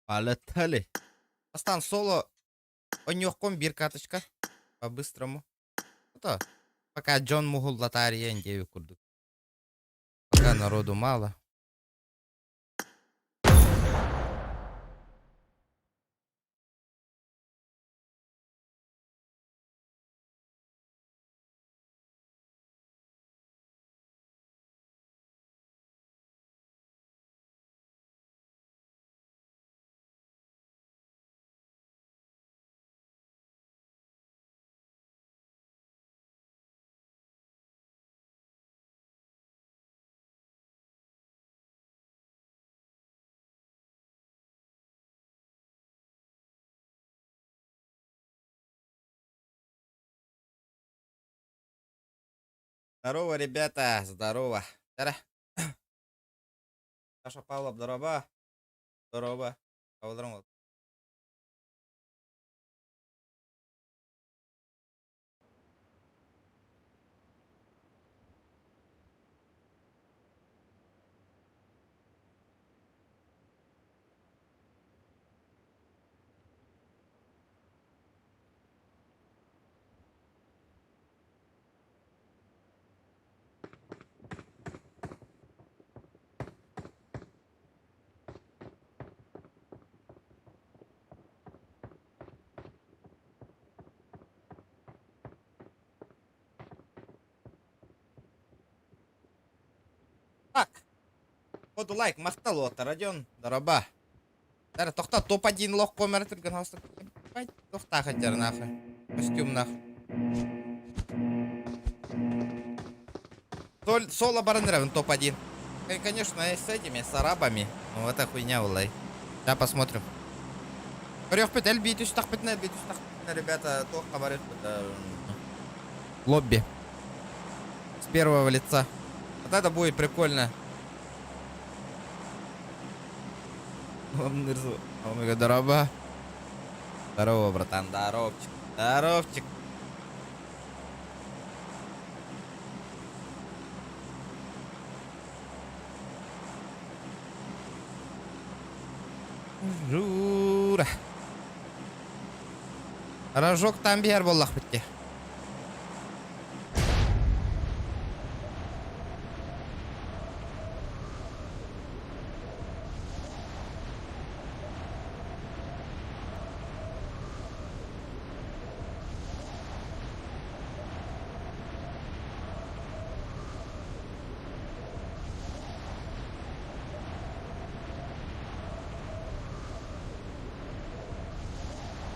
Полетели. Бастаан соло онньуоххун биир карточка по-быстрому. Это пока дьон муһуллатаарыйан диэбит курдук. Пока народу мало. Здорово, ребята, здорово. Тара. Саша Павлов, здорово. Здорово. Павловым. Так. Ходу лайк, махтал уота, Родион, дороба. Тара, тохта, топ-1 лох комер түргэн хостук. Тохта хаддер нахуй. Костюм нах. Соло баран топ-1. Конечно, с этими, с арабами. Ну, это хуйня, улай. Сейчас посмотрим. Көрүөхпүт, элбии түстахпытына, элбии түстахпытына, ребята, туохха барыахпыт. Лобби. С первого лица. Вот это будет прикольно. Омега, здорово. Здорово, братан, здоровчик. Здоровчик. Жура. Рожок там биһэр буоллахпыт дии.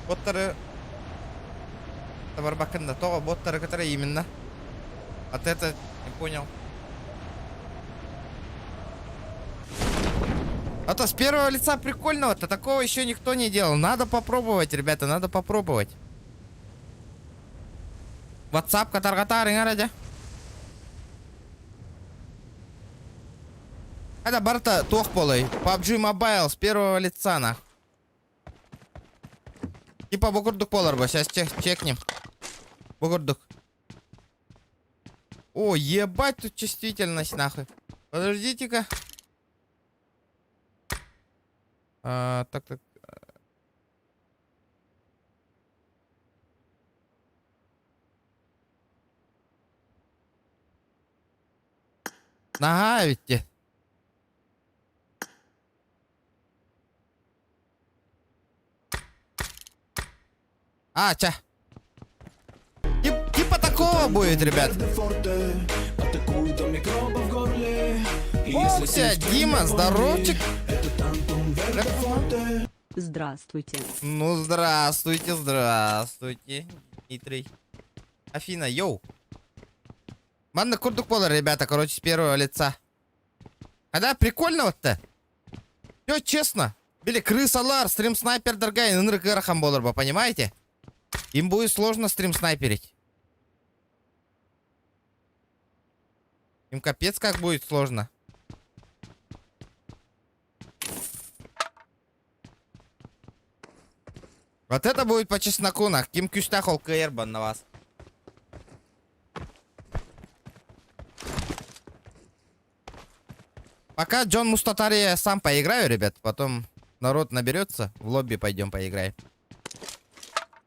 Боттары барбаккын да тоҕо боттары кытары именно. Вот это не понял. А то с первого лица прикольного-то такого еще никто не делал. Надо попробовать, ребята, надо попробовать. WhatsApp катаргатаар иҥэр Это барыта туох буолай? PUBG Mobile с первого лица нах. Типа бу курдук буолар бо. Сейчас чек чекнем. Бу курдук. О, ебать тут чувствительность нахуй. Подождите-ка. А, так, так. Наһаа эбит А, ча. Типа такого будет, ребят. О, Дима, здоровчик. Здравствуйте. Ну, здравствуйте, здравствуйте, Дмитрий. Афина, йоу. Манна курдук буолар, ребята, короче, с первого лица. А да, прикольно вот-то. Все честно. Били крысалар, стрим снайпер дорогая, ынырык буолар, понимаете? Им будет сложно стрим снайперить. Им капец как будет сложно. Вот это будет по чесноку, нах. Ким күүстээх ол кыайар на вас. Пока Джон Мустатари я сам поиграю, ребят, потом... Народ наберется, в лобби пойдем поиграем.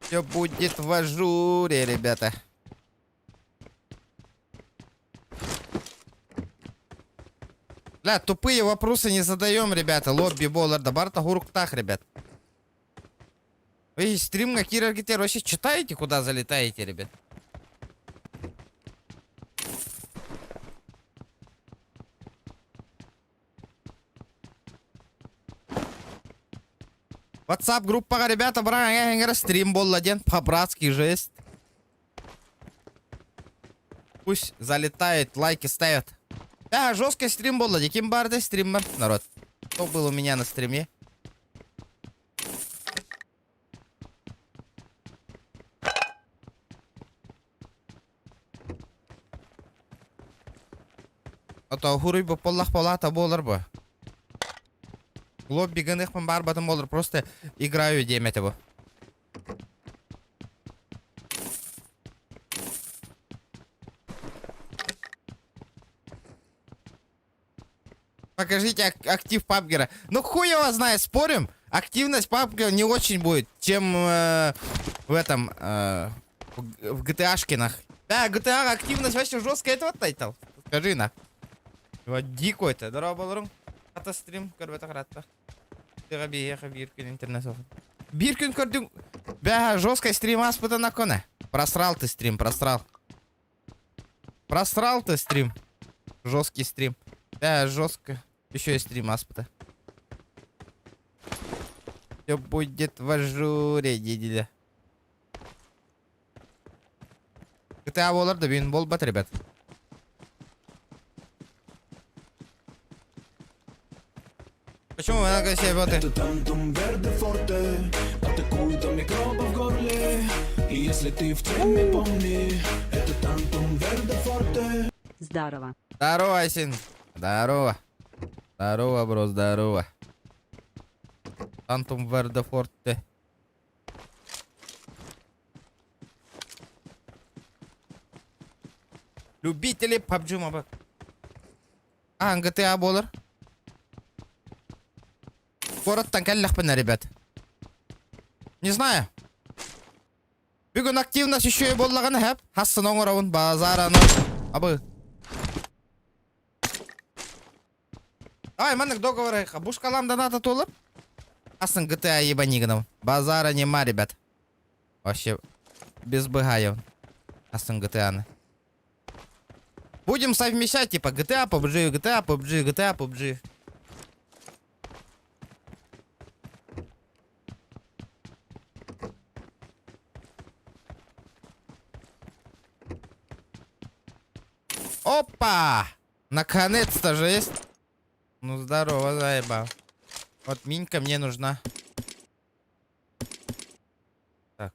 Все будет в ажуре, ребята. Бля, тупые вопросы не задаем, ребята. Лобби буолар да барыта хуруктаах, ребят. Вы стримҥа киирэргитигэр вообще читаете, куда залетаете, ребят? WhatsApp группаҕа ребята быраҕаҥа стрим буолла диэн по-братски жесть. Пусть залетает, лайки ставят. Да, жесткий стрим буолла дии. Ким баар да стриммар, народ. Кто был у меня на стриме? Ото хуруй буоллах буолаата буолар бу. Лобби гыныхпын баарбатым буолар, просто играю диэм этэ бу. Покажите актив пабгера. Ну хуй его знает, спорим? Активность пабгера не очень будет, чем в этом, в GTA-шкинах. Да, GTA активность вообще жесткая, это вот тайтл. Скажи на. Вот дико это. Здорово, балырым. Ата стрим, көрбөтөх ыраатта. Тыга биһиэхэ биир күн интернет суох. Биир күн көрдүҥ. Бля, жесткий стрим ааспыта накона. Просрал ты стрим, просрал. Просрал ты стрим. Жесткий стрим. Да, жестко. Еще и стрим ааспыта. Все будет в ажуре, дедиля. GTA буолар да бүгүн буолбат, ребят. Почему вы надо себе боты? Это тантум верде форте Атакует до микробов в горле И если ты в теме, помни Это тантум верде форте Здорово. Здорово, Айсин. Здорово. Здорово, бро, здорово. Тантум верде форте. Любители PUBG Mobile. А, GTA буолар. Куораттан кэллэхпинэ, ребят. Не знаю. Бүгүн активность еще и буоллаҕына сөп. Хассын оҥоробун базараны. Абы. Ай, маннык договор бушкалам доната туолар. Асын GTA ебани гынабын. Базара нема, ребят. Вообще, без быгаев. Асын GTA-ны. Будем совмещать, типа, GTA, PUBG, GTA, PUBG, GTA, PUBG. Опа! Наконец-то же есть. Ну здорово, заебал. Вот минька мне нужна. Так.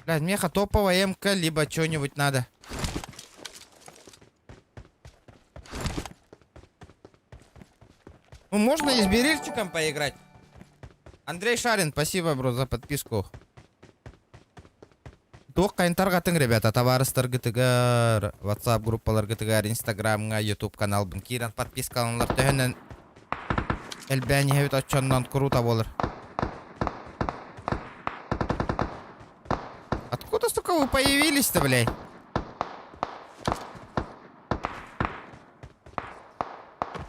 Блядь, меха топовая МК, либо что-нибудь надо. Ну, можно и с Берильчиком поиграть. Андрей Шарин, спасибо, бро, за подписку. Туох тарҕатыҥ, ребята, табаарыстаргытыгар, WhatsApp группаларгытыгар, Инстаграмҥа, YouTube каналбын киирэн подпискаланылар төһөнөн элбээн иһэбит оччоннон круто буолар. Откуда, сука, вы появились-то, блядь?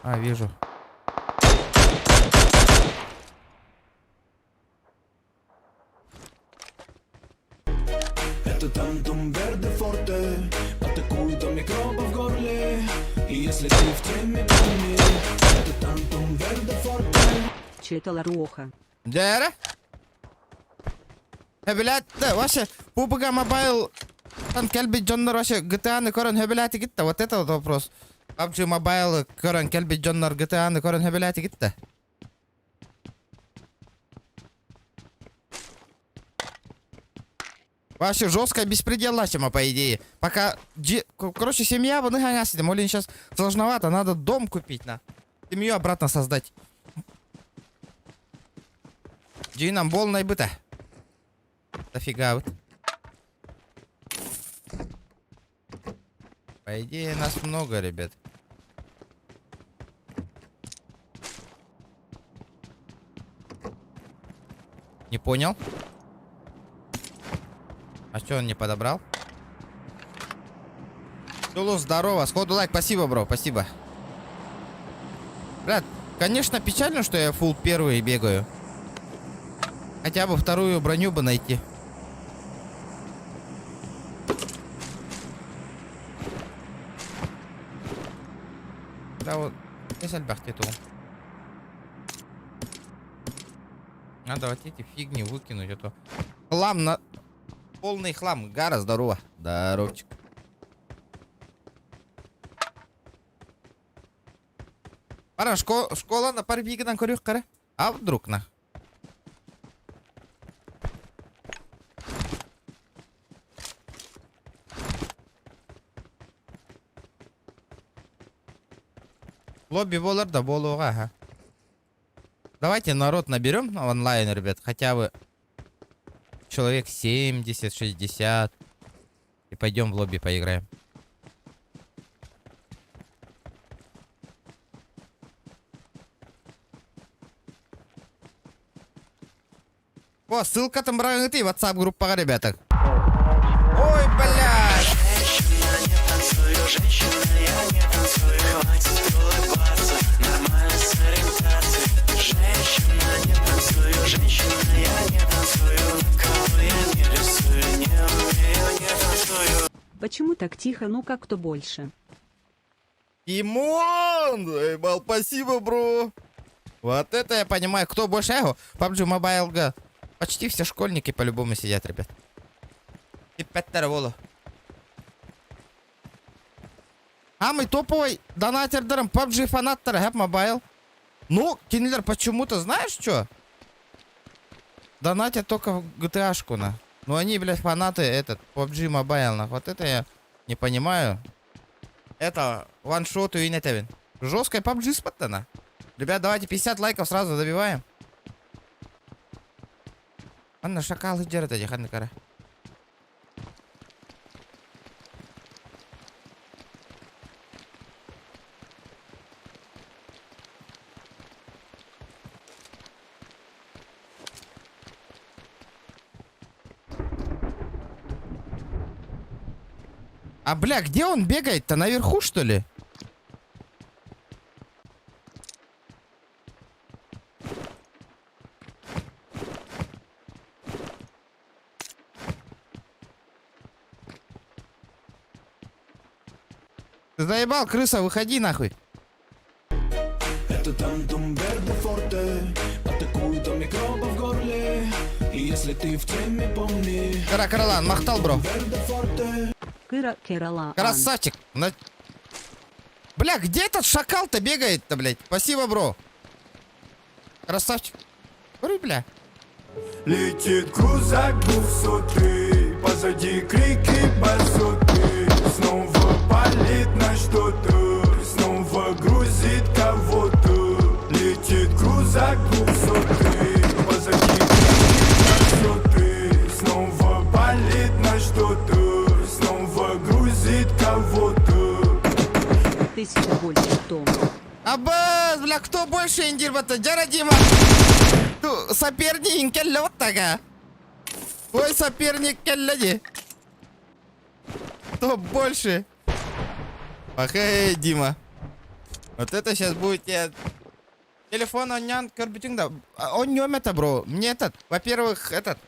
А, вижу. Это тантум верде форте Атакует до микробов в горле И если ты в теме, помни Это тантум верде форте Читала Роха. Дьэ Сөбүлэт, вообще, PUBG Mobile тан кэлбит дьоннор вообще GTA-ны көрөн сөбүлээтигит да? Вот это вот вопрос. PUBG Mobile көрөн кэлбит дьоннор GTA-ны көрөн сөбүлээтигит да? Вообще жестко беспредел тема, по идее. Пока... Короче, семья, Молин сейчас сложновато, надо дом купить, на. Семью обратно создать. Дьиҥинэн полный быта. Дофига вот. По идее, нас много, ребят. Не понял. А что он не подобрал? Тулус, здорово. Сходу лайк. Спасибо, бро, спасибо. Брат, конечно, печально, что я full первый бегаю. Хотя бы вторую броню бы найти. Да вот, здесь альбахте Надо вот эти фигни выкинуть, а то хлам на... Полный хлам. Гара, здорово. Здоровчик. Пара, школа, школа на парвигынан көрүөх кара. А вдруг на? Лобби буолар да буолуоҕа, аха. Давайте народ наберем онлайн, ребят, хотя бы человек 70, 60. И пойдем в лобби поиграем. О, ссылка там ты WhatsApp группаҕа, ребята. Ой, блядь! Женщина, не танцую, женщина, я не танцую, хватит улыбаться, нормально с ориентацией. Женщина, не танцую, женщина, я не танцую, никого я не рисую, не умею, не танцую. Почему так тихо, ну как кто больше? Имон! Ебал, спасибо, бро! Вот это я понимаю. Кто больше эго? PUBG Mobile га. Почти все школьники по-любому сидят, ребят. Типпеттер воло. А мы топовый донатердарым PUBG фанаттар Хэп Mobile. Ну, кинилэр почему-то, знаешь что? Донатят только в GTA-шку, на. Ну они, блядь, фанаты этот, PUBG Mobile, на. Вот это я не понимаю. Это ваншот и нетевин. Жесткая PUBG спаттана. Ребят, давайте 50 лайков сразу добиваем. Анна шакалы дерет эти ханны кара. А бля, где он бегает-то? Наверху, что ли? Ты заебал, крыса, выходи нахуй. Это тантум верде форте Атакуют микробы в горле И если ты в теме, помни Кара Каралан, махтал, бро. Верде форте Кыра Керала. Красавчик. На... Бля, где этот шакал-то бегает-то, блядь? Спасибо, бро. Красавчик. Говорю, бля. Летит крузак двухсотый Позади крики басоты Снова палит на что-то Снова грузит кого-то Летит крузак двухсотый Позади крики басоты Снова палит на что-то Снова грузит кого-то Тысяча больше том. Абаз, бля, кто больше индирбата? Дяра Дима. Ту, соперник кэллэ вот такая. Твой соперник кэллэ Кто больше? Ах, Дима. Вот это сейчас будет тебе... Телефон он не көрбүтүҥ да. Он не это, бро. Мне этот, во-первых, этот...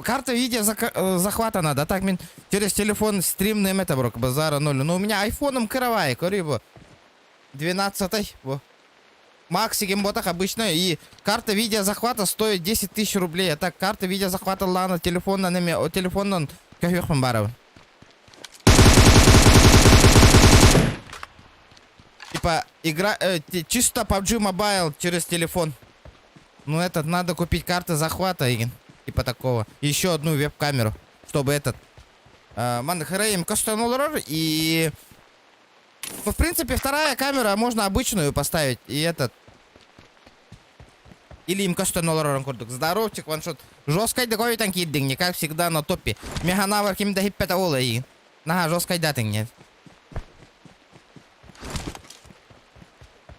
Карта видео захвата надо. А так мин через телефон стрим это, бро, базара ноль. Ну, у меня айфоном каравай, көрү 12 во. Максигем ботах обычно. И карта видеозахвата стоит 10 тысяч рублей. А так карта видеозахвата лана телефона неме, о телефоннан көһүөхпүн барабын. Типа игра чисто PUBG Mobile через телефон. Ну этот надо купить карты захвата, игин. Типа такого. Еще одну веб-камеру, чтобы этот Ман хрейм и ну, в принципе, вторая камера можно обычную поставить. И этот. Или им көстөн курдук. Здоровчик, ваншот. Жесткой такой там киддинг, не как всегда на топе. Меганавр ким да хиппета ола и. Нага, жесткой датинг нет.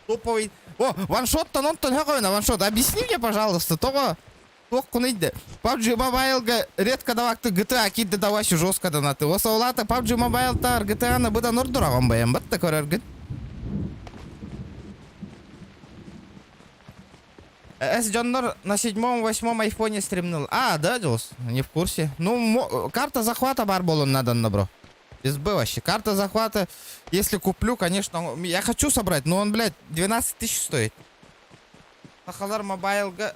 Топовый. О, ваншот-то, он то на ваншот. Объясни мне, пожалуйста, того. Туох куный да? PUBG Mobile-га редко давакты GTA киирдэ да вообще жестко донаты. Осолата PUBG Mobile-таар GTA-ны быдан ордураҕын байан батта көрөргүн. С дьоннор на седьмом, восьмом айфоне стримнул. А, да, Дилс? Не в курсе. Ну, карта захвата бар болон надо, бро. Без Б вообще. Карта захвата, если куплю, конечно, я хочу собрать, но он, блядь, 12 тысяч стоит. Сахалар мобайлга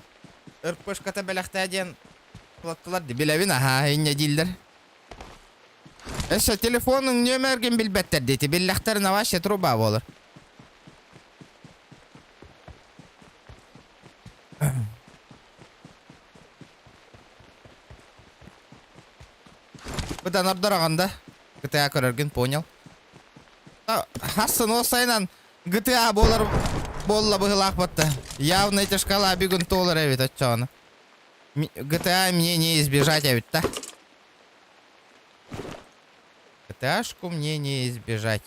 РПшката бэлэхтээ диэн платтылар билэбин аха инньэ дииллэр. Өссө телефонун нүөмэргин билбэттэр диэти биллэхтэринэ вообще труба буолар. Быдан ордороҕун да GTA көрөргүн понял. Хассын ол сайынан GTA буолар буолла быһылаах батта. Явно эти шкала бүгүн туолар эбит оччоҕуна. GTA мне не избежать эбит да. GTA-шку мне не избежать.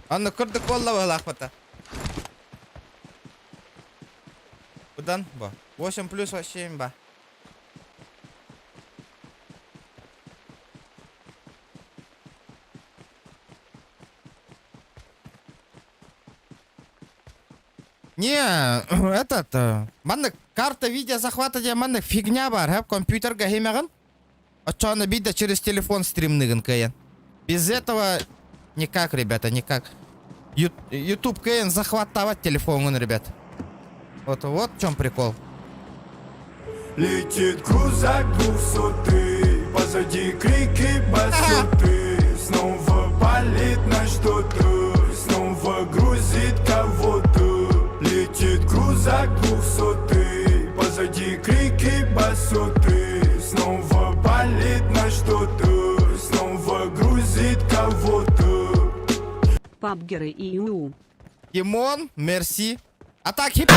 Анна кырдык буолла быһылаахпата. Быдан бо. 8 плюс вообще имба. Не, этот, маннык карта видеозахвата диэн маннык фигня бар, хэп компьютерга химэҕин. Оччоҕуна биирдэ через телефон стримныгын кыайан. Без этого никак, ребята, никак. YouTube кыайан захваттаабат телефоҥҥун, ребят. Вот, вот в чем прикол. Летит крузак двухсотый, позади крики басоты. Снова палит на что-то, снова грузит кого-то. Летит крузак двухсотый, позади крики басоты. Снова палит на что-то, снова грузит кого-то. Пабгеры и ЮУ. Димон, мерси. А так хип...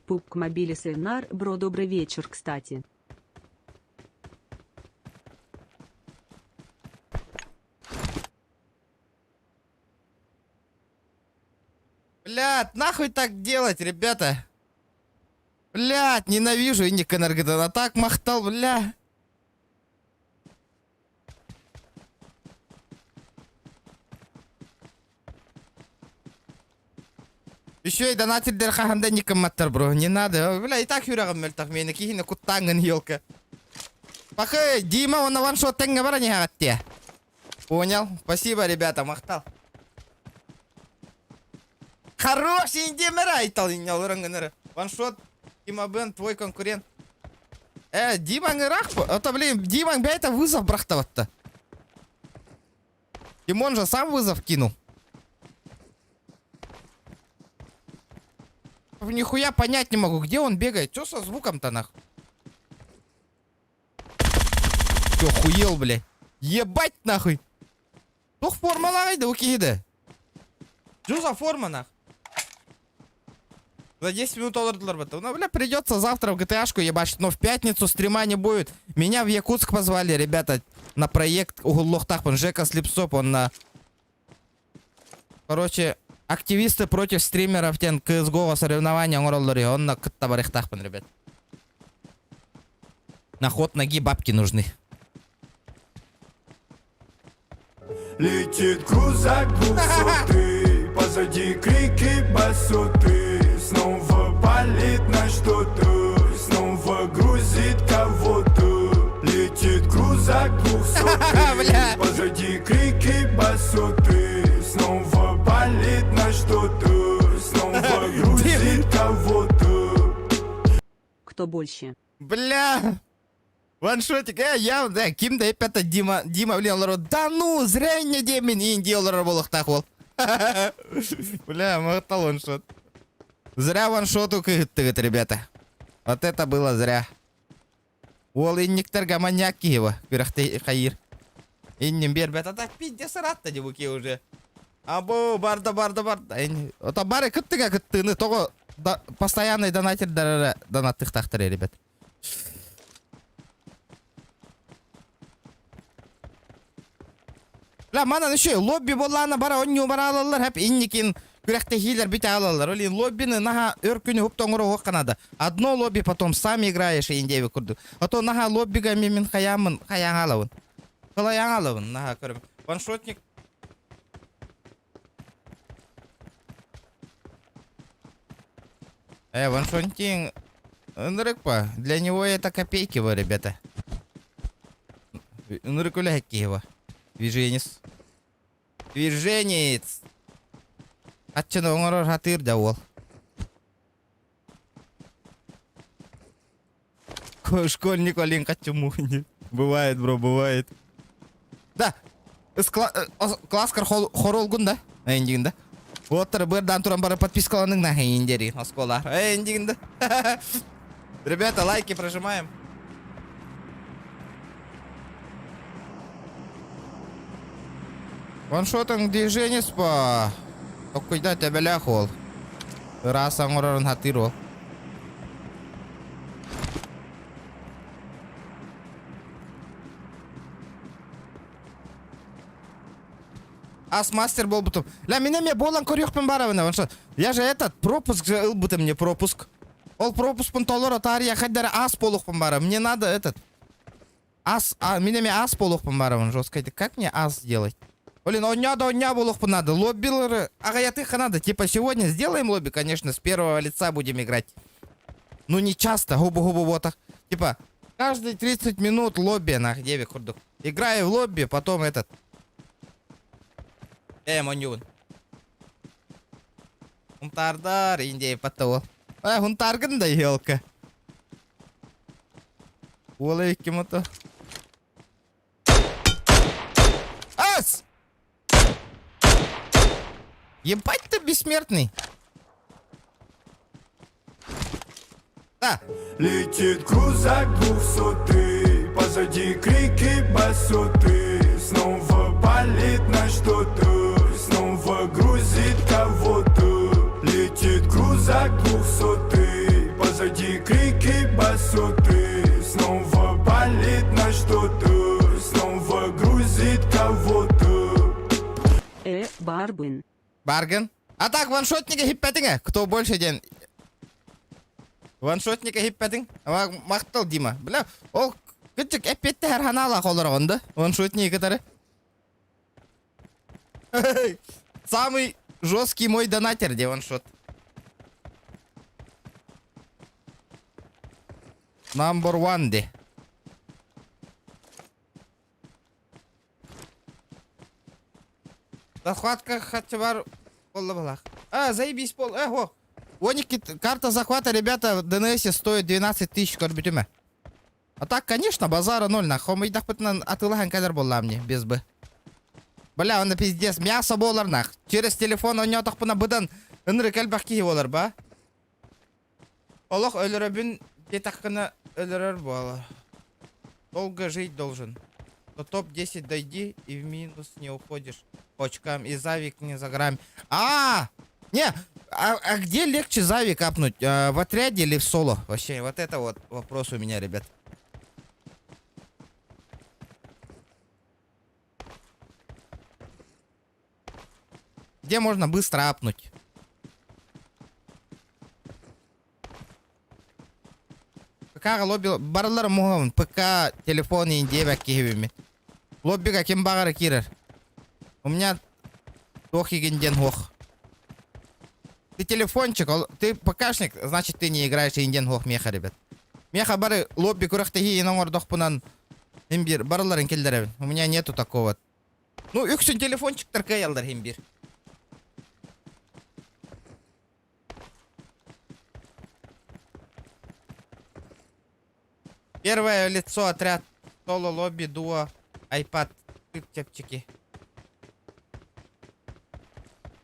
Пупк Мобиле Сенар, бро, добрый вечер, кстати. Блядь, нахуй так делать, ребята? Блядь, ненавижу Инник Энергодан. Так махтал, бля. Еще и донатирдэр хаһан да никымматтар бро. Не надо. Бля, и так сүрэҕим мөлтөх миэнэ киһини куттааҥҥын елка. Пахы, Дима, он ваншот тэҥҥэ баран иһэҕиттиэ. Понял. Спасибо, ребята, махтал. Хорош, индемер айтал иннялырын гыныры. Ваншот, Дима Бен, твой конкурент. Э, Димаң ыраах, это, блин, Димаң бэйэтэ вызов бырахтабатта. Димон же сам вызов кинул. Нихуя понять не могу, где он бегает. Чё со звуком-то нах? Чё, хуел, бля? Ебать нахуй! Туох формалааҕый да киһи да? Чё за форма нах? За 10 минут олордулар бата. Ну, бля, придется завтра в GTA-шку ебашить, но в пятницу стрима не будет. Меня в Якутск позвали, ребята, на проект уһуллуохтаахпын, Жека Слепсоп, он на... Короче, активисты против стримеров диэн CSGO соревнования оҥороллор, онно кытта барыахтаахпын, ребят. На ход ноги бабки нужны. Летит крузак двухсотый, позади крики басоты. Снова палит на что-то, снова грузит кого-то. Летит крузак двухсотый, Бля. позади крики басоты. Снова палит на что-то, снова грузит кого-то. Кто больше? Бля! Ваншотик, э, я, да, ким да это Дима, Дима, блин, олорор, да ну, зря не демин, инди олорор буолуохтаах уол. Бля, махтал ваншот. Зря ваншоту кыһыттыгыт, ребята. Вот это было зря. Уол инниктэргэ маньяк киһи күрэхтэй хайыр. Иннин биэрбэт, а так пиздец ыраатта дии бу уже. Або, барда, барда, барда. Ото бары кыттыга кыттыыны тоҕо. Да, постоянный донатердар донаттыхтахтар ребят. Бля, манан еще лобби буоллаана бара онньуу бара алаллар хэп инникин күрэхтэһиилэр бүтэ алаллар. Олин лоббины наха өр күнү хуп тоҥоро уох надо. Одно лобби потом сам играешь индеви курдук. А то наха лоббига мен хаямын хаяң алабын. Кылаяң алабын наха көрөм. Ваншотник Э, ваншотник ынырык Для него это копейки, вы, ребята. Ынырык үлэһит его. Движенец. Движенец. Аччыны оҥорор хатыыр да уол. Школьник олин хаччы Бывает, бро, бывает. Да, класскар хоролгун да? Эндигин да? Оттар бырдан туран бары подпискаланың на индери оскола. Эндигин да. Ребята, лайки прожимаем. Ваншотың движение спа. Токкуйда төбөлөөх ол. Ыраас оҥорорун хатыыр ол. Ас мастер буолбутум. Ля, меня мне болан көрүөхпүн барабын. Я же этот, пропуск же ылбытым мне пропуск. Ол пропускпын толоро таарыйа хайдара ас буолуохпун бара. Мне надо этот. Ас, а, мин эмиэ ас буолуохпун барабын жестко. Как мне ас сделать? Блин, онньоо да онньоо буолуохпун надо. Лоббилары аҕыйатыахха надо. Типа сегодня сделаем лобби, конечно, с первого лица будем играть. Ну не часто, губу-губу вот так. Типа, каждые 30 минут лобби на где курдук. Играю в лобби, потом этот. Э, монюн. Хунтаардар, индей паттау. Э, хунтааргын да елка. Уола ким это? Ас! Ебать ты бессмертный. Да. Летит крузак двухсотый, позади крики басоты. Снова палит на что-то, снова грузит кого-то. Летит крузак двухсотый, позади крики басоты. Снова палит на что-то, снова грузит кого-то. Барбын. Барген. А так, ваншотника хиппэтиҥ Кто больше день? Ваншотника хиппэтиҥ. Махтал Дима. Бля, ол кычык эппетте ханаала холорогон да? Ваншотники кытары. Самый жесткий мой донатер, где ваншот. Number one де. Захватка хатчыбар болла А, заебись пол. Э, о. Оники, карта захвата, ребята, в ДНС стоит 12 тысяч көрбүтүм. А так, конечно, базара ноль, нахуй. Хомыйдахпытынан атыылаһан кэлэр буолла мне, без бы. Бля, он пиздец, мясо буолар нах. Через телефон оонньоотохпуна быдан ынырык элбэх киһи буолар ба. Олох өлөрөбүн диэтэххинэ өлөрөр буолар. Долго жить должен. До топ-10 дойди и в минус не уходишь. По очкам и завик не за грамм. А, не, а где легче завик апнуть? А, в отряде или в соло? Вообще, вот это вот вопрос у меня, ребят. Где можно быстро апнуть? ПК лобби барылар муһун ПК телефон диэбэт киһибиммин. Лоббига ким баҕарар киирэр. У меня туох игин диэн суох. Ты телефончик, ты ПКшник, значит ты не играешь инден суох миэхэ, ребят. Миэхэ бары лобби күрэхтэһии оҥордохпунан син биир барыларын киллэрэбин. У меня нету такого. Ну, үксүн телефончиктар кыайаллар син биир. Первое лицо отряд соло лобби дуо айпад чепчики.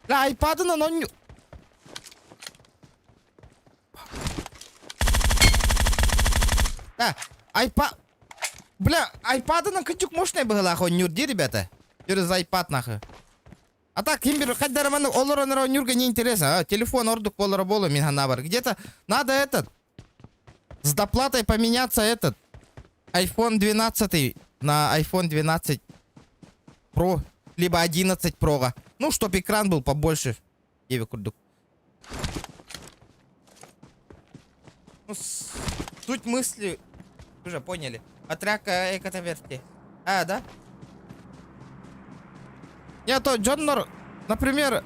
Да, айпадынан он... Да, айпад... Бля, айпадынан кычык мощный быһыылаах оонньуур дии, ребята. Через айпад нахуй. А так, ким бир хайдах эрэ маннык олорон эрэ оонньуурга неинтересно. А, телефон ордук буолара буолуо мин санаабар. Где-то надо этот с доплатой поменяться этот iPhone 12 на iPhone 12 Pro, либо 11 Pro. Ну, чтоб экран был побольше. Диэби курдук. Ну, суть мысли уже поняли. Отряка экотаверти. А, да? Не, то дьоннор, например,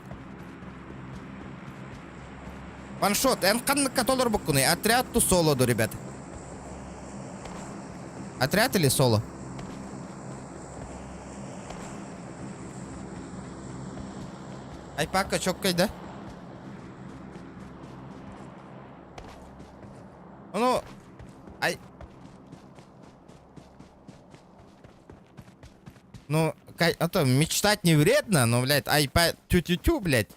ваншот, эн ханныкка толорбуккунуй, отряд ту соло ду, ребят. Отряд или соло? Айпакка чоккай, да? Ну, ай... Ну, а то мечтать не вредно, но, блядь, айпа тю-тю-тю, блядь.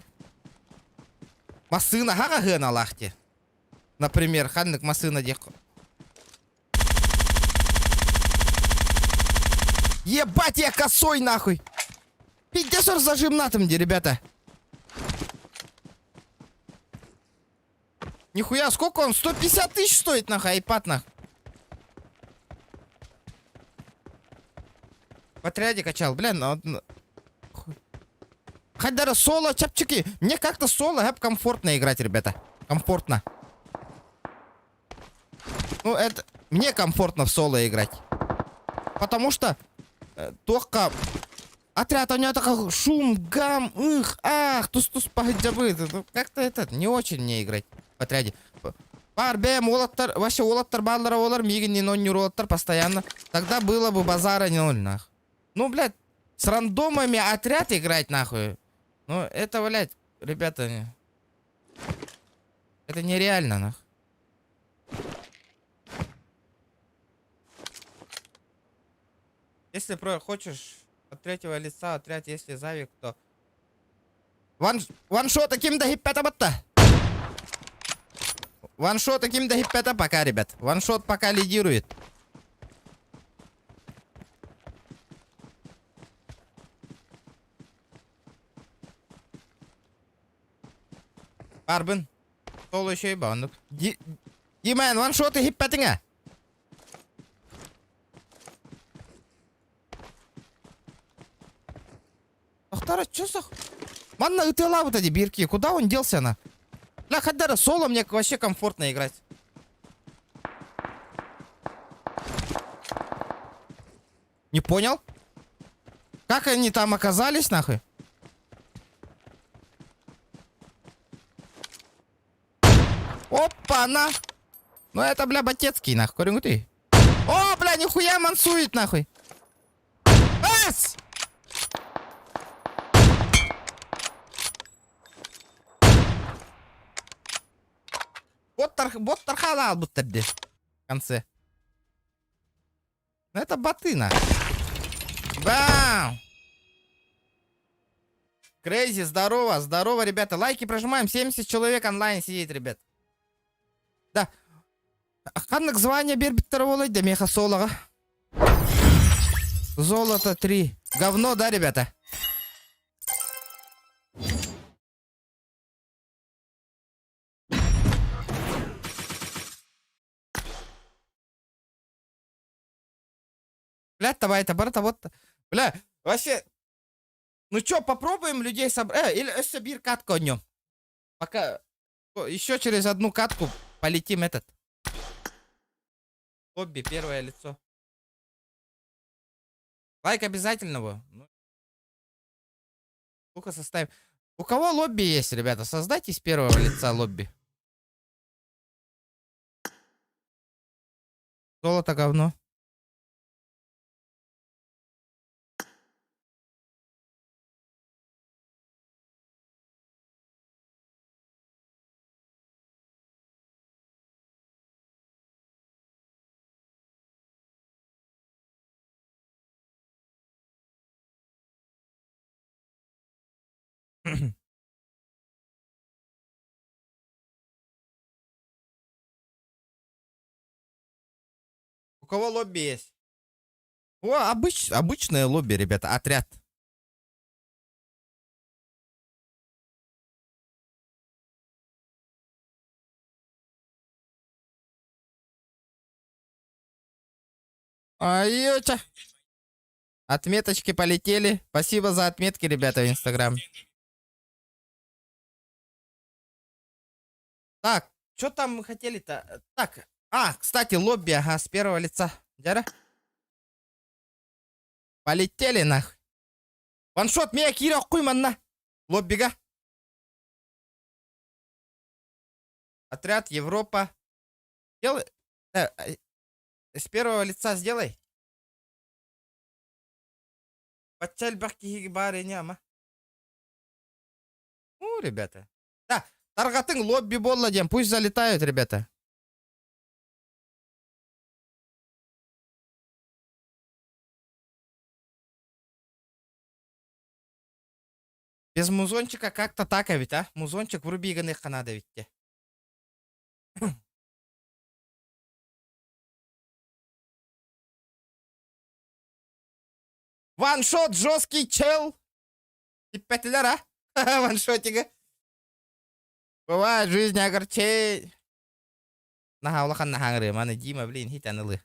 Массыына хаҕаһыаналаах дии. Например, ханнык массыына диэх Ебать, я косой нахуй! Пиздец, зажимнатым где, ребята. Нихуя, сколько он? 150 тысяч стоит нахуй, айпад нах. В отряде качал, бля, ну... Хоть даже соло, чапчики. Мне как-то соло, хэп, комфортно играть, ребята. Комфортно. Ну, это... Мне комфортно в соло играть. Потому что... Э, только... Отряд, у него такой шум, гам, их, ах, тус-тус пахадябы. Ну, как-то это, не очень мне играть в отряде. Баар бэйэм уолаттар, вообще уолаттар бааллара буолар, миигин оонньуур уолаттар постоянно. Тогда было бы базара ноль, нах. Ну, блядь, с рандомами отряд играть, нахуй. Ну, это, блядь, ребята, не... это нереально, нах. Если про хочешь от третьего лица отряд, если завик, то... Ван... Ваншота ким да хиппета батта? Ваншота ким да хиппета пока, ребят. Ваншот пока лидирует. Барбын. Сол еще и баандык. Димен, ваншоты хиппетиңе. Ахтара, чё за... Манна ытыалаабыта дии биир Куда он делся на? Бля, хайдах эрэ соло мне вообще комфортно играть. Не понял? Как они там оказались, нахуй? Опа, на! Ну это, бля, ботецкий, нахуй, көрүҥүтүй. О, бля, нихуя мансует, нахуй. Ас! Боттар хаалбыттар дии. В конце. Ну это боты, нахуй. Бам! Крейзи, здорово, здорово, ребята. Лайки прожимаем. 70 человек онлайн сидит, ребят. Да. Ханнык звание биэрбиттэрэ буолуой да миэхэ солоҕа. Золото 3. Говно, да, ребята? Бля, давай, это барыта вот. Бля, вообще... Ну чё, попробуем людей собрать? Э, или өссө биир катку днем. Пока... Еще через одну катку полетим этот. Хобби, первое лицо. Лайк обязательно его. Ну, Сколько составим? У кого лобби есть, ребята? Создайте с первого лица лобби. Золото говно. У кого лобби есть? О, обычное лобби, ребята, отряд. Айоча. Отметочки полетели. Спасибо за отметки, ребята, в Инстаграм. Так, что там мы хотели-то? Так, а, кстати, лобби, ага, с первого лица. Дяра? Полетели нахуй. Ваншот, меня киирэ манна. Лоббига. Отряд Европа. Делай. С первого лица сделай. Бачча элбэх киһи баар ини ама. Ну, ребята. Да, тарҕатыҥ лобби буолла диэн, пусть залетают, ребята. Без музончика как-то так ведь, а? Музончик вруби гыныхха надо ведь те. Ваншот жесткий чел. Типпэтилэр, а? Ваншотига. Бывает жизнь огорчей. Наһаа улахан наһааҥырыы маны Дима, блин, хитэн ылы.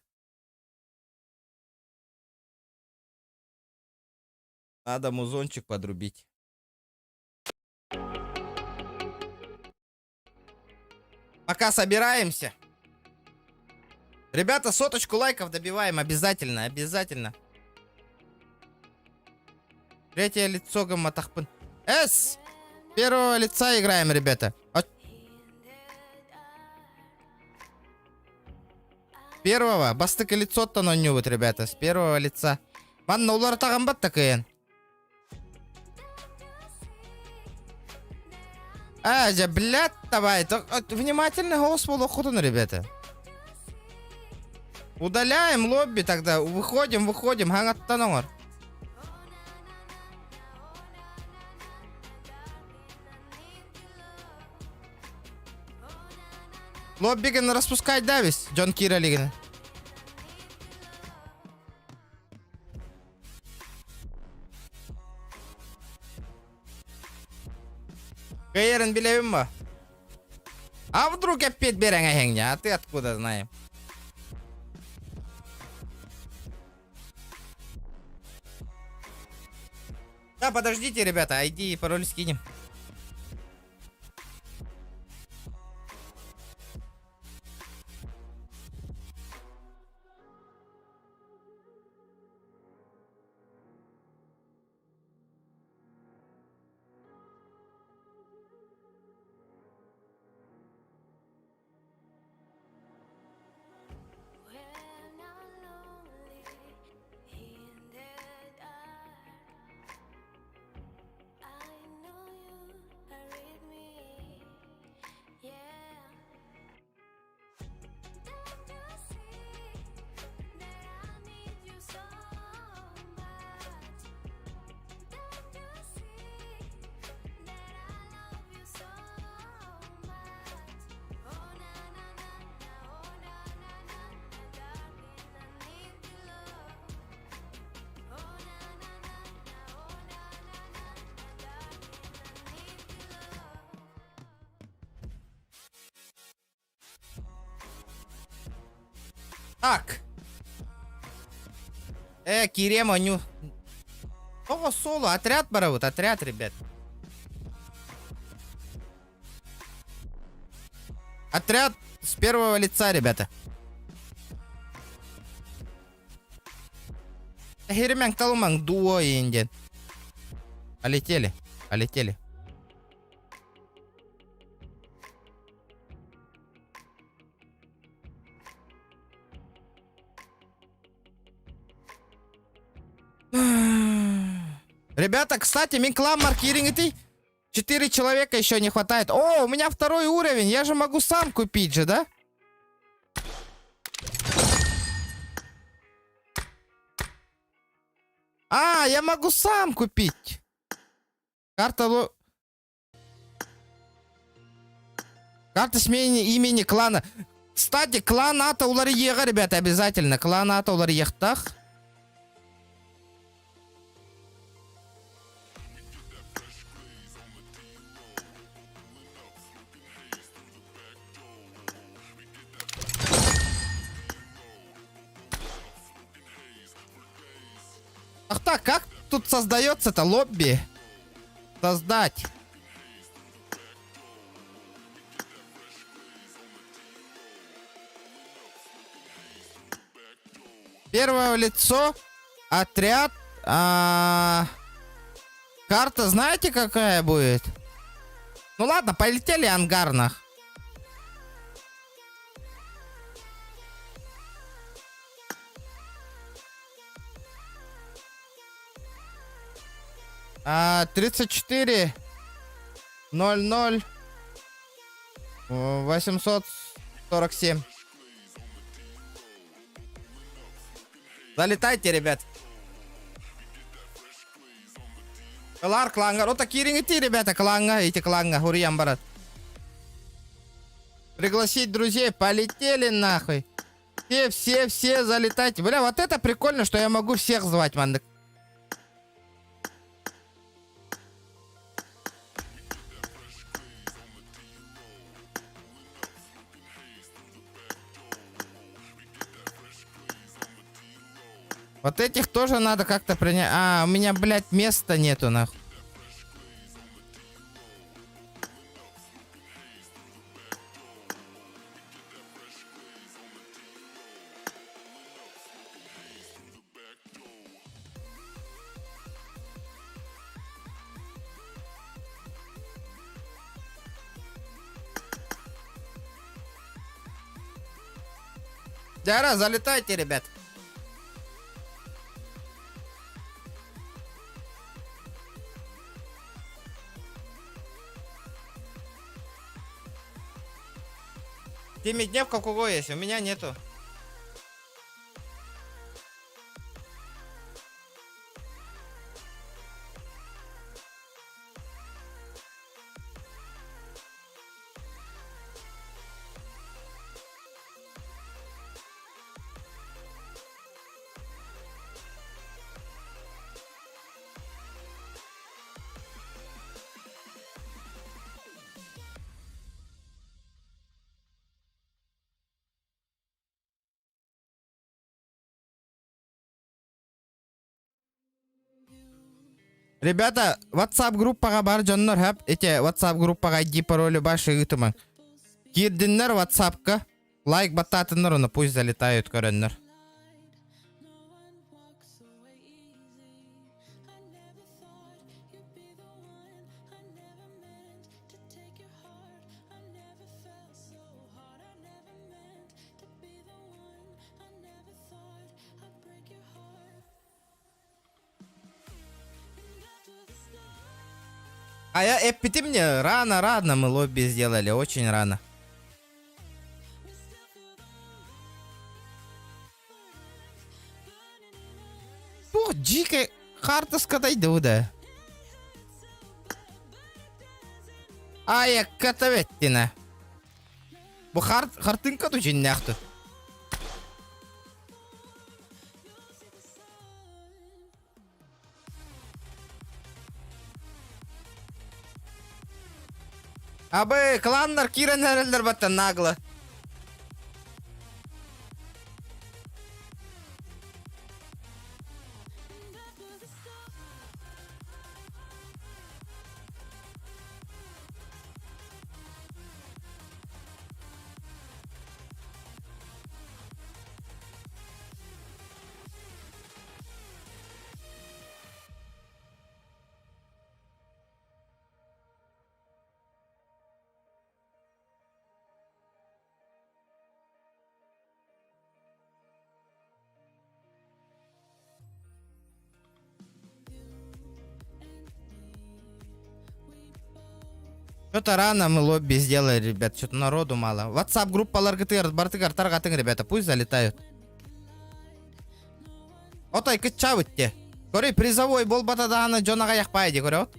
Надо музончик подрубить. Пока собираемся. Ребята, соточку лайков добиваем обязательно, обязательно. Третье лицо гамматахпын. С! Первого лица играем, ребята. А... Первого. Бастакы лицо-то вот, ребята. С первого лица. Манна уларытаҕын баттакыйын. А, дьэ, блядь, давай. Внимательно голос буолуоххутун, ребята. Удаляем лобби тогда. Выходим, выходим. Хаҥаттан оҥор. Лоббигин распускать давись, Джон Киралигин. Кыайарын билэбин ба? А вдруг опять берең эһэҥ а ты откуда знаем? Да, подождите, ребята, ID и пароль скинем. Так. Э, киириэм оонньуу. Тоҕо соло, отряд барабыт, отряд, ребят. Отряд с первого лица, ребята. Херемяң талымаң дуо инден. Полетели, полетели. Ребята, кстати, мин клан маркирингити. Четыре человека еще не хватает. О, у меня второй уровень. Я же могу сам купить же, да? А, я могу сам купить. Карта... Карта смены имени клана. Кстати, клан аата уларыйыаҕа, ребята, обязательно. Клан аата уларыйыахтаах. Ах так, как тут создается-то лобби? Создать. Первое лицо, отряд, карта знаете какая будет? Ну ладно, полетели ангар нах. 34 00 847. Залетайте, ребят. Кылаар клаҥҥа. Ота киириҥ ребята, клаҥҥа, эти клаҥҥа, хуруйан барат. Пригласить друзей, полетели нахуй. Все, все, все залетайте. Бля, вот это прикольно, что я могу всех звать, маннык. Вот этих тоже надо как-то принять. А, у меня, блядь, места нету, нахуй. Дяра, залетайте, ребят. Семидневка у кого есть? У меня нету. Ребята, WhatsApp группаҕа баар дьоннор хөп, эти WhatsApp группаҕа ID паролю баш ыытымаҥ. Киирдиннэр WhatsAppка, лайк баттаатыннар, оны пусть залетают көрөннөр. А я эппитим мне рано, рано мы лобби сделали, очень рано. Туох дьиикэй хаартыскатай да. Айакка бэттина. Бу хартыҥка ту дьиннээхту. Абы, кланнар киирэн эрэллэр баттан нагло. Что-то рано мы лобби сделали, ребят. Что-то народу мало. WhatsApp группаларгытыгар барытыгар тарҕатыҥ, ребята, пусть залетают. Отой кыччаабыт. Көрүй, призовой буолбата даҕаны дьон аҕыйах баайы көрөт.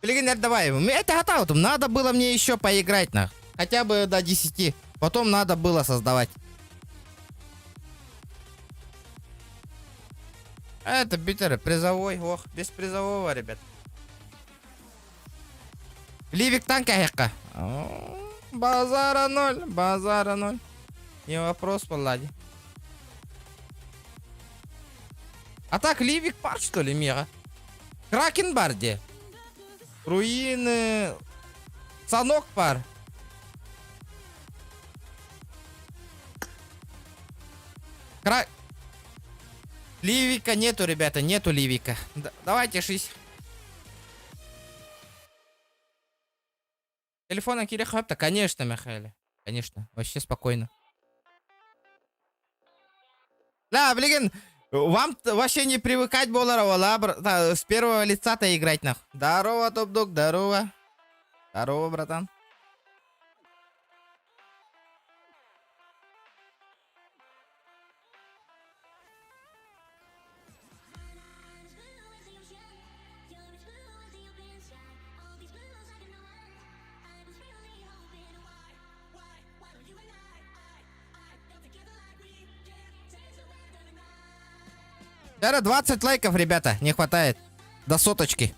Билигин давай. Это готово. Надо было мне еще поиграть, нах. Хотя бы до 10. Потом надо было создавать. Это битер, призовой. Ох, без призового, ребят. Ливик танка хекка. Базара ноль, базара ноль. Не вопрос, Паллади. А так, Ливик пар, что ли, Мира? Кракен барде. Руины. Санок пар. Кра... Ливика нету, ребята, нету Ливика. Д давайте шись. Телефона Кири Хапта, конечно, Михаил. Конечно, вообще спокойно. Да, блин, вам вообще не привыкать было, да, с первого лица-то играть нах. Здорово, топ-дог, здорово. Здорово, братан. Наверное, 20 лайков, ребята, не хватает. До соточки.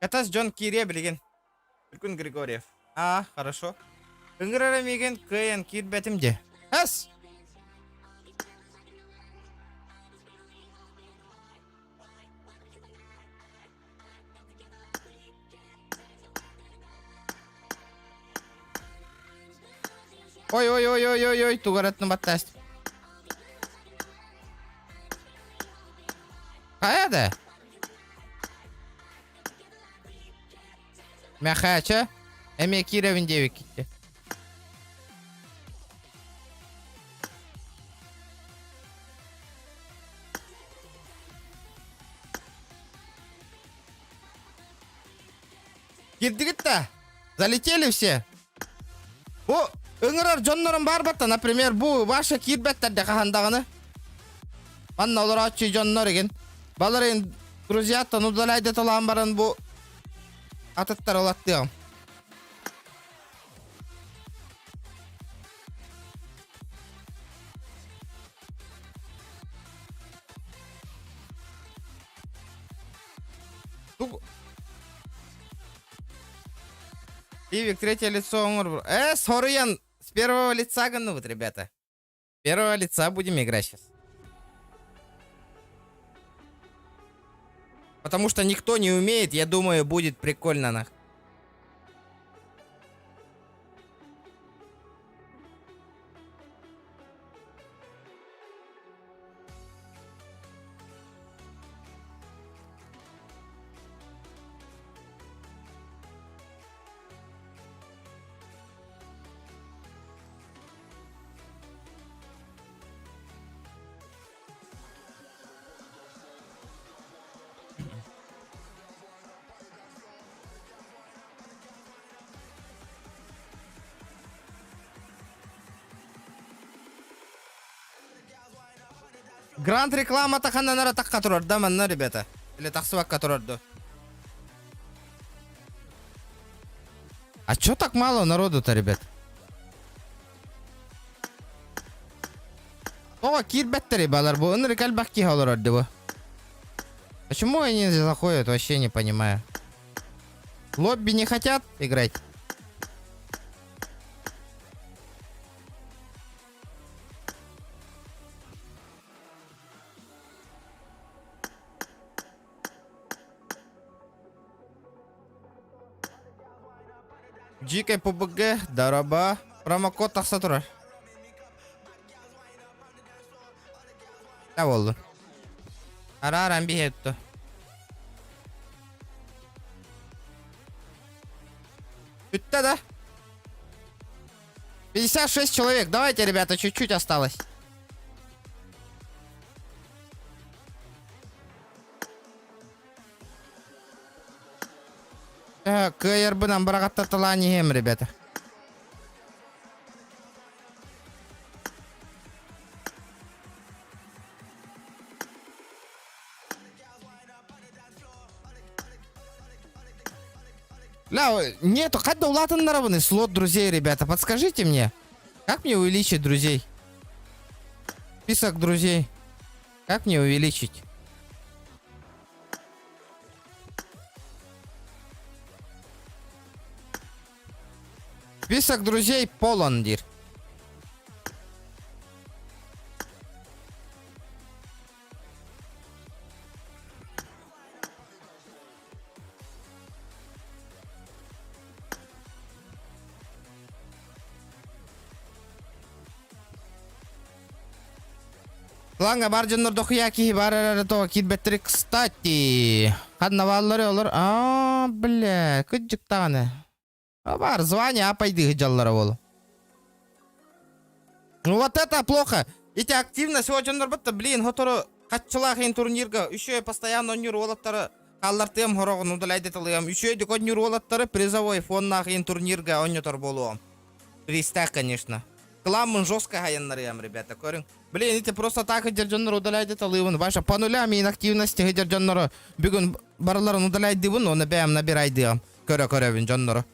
Это с Джон Кире, билигин. Күн Григорьев. А, хорошо. Ыҥырара миигин кыайан киирбэтим дии. Эс! Ой, ой, ой, ой, ой, ой, тугаратын баттаст. Хайа да? Мэхээчэ, эмиэ киирэбин диэбиккит. Кирдигит да? Залетели все? Бу ыҥырар дьоннорум баар батта, например, бу ваша киирбэттэр да хаһан даҕаны. Манна олорооччу дьоннор игин. Балар ин друзьяттан удаляйда талаан баран бу атыттар ылаттыам. Ивик, третье лицо оҥор. Соруйан, с первого лица вот, ребята. С первого лица будем играть сейчас. Потому что никто не умеет, я думаю, будет прикольно нах. Гранд реклама ханна тахха турар да манна, ребята? Или тахсыбакка турар дуо? А чё так мало народу-то, ребят? О, киирбэттэр балар бу. Ынырык элбэх киһи олорор бу. Почему они не заходят, вообще не понимаю. Лобби не хотят играть? Дьиикэй ПБГ, дороба. Промокод тахса турар. Да буоллун. Арааран биһиэтту. Бүттэ да? 56 человек. Давайте, ребята, чуть-чуть осталось. Кыайарбынан быраҕаттаталаан иһиэм, ребята. Ля, нету, хадда улаатыннарабыный слот друзей, ребята, подскажите мне. Как мне увеличить друзей? Список друзей. Как мне увеличить? Список друзей полон диир. Ланга бар дьоннор дохуя киһи бар эрэ то киирбэттери кстати. Ханна бааллары олор аа бля кыдьык даҕаны. Бар звание апайды дьаллара бол. Ну вот это плохо. Ити активность о дьоннор бытта блин хотору хаччылаах иһин турнирга үчүгэй постоянно оонньуур уолаттары хааллартыам хороҕун удаляйдаталыам үчүгэйдик оонньуур уолаттары призовой фоннаах иһин турнирга оонньотор буолуом. Приста, конечно. Кыламмын жестко хайаннарыам, ребята, көрүҥ. Блин, ити просто так сылдьар дьоннору удаляйдаталыыбын. Ваша по нулям иин активности сылдьар дьоннору бүгүн барыларын удаляйдыбын, уонна бэйэм набирайдыам. Көрө-көрөбүн дьоннору.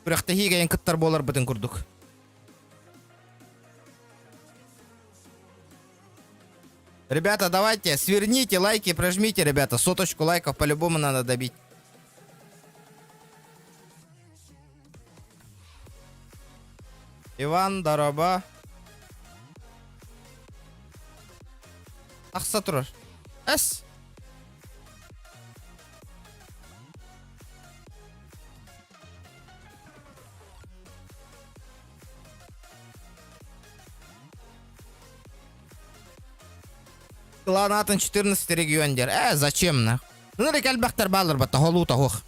Күрэхтэһиигэ кыттар буоларбытын курдук. Ребята, давайте, сверните лайки, прожмите, ребята. Соточку лайков по-любому надо добить. Иван, дороба. Тахса турар. Эс. Клан атын 14 регион диэр. Э, зачем на? Ынырык элбэхтэр бааллар батта, холуута хуох.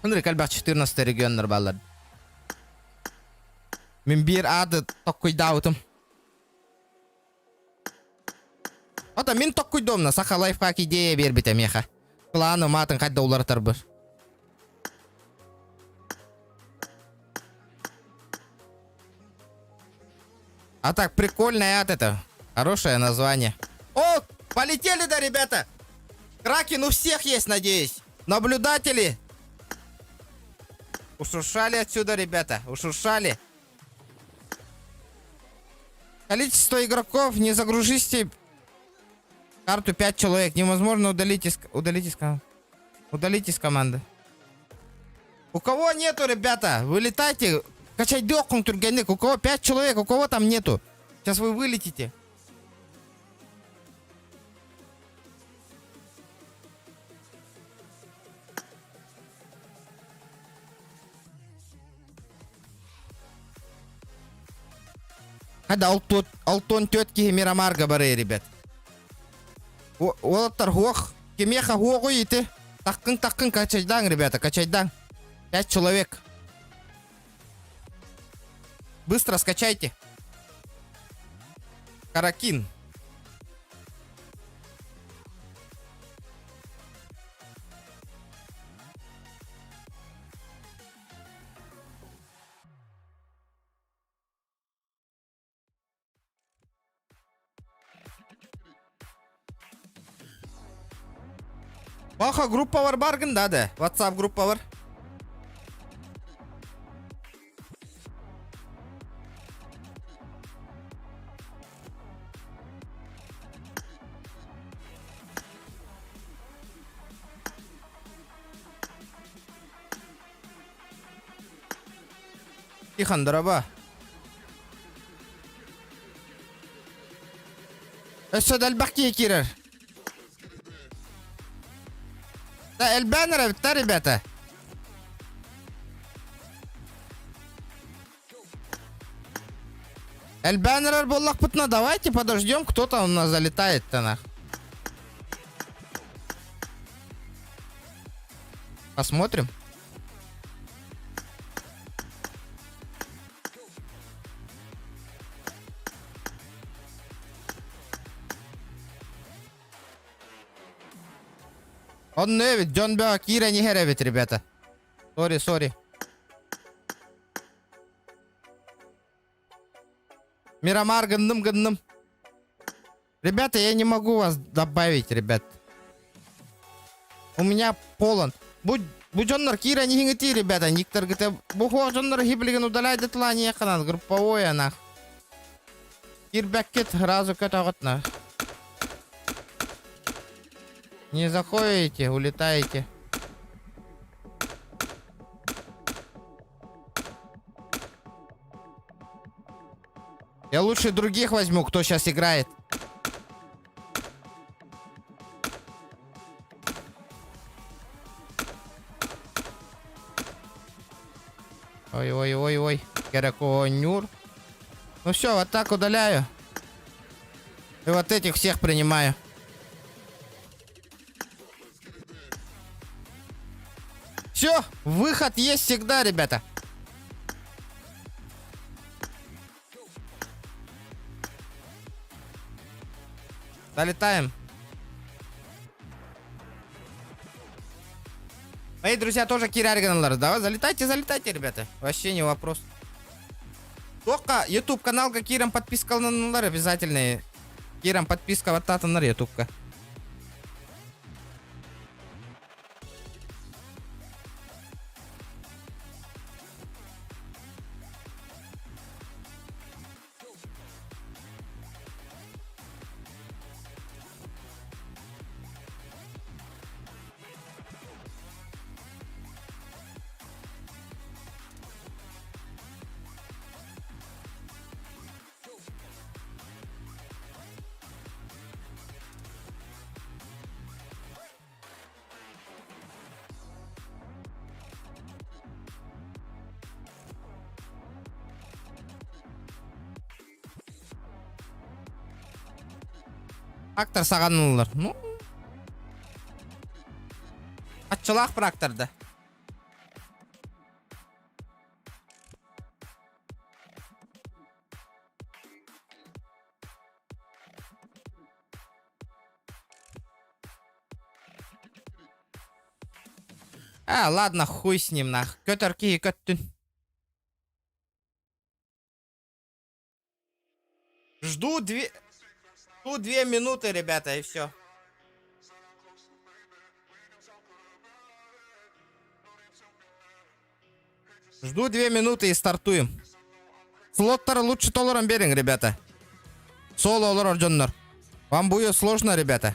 Ынырык элбэх 14 регионнар бааллар. Мин биир ааты токкуйдаабытым. Ата мин токкуйдуомна саха лайфхак идея биэрбитэ миэхэ. Кланым аатын хайда уларытарбыр. А так, прикольное от это. Хорошее название. О, полетели, да, ребята? Кракен у всех есть, надеюсь. Наблюдатели. Ушуршали отсюда, ребята. Ушуршали. Количество игроков, не загружите карту 5 человек. Невозможно удалить из, удалить из, удалить из команды. У кого нету, ребята, вылетайте. Качать дохкун түргэнник. У кого 5 человек, у кого там нету? Сейчас вы вылетите. Хада алтон тетки Мирамарга бары, ребят. Уолаттар хуох. Кимиэхэ хуоҕуй ити? Таккын таккын качайдаҥ, ребята, качайдаҥ. Пять человек. Быстро скачайте. Каракин. Баха группа бар баргын да да. WhatsApp группа бар. Тихон, дороба. Өссө да элбэх киһи киирэр. Да элбээн эрэбит да, ребята. Элбээн эрэр буоллахпытына давайте подождем, кто там у нас залетает-то нах. Посмотрим. Онно эбит, дьон бөҕө киирэн иһэр эбит, ребята. Сори, сори. Мирамар гынным гынным. Ребята, я не могу вас добавить, ребят. У меня полон. Бу бу дьоннор киирэн иһиҥитии, ребята, никтаргыта бу хуох дьоннор хиблигин удаляйдытылаа ниэханан групповой анах. Киирбэккит сразу көтөҕүт на. Не заходите, улетаете. Я лучше других возьму, кто сейчас играет. Ой-ой-ой-ой. Кераконюр. Ну все, вот так удаляю. И вот этих всех принимаю. Все, выход есть всегда, ребята. Залетаем. Мои друзья тоже киирэр. Давай, залетайте, залетайте, ребята. Вообще не вопрос. Только YouTube каналга киирэн подпискаланнар обязательно. Киирэн подписка баттаатыннар ютубка. Актор саҕаланнылар. Ну, аччалаах практорда. А, ладно, хуй с ним, нах. Көтөр киһи көттүн. Жду 2 минуты, ребята, и все. Жду 2 минуты и стартуем. Слоттары лучше толорон биэриҥ, ребята. Соло олорор дьоннор. Вам будет сложно, ребята.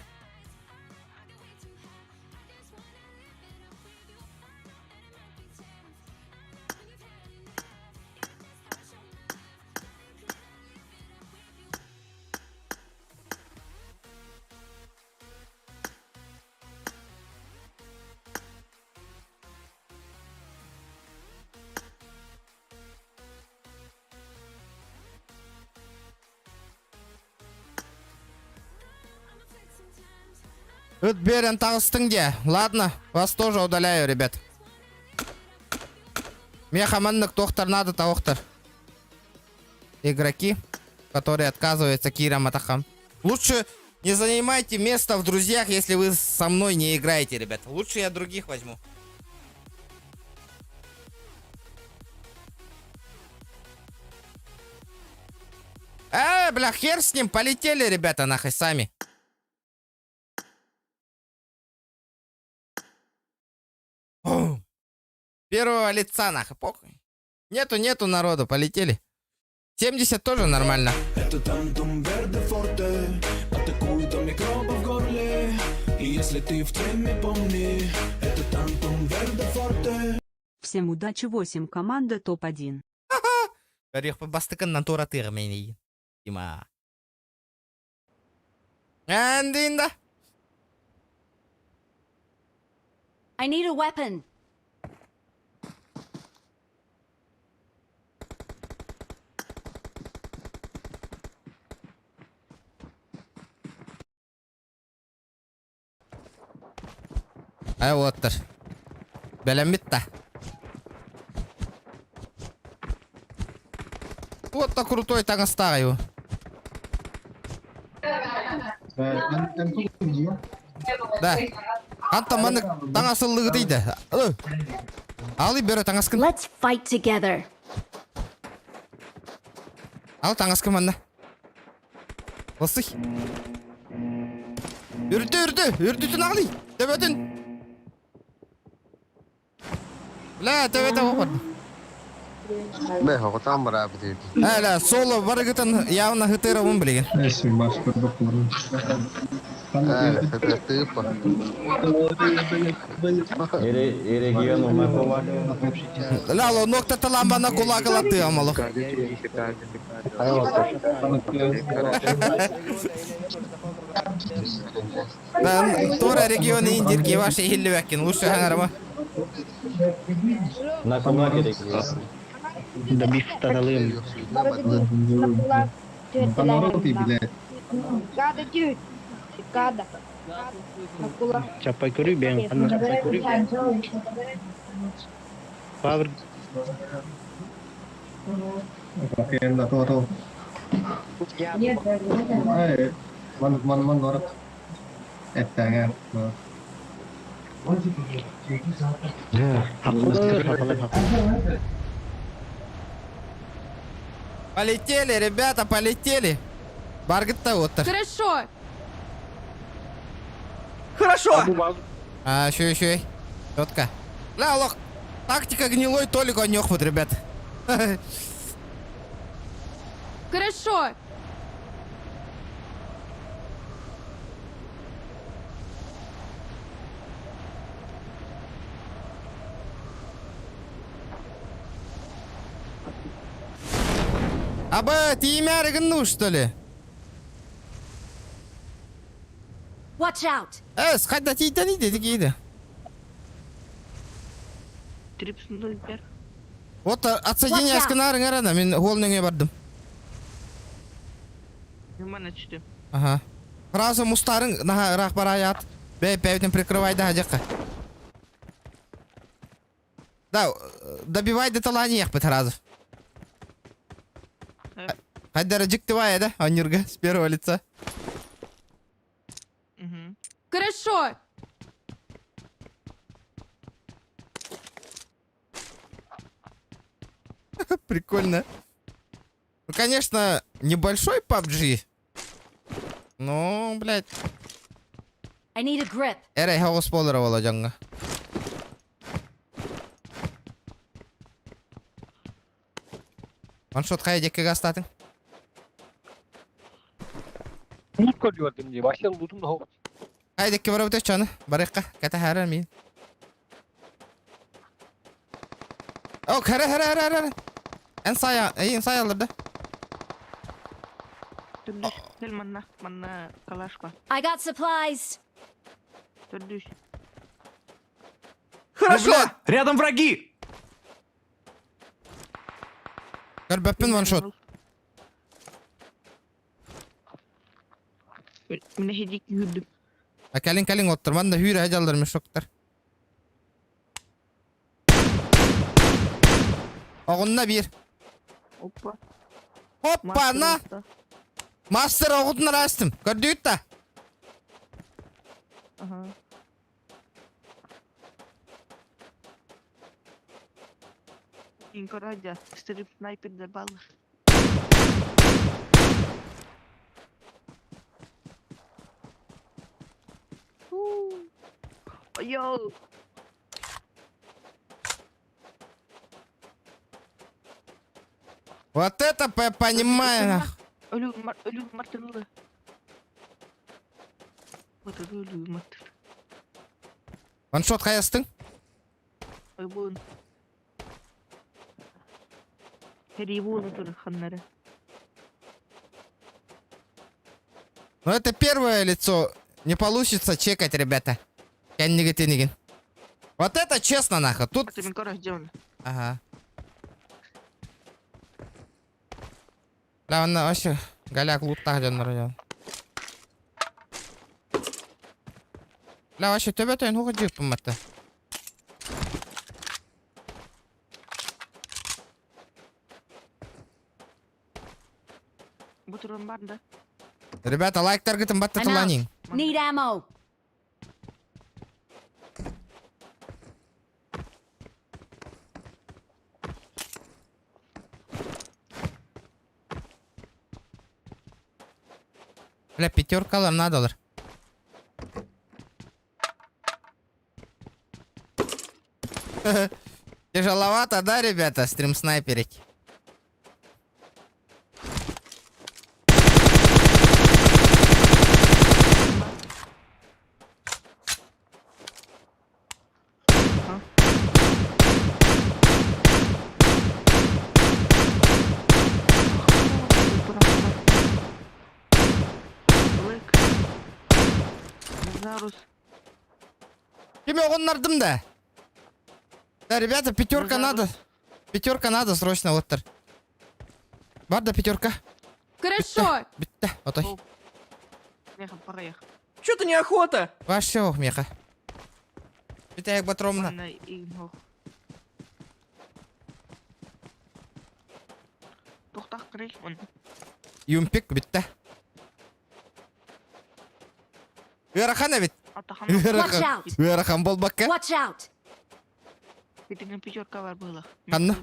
Ыт биэрэн таҕыстыҥ дии. Ладно, вас тоже удаляю, ребят. Миэхэ маннык туохтар надо таохтар. Игроки, которые отказываются киирэн атахам. Лучше не занимайте место в друзьях, если вы со мной не играете, ребят. Лучше я других возьму. Бля, хер с ним, полетели, ребята, нахуй сами. О, первого лица, нахуй, похуй. Нету, нету народу, полетели. 70 тоже нормально. Это Тантум Верде Форте. Атакует от микробов в горле. И если ты в теме, помни, это Тантум Верде Форте. Всем удачи. 8 команда топ-1. Бастыкыннан туоратыыр мени. Дима. Эндинда. I need a weapon. Ай уоттар. Бэлэммит да. Вот та крутой таҥастаах его. Да. Хантан маннык таҥас ыллыгытый да. Алы бөрө таҥаскын. Let's fight together. Ал таҥаскын манна. Ылсый. Үрдү, үрдү, үрдүтүн аҕалый. Төбөтүн. Бля, төбөтө оҕорду. Бе, хоҕутаан бараабыт Ээ, соло барыгытын явно хытыырабын билигин. Хытыыртыыппа. Регион Умакова. Лало, нокта таламбана кулакалаты амало. Тура регионы Индирки ваши иһиллибэккин лучше хаҥарама. На кулак регион. Добив таналым. Чапай көрүй бен ханна чапай көрүй. Павр хакылыр хакылыр хакылыр. Полетели, ребята, полетели. Баргытта оттар. Хорошо. Хорошо! А, еще, еще. Четко. Ля, лох. Тактика гнилой Толик онёх вот, ребят. Хорошо. Аба, ты имя ну, что ли? Watch out! Э, схода тийтани дедик иди. 301. Вот отсоединяй Watch out. сканарын арана, мен холныңа бардым. Нормально чти. Ага. Сразу мустарын наха ыраах бараят. Бэй бэйбитин прикрывай да жакка. Да, добивай до талани яхпыт сразу. Хайдара жиктывай, да, Анюрга, с первого лица. Угу. Хорошо. Прикольно. Ну, конечно, небольшой PUBG. Ну, блядь. I need a grip. Эрэй хаҕыс буолара буолла дьоҥҥо. Ваншот хайа диэки астаатыҥ? Лут көрдүм дии, вообще лутум да Хайа диэки барабыт чаны. Барыахха, кэтэһээрэр миин. О, хара хара хара хара. Эн сая, эн сайалар да. Төрдүс. Кел манна, манна калашка. I got supplies. Төрдүс. Хорошо! блядь. Рядом враги! Көрбөппүн ваншот. Мине хедик юрдүм. А кэлин кэлин оттор. Манна хүүрэ хадьаллар мешоктар. Оҕунна биир. Опа. Хоппа, на! Мастер оҕутун арастым. Көрдүгүт да? Ага. Инкорадя, стрип снайпер дебал. Йоу! Вот это понимаю. нах. Өлүү өлүү мартылы. Вот это өлүү мартыл. Ваншот хайастың? Ойбун. Херибун тур ханнары. Ну это первое лицо. Не получится чекать, ребята. Кэнниги Вот это честно, нахуй. Тут... Это мен көрөс Ага. Ладно, вообще, голяк луттах дьоннор дьон. Бля, вообще төбөтөн хуга жыппын батта. Бу туран бар да. Ребята, лайктаргытын батта I'm тыланин. out. Need ammo. Бля, пятеркалар надалар. Тяжеловато, да, ребята, стрим снайперить? Кими оҕуннардым да. Да, ребята, пятерка надо. Пятерка надо срочно, вот тар. Бар да пятерка. Хорошо. Бүттэ, отой. Чё-то неохота. Вообще ох, меха. Бүтэйик батромна. Юмпик бүттэ. Ыарахан эбит. Watch Ыарахан. out. Ыарахан буолбакка. Watch out. Итинэн пятерка бар была. Ханна?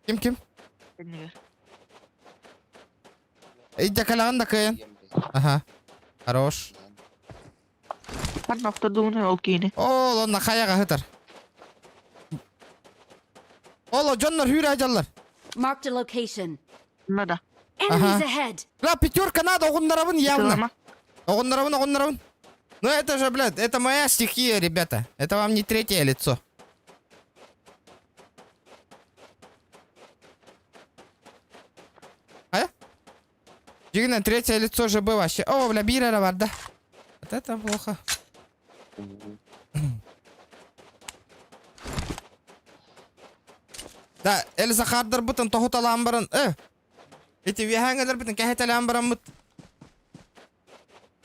Ким ким? Иддакалаҕын да кыайан. Аха. Хорош. Ханна охтордугуна ол киини. Ол онно хайаҕа сытар. Ол дьоннор хүүрэ дьаллар. Marked a location. Надо. Enemies Ага. ahead. Бля, пятерка надо, оҕуннарабын явно. Оҕуннарабын, оҕуннарабын. Ну это же, блядь, это моя стихия, ребята. Это вам не третье лицо. А? Дьиҥинэн, третье лицо же было вообще. О, бля, биир эрэ бар да. Вот это плохо. Да, Эльза хаардарбытын тоһуталаан баран, э, ити үөһээҥҥэлэрбитин кэһэтэлээн бараммыт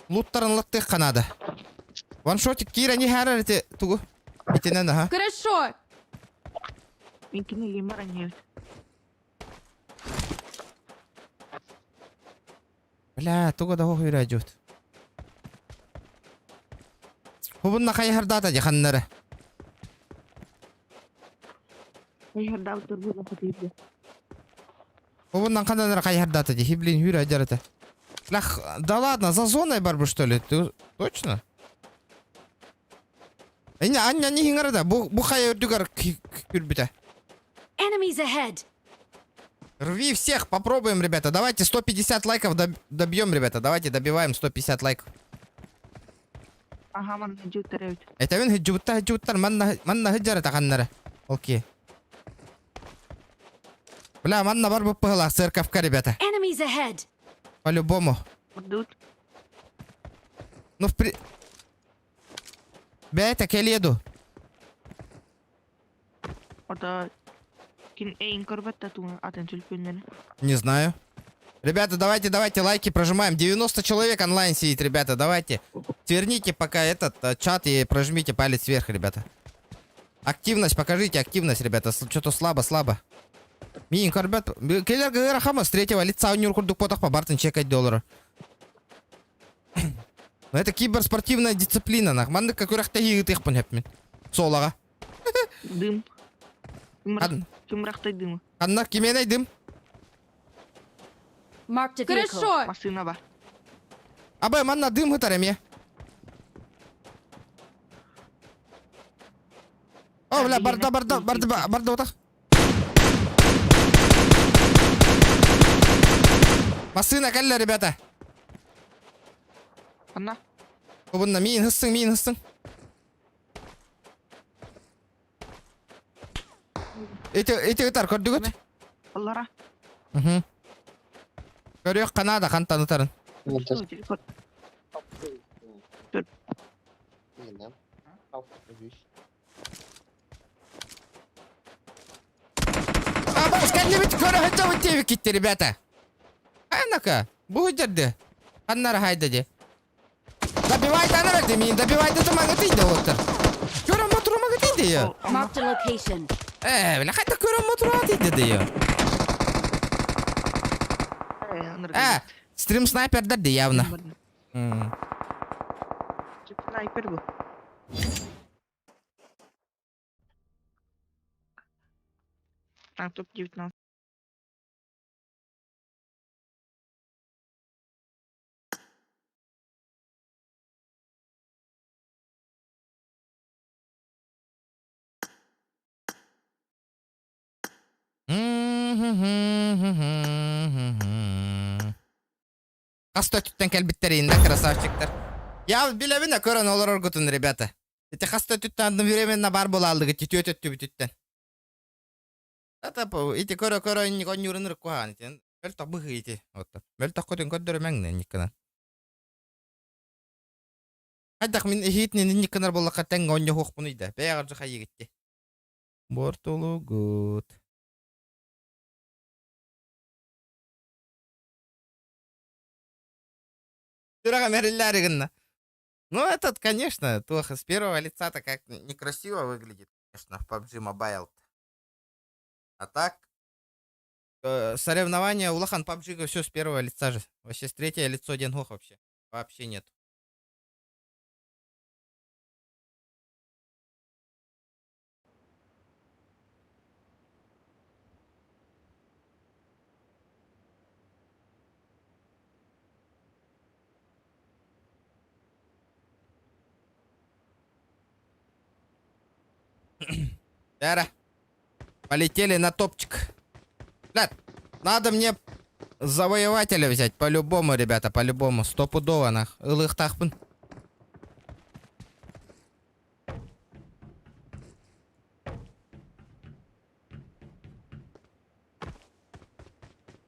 луттарын латтыахха наада. Ваншотик киирэн иһээрэр ити тугу? Итинэн аха. Хорошо. Мин кини баран иһэбит. Бля, туга да хоһуйра дьут. Хубунна хайыһардаата дьэ ханнары. Хайыһардаабыттар буолан хатыырда. Хубуннан ханнары хайыһардаата дьэ, блин, хүрэ дьарата. Лах, да ладно, за зоной барбы что ли? Ты точно? Инне анньа не хиҥара да, бу бу хайа үрдүгэр күрбүтэ. Enemies ahead. Рви всех, попробуем, ребята. Давайте 150 лайков добьем, ребята. Давайте добиваем 150 лайков. Аха, манна дьүттэр эбит. Этэбин хыдьыбытта хыдьыбыттар манна манна хыдьара таханнары. Окей. Бля, манна бар быппыһылаах церковка, ребята. Enemies ahead. По-любому. Бурдут. Ну, в при... Бэйэтэ кэлиэ дуу? Ото кин эйин көрбөт да тугун атын түлпүннэри. Не знаю. Ребята, давайте, давайте лайки прожимаем. 90 человек онлайн сидит, ребята, давайте. Сверните пока этот чат и прожмите палец вверх, ребята. Активность, покажите активность, ребята. Что-то слабо, слабо. Миин көрбөт. Келер ыарахама с третьего лица оонньуур курдук буотах барытын чекать доллары. Но это киберспортивная дисциплина, нах. Маннык күрэхтэһии ыытыахпын сөп мин. Солаҕа. Дым. Хан- Кымрахтай дымы. Ханна кимиэнэй дым? Marked a vehicle. Хорошо. Массыына бар. Абай, манна дым сытар эмиэ. О, бля, барда, барда, барда, барда отах. Массыына кэллэ, ребята. Ханна? Обунна миин хыссың, миин хыссың. Ити, ити ытар, көрдүгүт? Аллара. Угу. Көрүөх Канада хантан ытарын. Телефон. Абас кэллибит көрө сылдьабыт диэбиккит ребята. Анака, бу сылдьарды. Ханнара хайда дии. Добивай да мин, добивай да тумаҥы тыйда уоттар. Көрөн ботурумаҥы тыйда я. Marked a location. Э, бля, хайда көрөн ботурума тыйда да я. Э, стрим снайпердар да явно. Снайпер был. А, топ-19. Хас да өттүттэн кэлбиттэрин да красавчиктар. Я билэбин да көрөн олороргутун, ребята. Ити хас да өттүттэн одновременно бар буолааллыгыт түөт өттүбүтүттэн. Ити көрө-көрө инник онньуурун ырыккуһаан итин. Мөлтөх быһыы ити. Оттон. Мөлтөх көтүн көрдөрүмэҥ инниккынан. Хайдах мин иһиитинэн инниккынар буоллахха тэҥҥэ онньоһуохпунуй да. Бэйэҕэр дьэ хайыгытти. Бортулугут. Сүрэҕим эриллээри гынна. Ну, этот, конечно, плохо. С первого лица-то как некрасиво выглядит, конечно, в PUBG Mobile. А так, соревнования улахан PUBG все с первого лица же. Вообще с третьего лицо один гох вообще. Вообще нет. Дара. Полетели на топчик. Ребят, надо мне завоевателя взять. По-любому, ребята, по-любому. Стопудово нах. Ылыахтаахпын.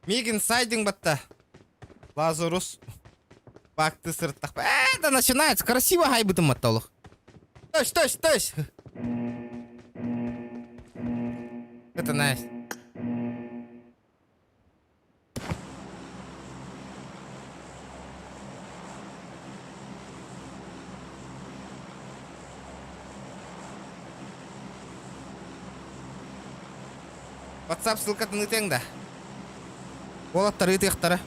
Мигин сайдинг батта. Лазурус. Бакты сырыттах. Э, да начинается. Красиво хайбытым маттолух. Точь, точь, точь. Это nice. WhatsApp ссылкатын ыытыаҥ да. Уолаттар ыытыахтара.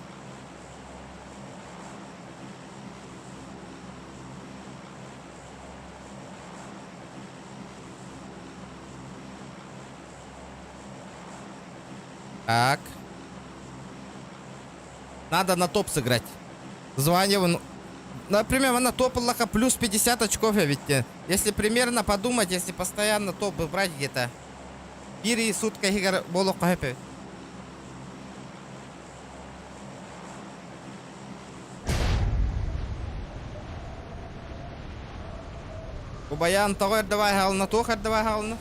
Так. Надо на топ сыграть. Звание вон... Например, на топ ыллахха плюс 50 очков я ведь. Если примерно подумать, если постоянно топ брать где-то. Биир сутка иһигэр буолуохха сөп. Убайаан тоҕо эрдэ баайаалына, туох эрдэ баайаалына?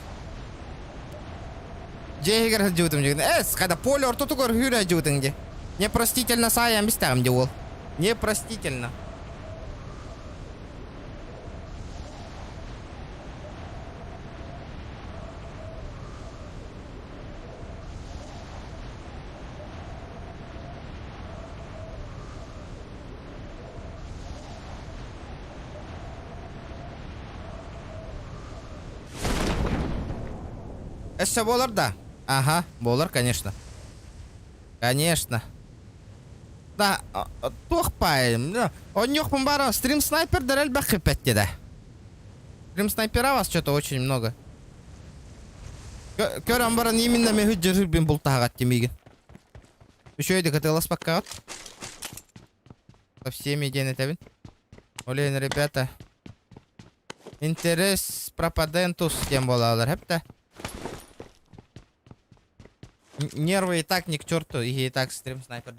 Дьиэ иһигэр сылдьыбытым дьигин. Эс, когда поле ортотугар үүрэ сылдьыбытыҥ дии. Непростительно саайан бистэҕим дии уол. Непростительно. Өссө буолар да? Ага, буолар, конечно. Конечно. Да, туох паайым. Онньуохпун баара стрим снайпердер элбэх хиппэттэ да. Стрим снайпера вас что-то очень много. Көрөн баран именно мехү дьырырбин бултаһаҕат тимигин. Үчүгэй да кытыласпаккаҕыт. Со всеми диэн этэбин. Олен, ребята, интерес пропадентус диэн буолалар хэптэ. Нервы и так не к черту, и так стрим снайпер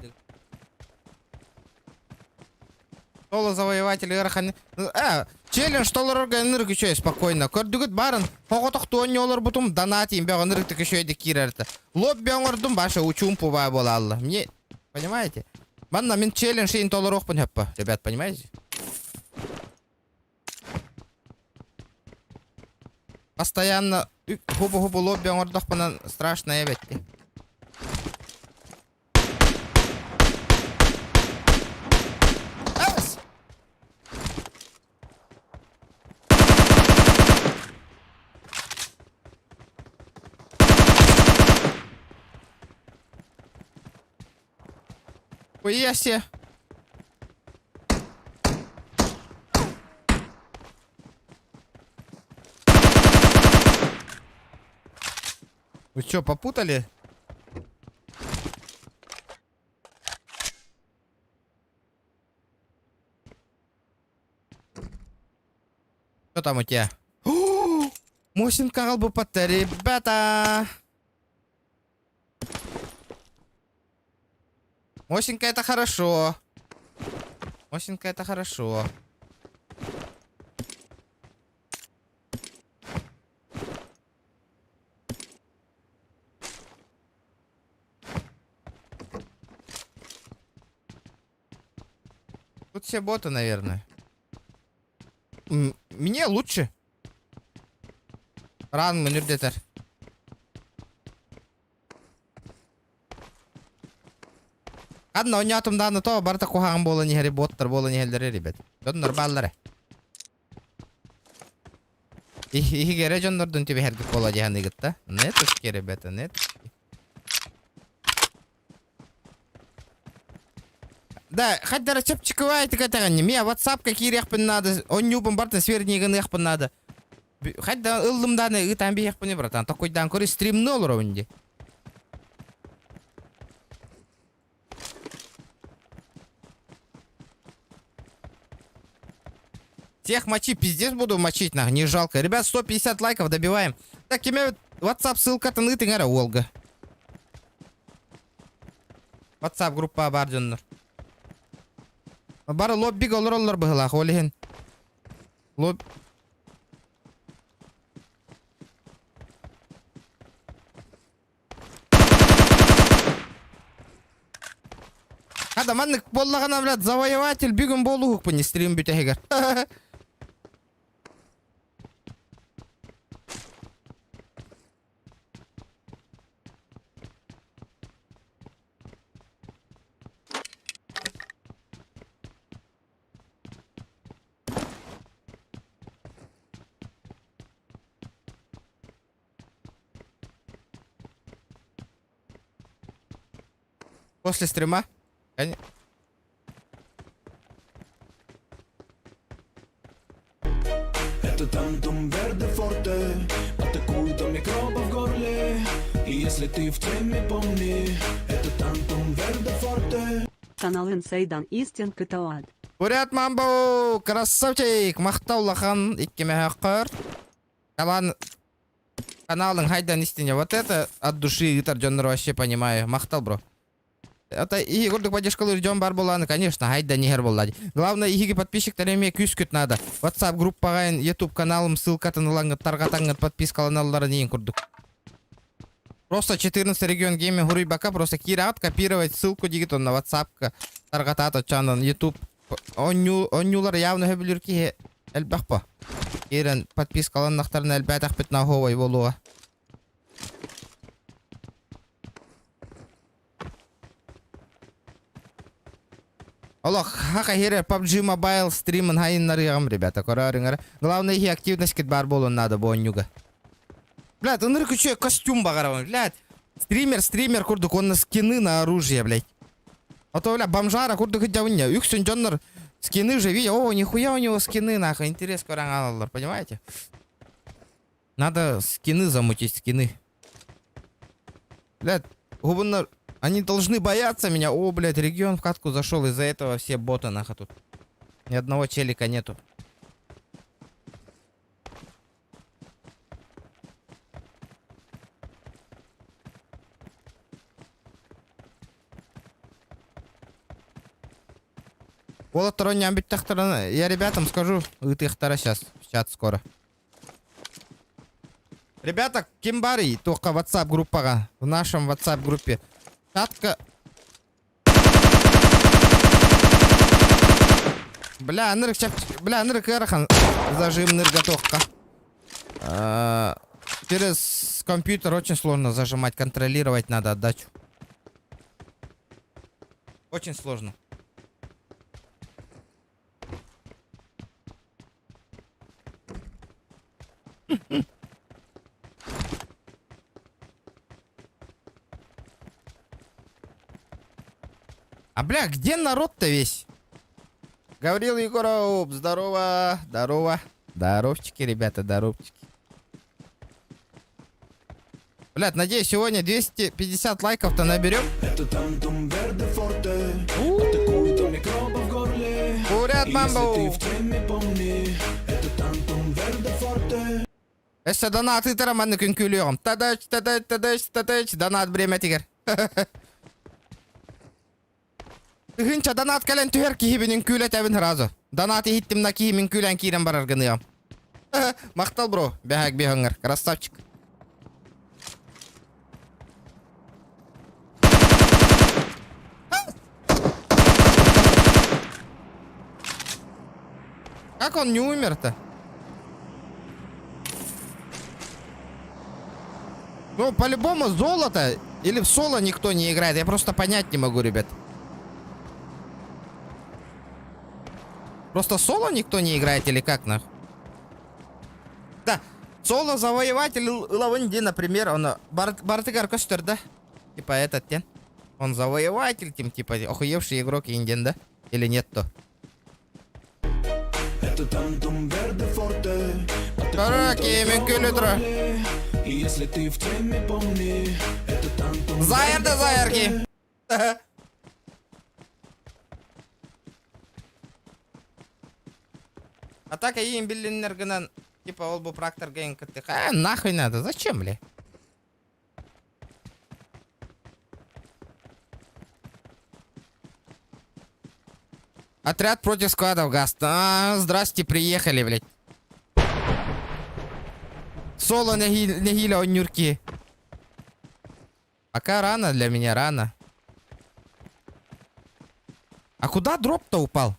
Соло завоеватель ыарахан. Э, челлендж толорорго ынырык үчүгэй спокойно. Көрдүгүт баарын хоҕотохтуон олорбутум донатим бөҕө ынырыктык үчүгэйдик киирэртэ. Лобби оҥордум баша учуумпу баа буолаалла. Мне, понимаете? Манна мин челлендж иин толоруохпун хөппө. Ребят, понимаете? Постоянно хубу-хубу лобби оҥордохпунан страшно эбэтти. Эс! Хуя себе. Вы что, попутали? Что там у тебя? Мосинка хаалбыппат, ребята! Мосинка это хорошо. Мосинка это хорошо. Тут все боты, наверное. Мне лучше. Ран мөнүрдетер. Ханна оонньоотум даҕаны то барыта куһаҕан буолан иһэри боттар буолан иһэллэрэ ребят. Дьоннор бааллара. Иһигэрэ дьоннордун түбэһэргит буола дьаһаныгыт да. Нетушки, ребята, нетушки. Да, хайдара чэпчэкивай тикэтэҕинни. Мия WhatsApp-ка киириэхпин наада, онньуубун барытын свернигыныахпын наада. Хайда ыллым дааны ыытаан биһиэхпини, братан. Токуйдаан көрү стримны олоробун дии. Тех мочи, пиздец буду мочить, нах, не жалко. Ребят, 150 лайков добиваем. Так, кимэ WhatsApp ссылкатын ыытыҥ эрэ уолга. WhatsApp группа баар дьоннор. Бары лоббига олороллор быһылаах, ол иһин. Лоб... Хата маннык буоллаҕына, блядь, завоеватель бүгүн буолуһукпун стрим бүтэһигэр. После стрима? Это Тантум Верде Форте Атакует микробы в горле И если ты в теме, помни Это Тантум Верде Форте Каналын сайдан истин кыталад. Бурят Мамбо, красавчик, махтал улахан, иккимэһэххэр. Талан каналын хайдан истине. Вот это от души ыытар дьоннор вообще понимаю. Махтал, бро. Это и курдук поддержкалыыр дьон баар буоллаҕына, конечно, хайдан иһэр буолла. Главное, иһиги подписчиктар эмиэ күүскүт надо. WhatsApp группаҕа YouTube каналым ссылкатын ылаҥҥыт, тарҕатаҥҥыт подпискаланалларын иһин курдук. Просто 14 регион гейминг хуруйбакка просто киирэҕит копировать ссылку диигит онно WhatsApp-ка тарҕатаат оччоонон YouTube оонньуулар явно сөбүлүүр киһи элбэх по. Киирэн подпискаланнахтарына элбээтэхпит наһуобай буолуоҕа. Олох хака хире PUBG Mobile стримын хайыннарыаҕым, ребята, көрөөрүҥ Главное, иһи активность баар буолуон надо бу оонньууга. Блядь, ынырык үчүгэй костюм баҕарабын, блядь. Стример, стример курдук, уонна скины на оружие, блядь. А то, бля, бомжара курдук идявыння. Үксүн дьоннор скины же видят. О, нихуя у него скины, нахуй, интерес көрөн алаллар, понимаете? Надо скины замутить, скины. Блядь, губаннар, они должны бояться меня. О, блядь, регион в катку зашел, из-за этого все боты нахуй тут. Ни одного челика нету. Уолаттар оонньоон бүттэхтэринэ, я ребятам скажу, ыытыахтара сейчас, в чат скоро. Ребята, ким баарый, только WhatsApp группаҕа, в нашем WhatsApp группе. Чатка... Бля, ынырык чап... Бля, ынырык ыарахан зажимнырга туохха. Через компьютер очень сложно зажимать, контролировать надо отдачу. Очень сложно. А бля, где народ-то весь? Гаврил Егоров, здорово, здорово. Здоровчики, ребята, здоровчики. Блядь, надеюсь, сегодня 250 лайков-то наберем. Это тантум верде форте Атакует у микробов в горле Уряд И Если ты мамбу! в теме, помни Это тантум верде форте Өссө донат ыытара маннык үҥкүүлүөҕүм. Тадач, тадач, тадач, тадач, донат бириэмэтигэр. Тыһыынча донат кэлэн түһэр киһибин үҥкүүлэтэбин сразу. Донат иһиттим на киһим үҥкүүлээн киирэн барар гыныам. Махтал бро, бэһэк биһөҥҥөр, красавчик. Как он не умер-то? Ну, по-любому золото или в соло никто не играет. Я просто понять не могу, ребят. Просто соло никто не играет или как нах? Да, соло завоеватель Лаванди, например, он бар барытыгар көстөр, да? Типа этот тен. Он завоеватель, тем, типа, охуевший игрок индиан, да? Или нет то? Это тантум верде форте Караки, мюнкүлү И если ты в теме, помни Это тантум Заер да заерки. А так им биллиннер гынан, типа ол бу практор гейн кыттык. А, нахуй надо, зачем, бля? Отряд против складов ГАСТ. А, здрасте, приехали, блядь. Соло нэһиилэ оонньуур Пока рано для меня, рано. А куда дроп-то упал?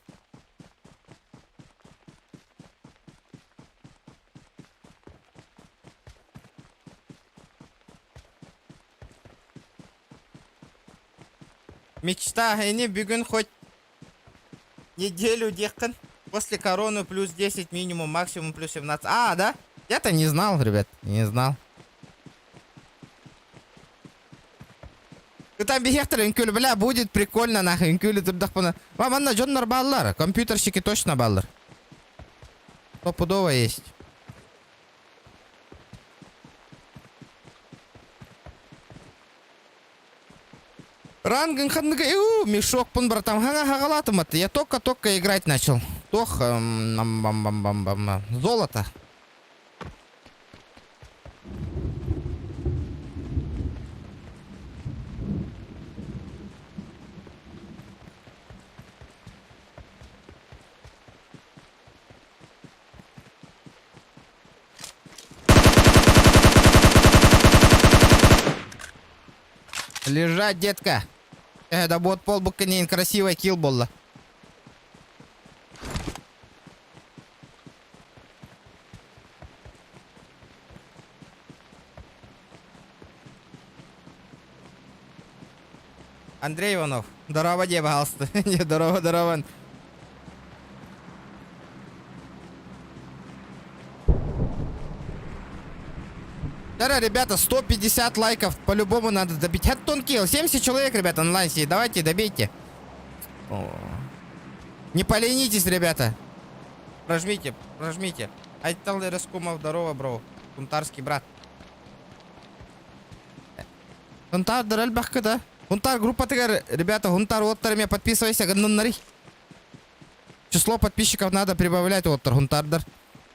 Мечта, ини бүгүн хоть неделю диэххин. После короны плюс 10 минимум, максимум плюс 17. А, да? Я-то не знал, ребят, не знал. Там биһиэхтэр үҥкүүл, бля, будет прикольно, нахуй, үҥкүүлүү турдахпына. Ва, манна дьоннор бааллар, компьютерщики точно бааллар. Стопудово есть. Рангын ханныга, мешок пун, братан, хага хагалатым это. Я только-только играть начал. Тох, бам бам бам бам Золото. Лежать, детка. Да вот пол буканин красивый килл буолла. Андрей Иванов. Здорово, дьэ, пожалуйста. Не, здорово, здорово. Да, ребята, 150 лайков по-любому надо добить. Хаттон килл. 70 человек, ребята, онлайн сидит. Давайте, добейте. О. Не поленитесь, ребята. Прожмите, прожмите. Айтал Раскумов, здорово, бро. Кунтарский брат. Хунтар элбэххит да. Хунтар группатыгар, ребята, Хунтар уолаттар подписывайся, гыннарый. Число подписчиков надо прибавлять уолаттар, Хунтардар.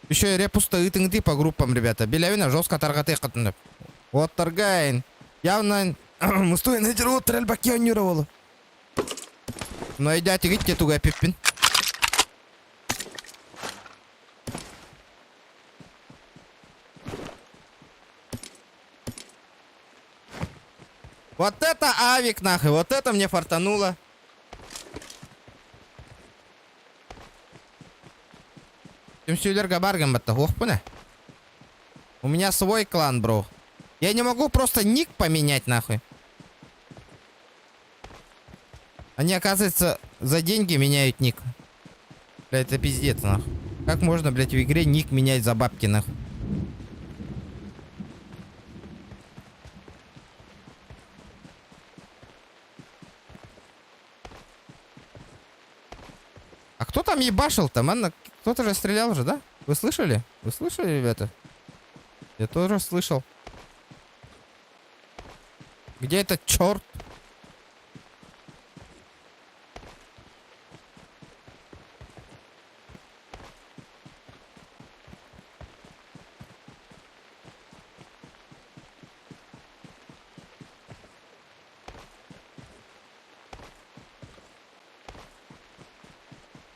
Еще и репоста ыытыҥ по группам, ребята. Билэбин жестко тарҕатыаххытын. Уолаттарга явно мустуй нетер уолаттар элбэххэ оонньуур Но идятигит туга пиппин. Вот это авик нахуй, вот это мне фартануло. Түмсүүлэргэ бааргын батта, ох У меня свой клан, бро. Я не могу просто ник поменять, нахуй. Они, оказывается, за деньги меняют ник. Бля, это пиздец, нахуй. Как можно, блядь, в игре ник менять за бабки, нахуй? там ебашил-то, манна? Кто-то же стрелял же, да? Вы слышали? Вы слышали, ребята? Я тоже слышал. Где этот черт?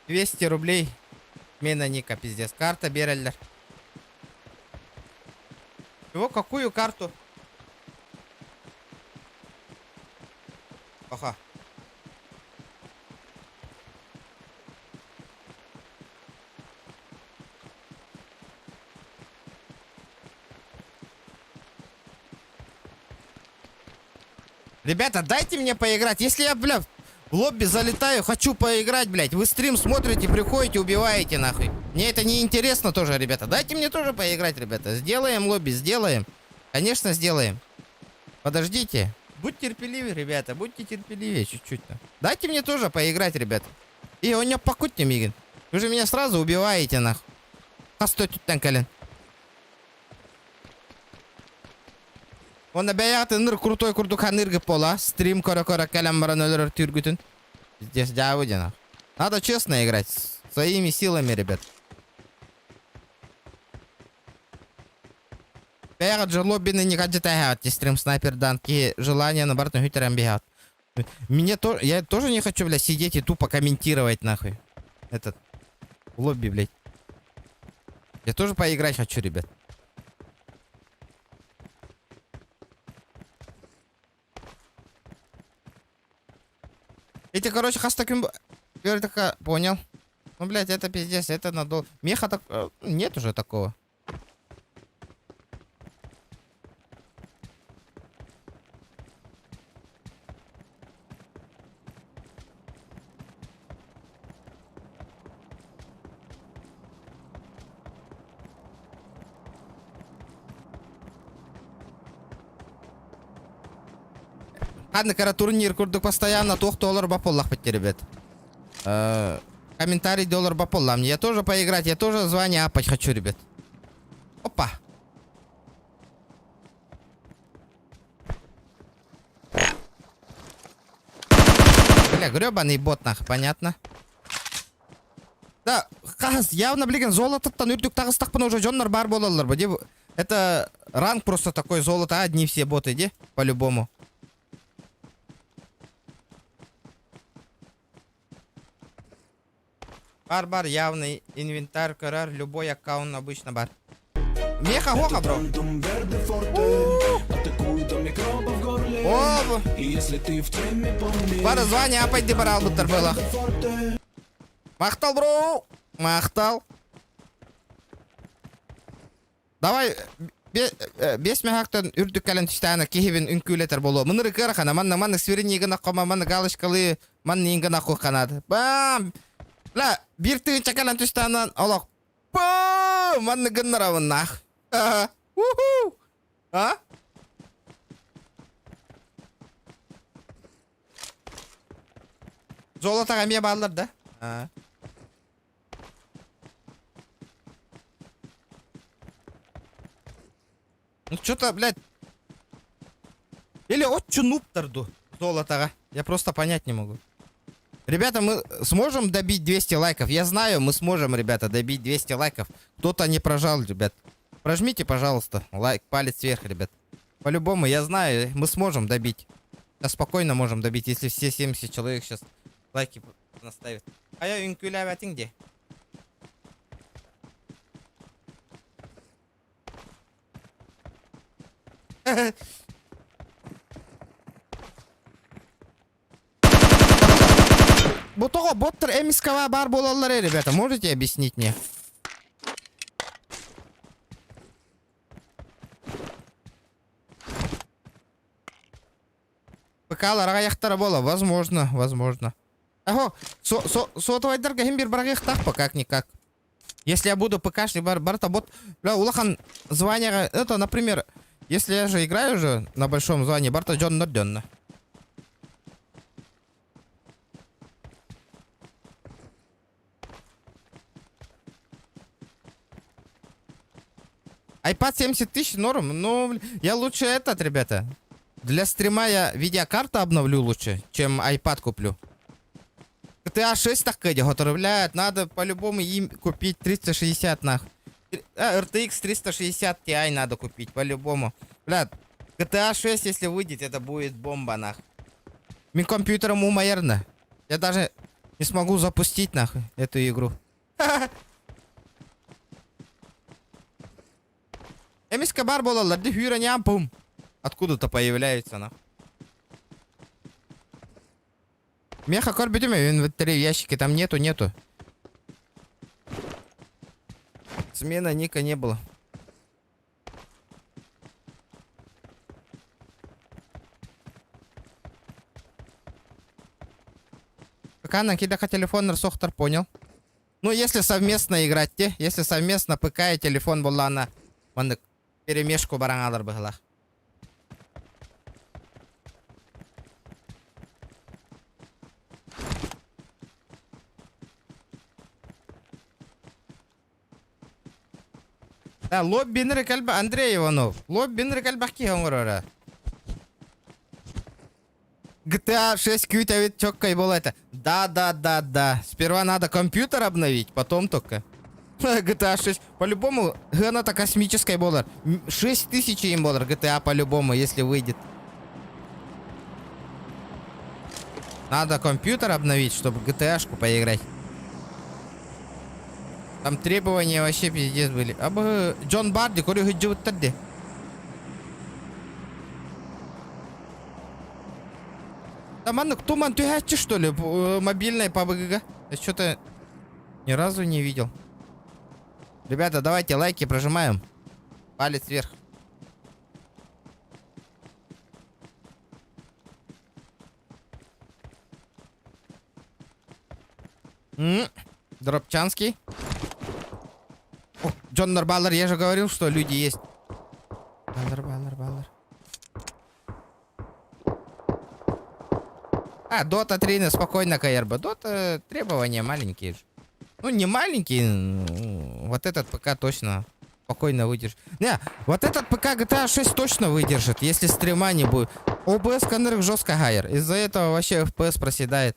200 рублей. Смена ника, пиздец. Карта биэрэллэр. Чего? Какую карту? Ага. Ребята, дайте мне поиграть. Если я, бля, в лобби залетаю, хочу поиграть, блядь. Вы стрим смотрите, приходите, убиваете, нахуй. Мне это не интересно тоже, ребята. Дайте мне тоже поиграть, ребята. Сделаем лобби, сделаем. Конечно, сделаем. Подождите. Будьте терпеливее, ребята, будьте терпеливее чуть-чуть. Дайте мне тоже поиграть, ребята. И он не покутьте, Мигин. Вы же меня сразу убиваете, нахуй. А стой тут, кэлэн. Онно бэйэҕит ыныр крутой курдук ханыргы пола. Стрим көрө-көрө кэлэн баран өлөрөр түүргүтүн. Здесь дьаабы Надо честно играть. Своими силами, ребят. Бэйэҕит же лоббины не хотите стрим снайпер данки желание на бартын хүтерен бегат. Мне то, я тоже не хочу, блядь, сидеть и тупо комментировать нахуй. Этот лобби, блядь. Я тоже поиграть хочу, ребят. Эти, короче, хас таким... Такая, понял. Ну, блядь, это пиздец, это надо... Меха так... Нет уже такого. Ханна кара турнир курдук постоянно туох доллар баполлах бит, ребят. Комментарий доллар баполлам. Я тоже поиграть, я тоже звание апать хочу, ребят. Опа. Бля, гребаный бот нах, понятно. Да, хас, явно, блин, золототтан үрдүк таҕыстахпына уже дьоннор баар буолаллар бу. Это ранг просто такой золото, одни все боты, де, по-любому. Бар-бар, явный инвентарь, көрөр, любой аккаунт обычно бар. Меха хоха, бро. О, Бары звание апайды бар албыттар было. Махтал, бро! Махтал. Давай, бес мехактан үрдүк кэлэн түстэҕинэ киһибин үҥкүүлэтэр буолуо. Мыныры кырахана, манна манна свирни гына кома, манна галочкалы, манна гына куханады. Бам! Ла, биир тыһыынча кэлэн түстэҕинэ олох. Бам! Манна гыннарабын нах. Уху! А? Золотоҕа эмиэ бааллар да? А. Ну что-то, блядь. Или очень нубтар ду золотоҕа. Я просто понять не могу. Ребята, мы сможем добить 200 лайков? Я знаю, мы сможем, ребята, добить 200 лайков. Кто-то не прожал, ребят. Прожмите, пожалуйста, лайк, палец вверх, ребят. По-любому, я знаю, мы сможем добить. Да спокойно можем добить, если все 70 человек сейчас лайки наставят. А я үҥкүүлээбэтиҥ где? Бу тоҕо боттар МСК баар буолаллар, ребята, можете объяснить мне? ПК-лар аҕыйахтара буолуо, возможно, возможно. Аһо, со, со, сотовайдарга син биир барыахтаах как-никак. Если я буду ПКшный бар, барта бот, бля, улахан звание, это, например, если я же играю уже на большом звании, барта дьоннор дьонно. iPad 70 тысяч норм. Ну, я лучше этот, ребята. Для стрима я видеокарту обновлю лучше, чем iPad куплю. GTA 6 так который, блядь, надо по-любому им купить 360 нах. RTX 360 Ti надо купить, по-любому. Блядь, GTA 6, если выйдет, это будет бомба, нах. Мин компьютером умаерно. Я даже не смогу запустить, нахуй, эту игру. Эмискэ баар буолаллар дии хүүрэн пум. Откуда-то появляются нах. Меха көрбүтүм инвентаре в ящике там нету, нету. Смена ника не было. ПК кидаха телефон сохтар понял. Ну, если совместно играть, те, если совместно ПК и телефон буоллаҕына, маннык перемешку бараҥалар быһылах. Да, лоббинер кэлбэ Андрей Иванов. Лоббинер кэлбэх киһи оҥороро. GTA 6 күүтэбит чёткай буолла это. Да, да, да, да. Сперва надо компьютер обновить, потом только. GTA 6. По-любому, сыаната космическая буолар. 6 тысяч им буолар GTA по-любому, если выйдет. Надо компьютер обновить, чтобы GTA-шку поиграть. Там требования вообще пиздец были. А бы Джон Барди, көрө дии. Там маннык туман түһээччи, что ли, мобильный PUBG? Я что-то ни разу не видел. Ребята, давайте лайки прожимаем. Палец вверх. М, Дропчанский. О, Джон Баллар, я же говорил, что люди есть. Баллар, Баллар, Баллар. А, Дота 3 спокойно, КРБ. Дота требования маленькие же. Ну, не маленькие, ну, вот этот ПК точно спокойно выдержит. Не, вот этот ПК GTA 6 точно выдержит, если стрима не будет. OBS сканер жестко гайер. Из-за этого вообще FPS проседает.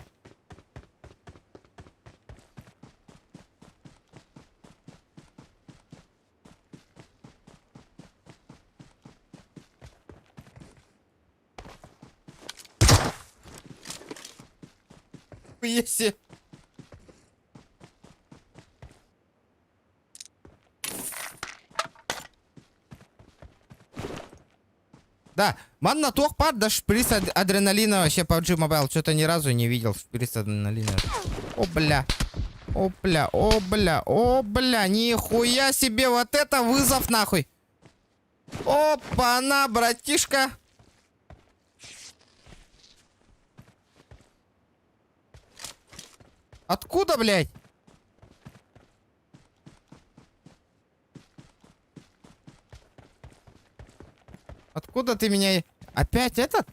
Если... Да, манна туох баар да шприц адреналина вообще PUBG Mobile. Что-то ни разу не видел шприц адреналина. О, бля. О, бля, о, бля, о, бля, нихуя себе, вот это вызов нахуй. Опа-на, братишка. Откуда, блядь? Откуда ты меня... Опять этот?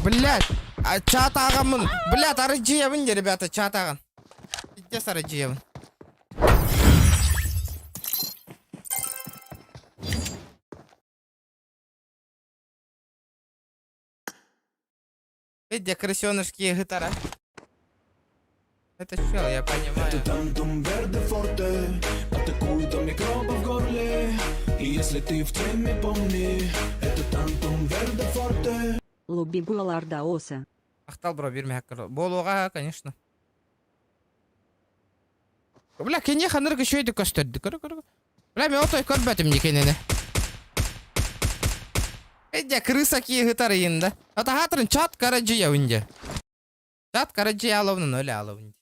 Блядь! А чат ааҕаммын. Блядь, арыдьыйабын ребята, чат ааҕан. Пиздец арыдьыйабын. Где крысенышки гитара? Это чел, я понимаю. Это Тантум Верде Форте Атакует до микробов в горле И если ты в теме, помни Это Тантум Верде Форте Лобби буолар да оса. Махтал бро, биир хакер. Буолуоҕа, конечно. Бля, кини ханнык еще иди көстөрдү. Көрө көрө. Бля, мен отой көрбөтүм дии кинини. Эдя крыса кии гытар да. Ата хатрын чат караджия үнде. Чат караджия аловны ноль аловны.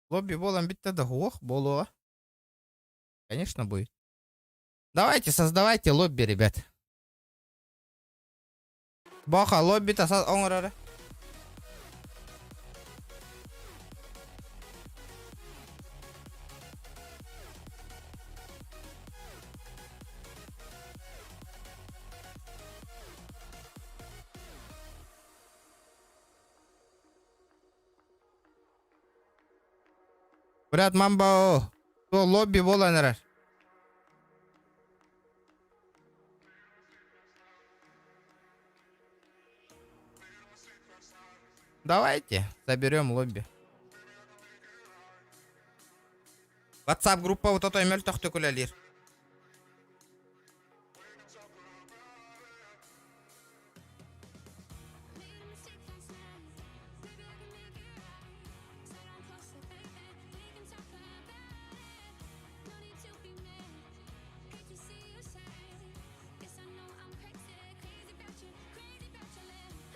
Лобби буолан бүттэ да ох, буолуо. Конечно будет. Давайте, создавайте лобби, ребят. Баха, лобби та оҥорор. Брат, мамба, то лобби буолан эрэр. Давайте заберем лобби. WhatsApp группа вот отой мөлтөхтүк үлэлиир.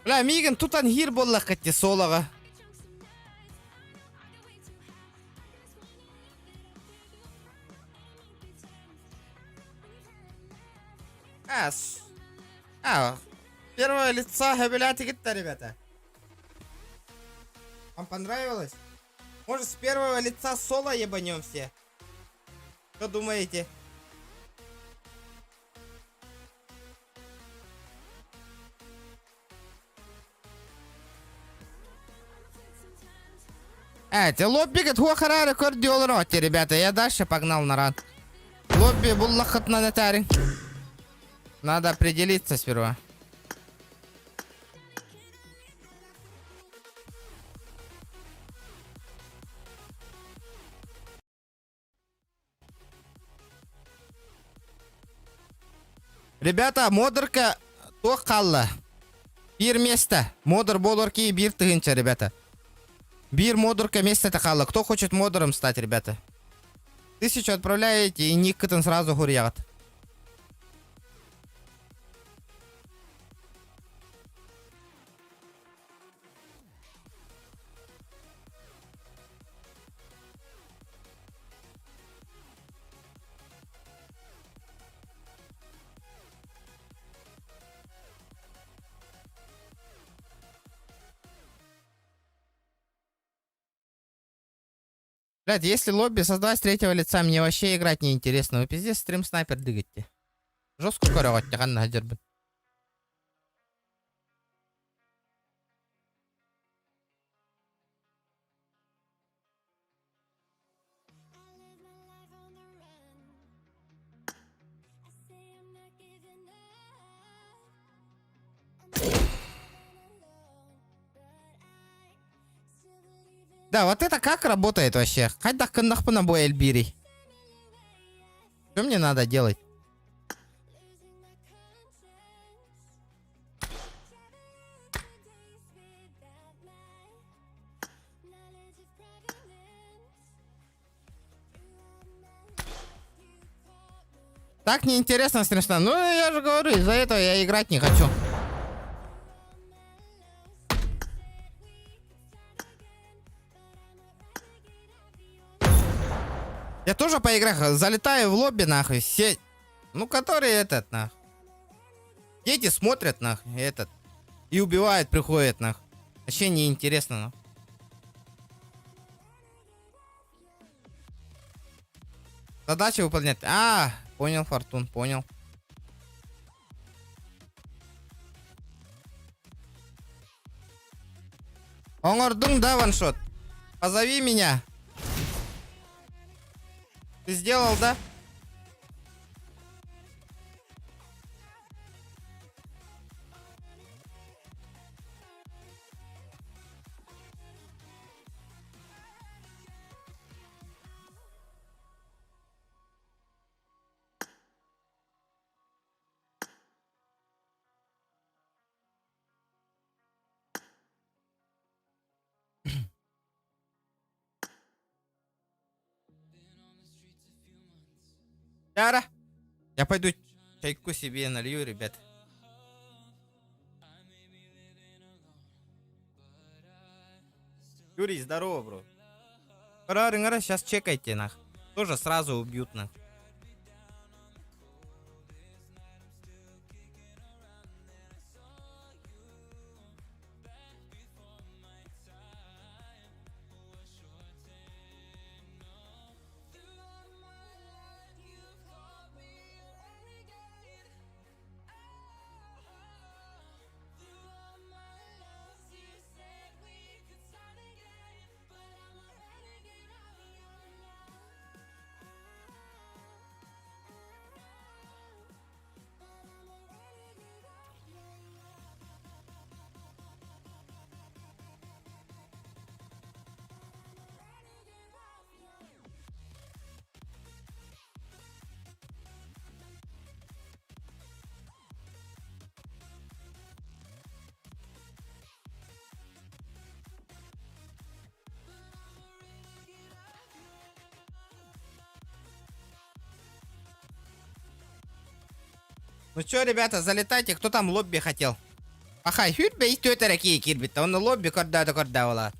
Бля, миигин тутан хир буоллаххыт дии солоҕа. А, а, первое лицо хөбүлээтигит ребята. Вам понравилось? Может, с первого лица соло ебанем все? Что думаете? Э, лобби туох эрэ көрдүөлөр ребята, я дальше погнал на ран. Лобби буллахытынан этээрин. Надо определиться сперва. Ребята, модерка туох хаалла. Биир место. Модер буолар киһи биир тыһыынча, ребята. Биир модерка место хаалла. Кто хочет модером стать, ребята? 1000 отправляете и никкытын сразу суруйаҕыт. Блядь, если лобби создавать с третьего лица, мне вообще играть неинтересно. Вы пиздец стрим снайпер дыгайте. Жестко көрөҕүт ханна сылдьарбын. Да, вот это как работает вообще? Хайдах гыннахпына бу элбиирий. Что мне надо делать? Так неинтересно страшно. Ну, я же говорю, из-за этого я играть не хочу. Я тоже по играх залетаю в лобби, нахуй, все... Ну, который этот, нахуй. Дети смотрят, нахуй, этот. И убивают, приходят, нахуй. Вообще неинтересно, нахуй. Задачи выполнять. А, понял, Фортун, понял. Оҥордуҥ, да, ваншот? Позови меня. Ты сделал, да? Яра. Я пойду чайку себе налью, ребят. Юрий, здорово, бро. Сейчас чекайте, нах. Тоже сразу убьют, нах. Ну чё, ребята, залетайте, кто там лобби хотел? Пахай, хүрбэ түөтэрэ кии киирбит. Онно лобби көрдөөтө көрдөө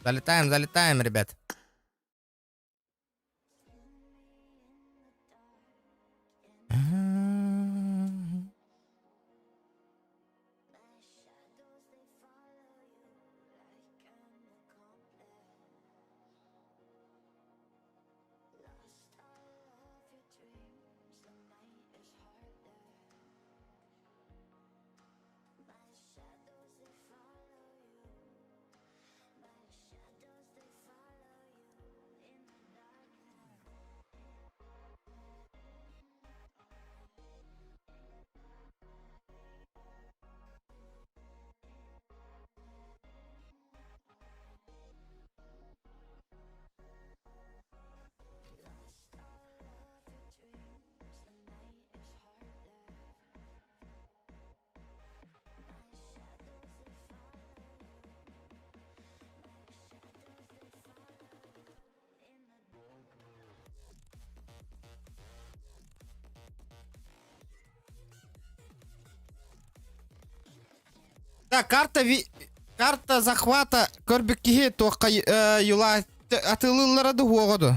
Залетаем, залетаем, ребят. Так, карта ви... Карта захвата көрбүт киһи туохха юла атылыллара дуһуоҕа ду.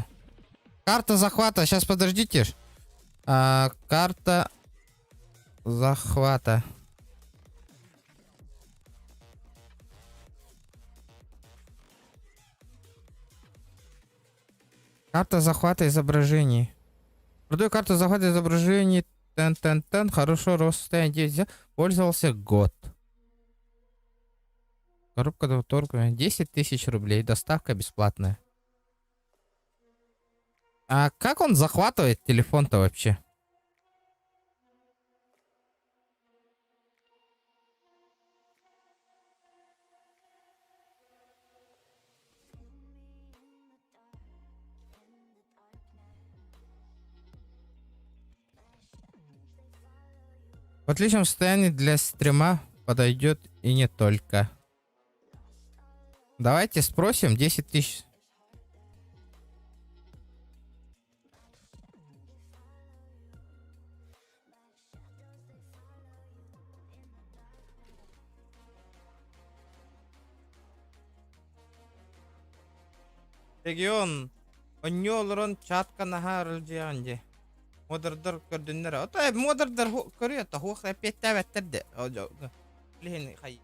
Карта захвата, сейчас подождите. А, карта захвата. Карта захвата изображений. Продаю карту захвата изображений. Тен-тен-тен. Хорошо, рост состояние Пользовался год. Коробка двухторговая. 10 тысяч рублей. Доставка бесплатная. А как он захватывает телефон-то вообще? В отличном состоянии для стрима подойдет и не только. Давайте спросим 10 тысяч. Регион. Онньуу олорон чатка наһаа арылдьыйаҕын дии. Модердар көрдүннэр. Ото модердар көрүө тоһуох эппиэттээбэттэр де. Билиһин хай.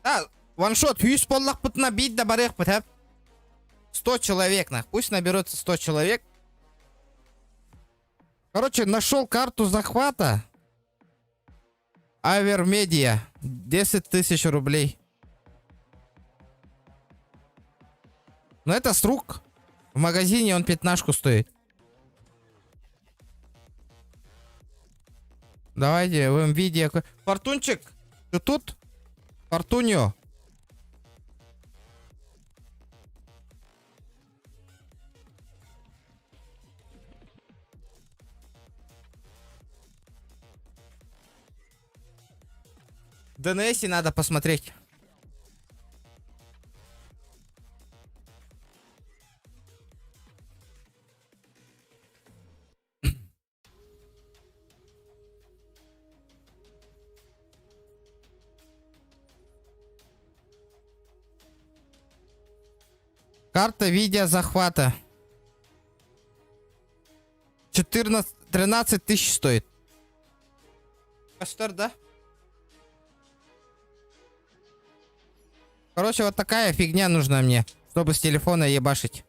Да, ваншот сүүс буоллахпытына биир да барыахпыт хэп. 100 человек нах. Пусть наберется 100 человек. Короче, нашел карту захвата. Авермедиа. 10 тысяч рублей. Но это с рук. В магазине он пятнашку стоит. Давайте в виде. Фортунчик, ты тут? Фортунио. ДНС надо посмотреть. Карта видеозахвата. 14, 13 тысяч стоит. Костер, да? Короче, вот такая фигня нужна мне, чтобы с телефона ебашить.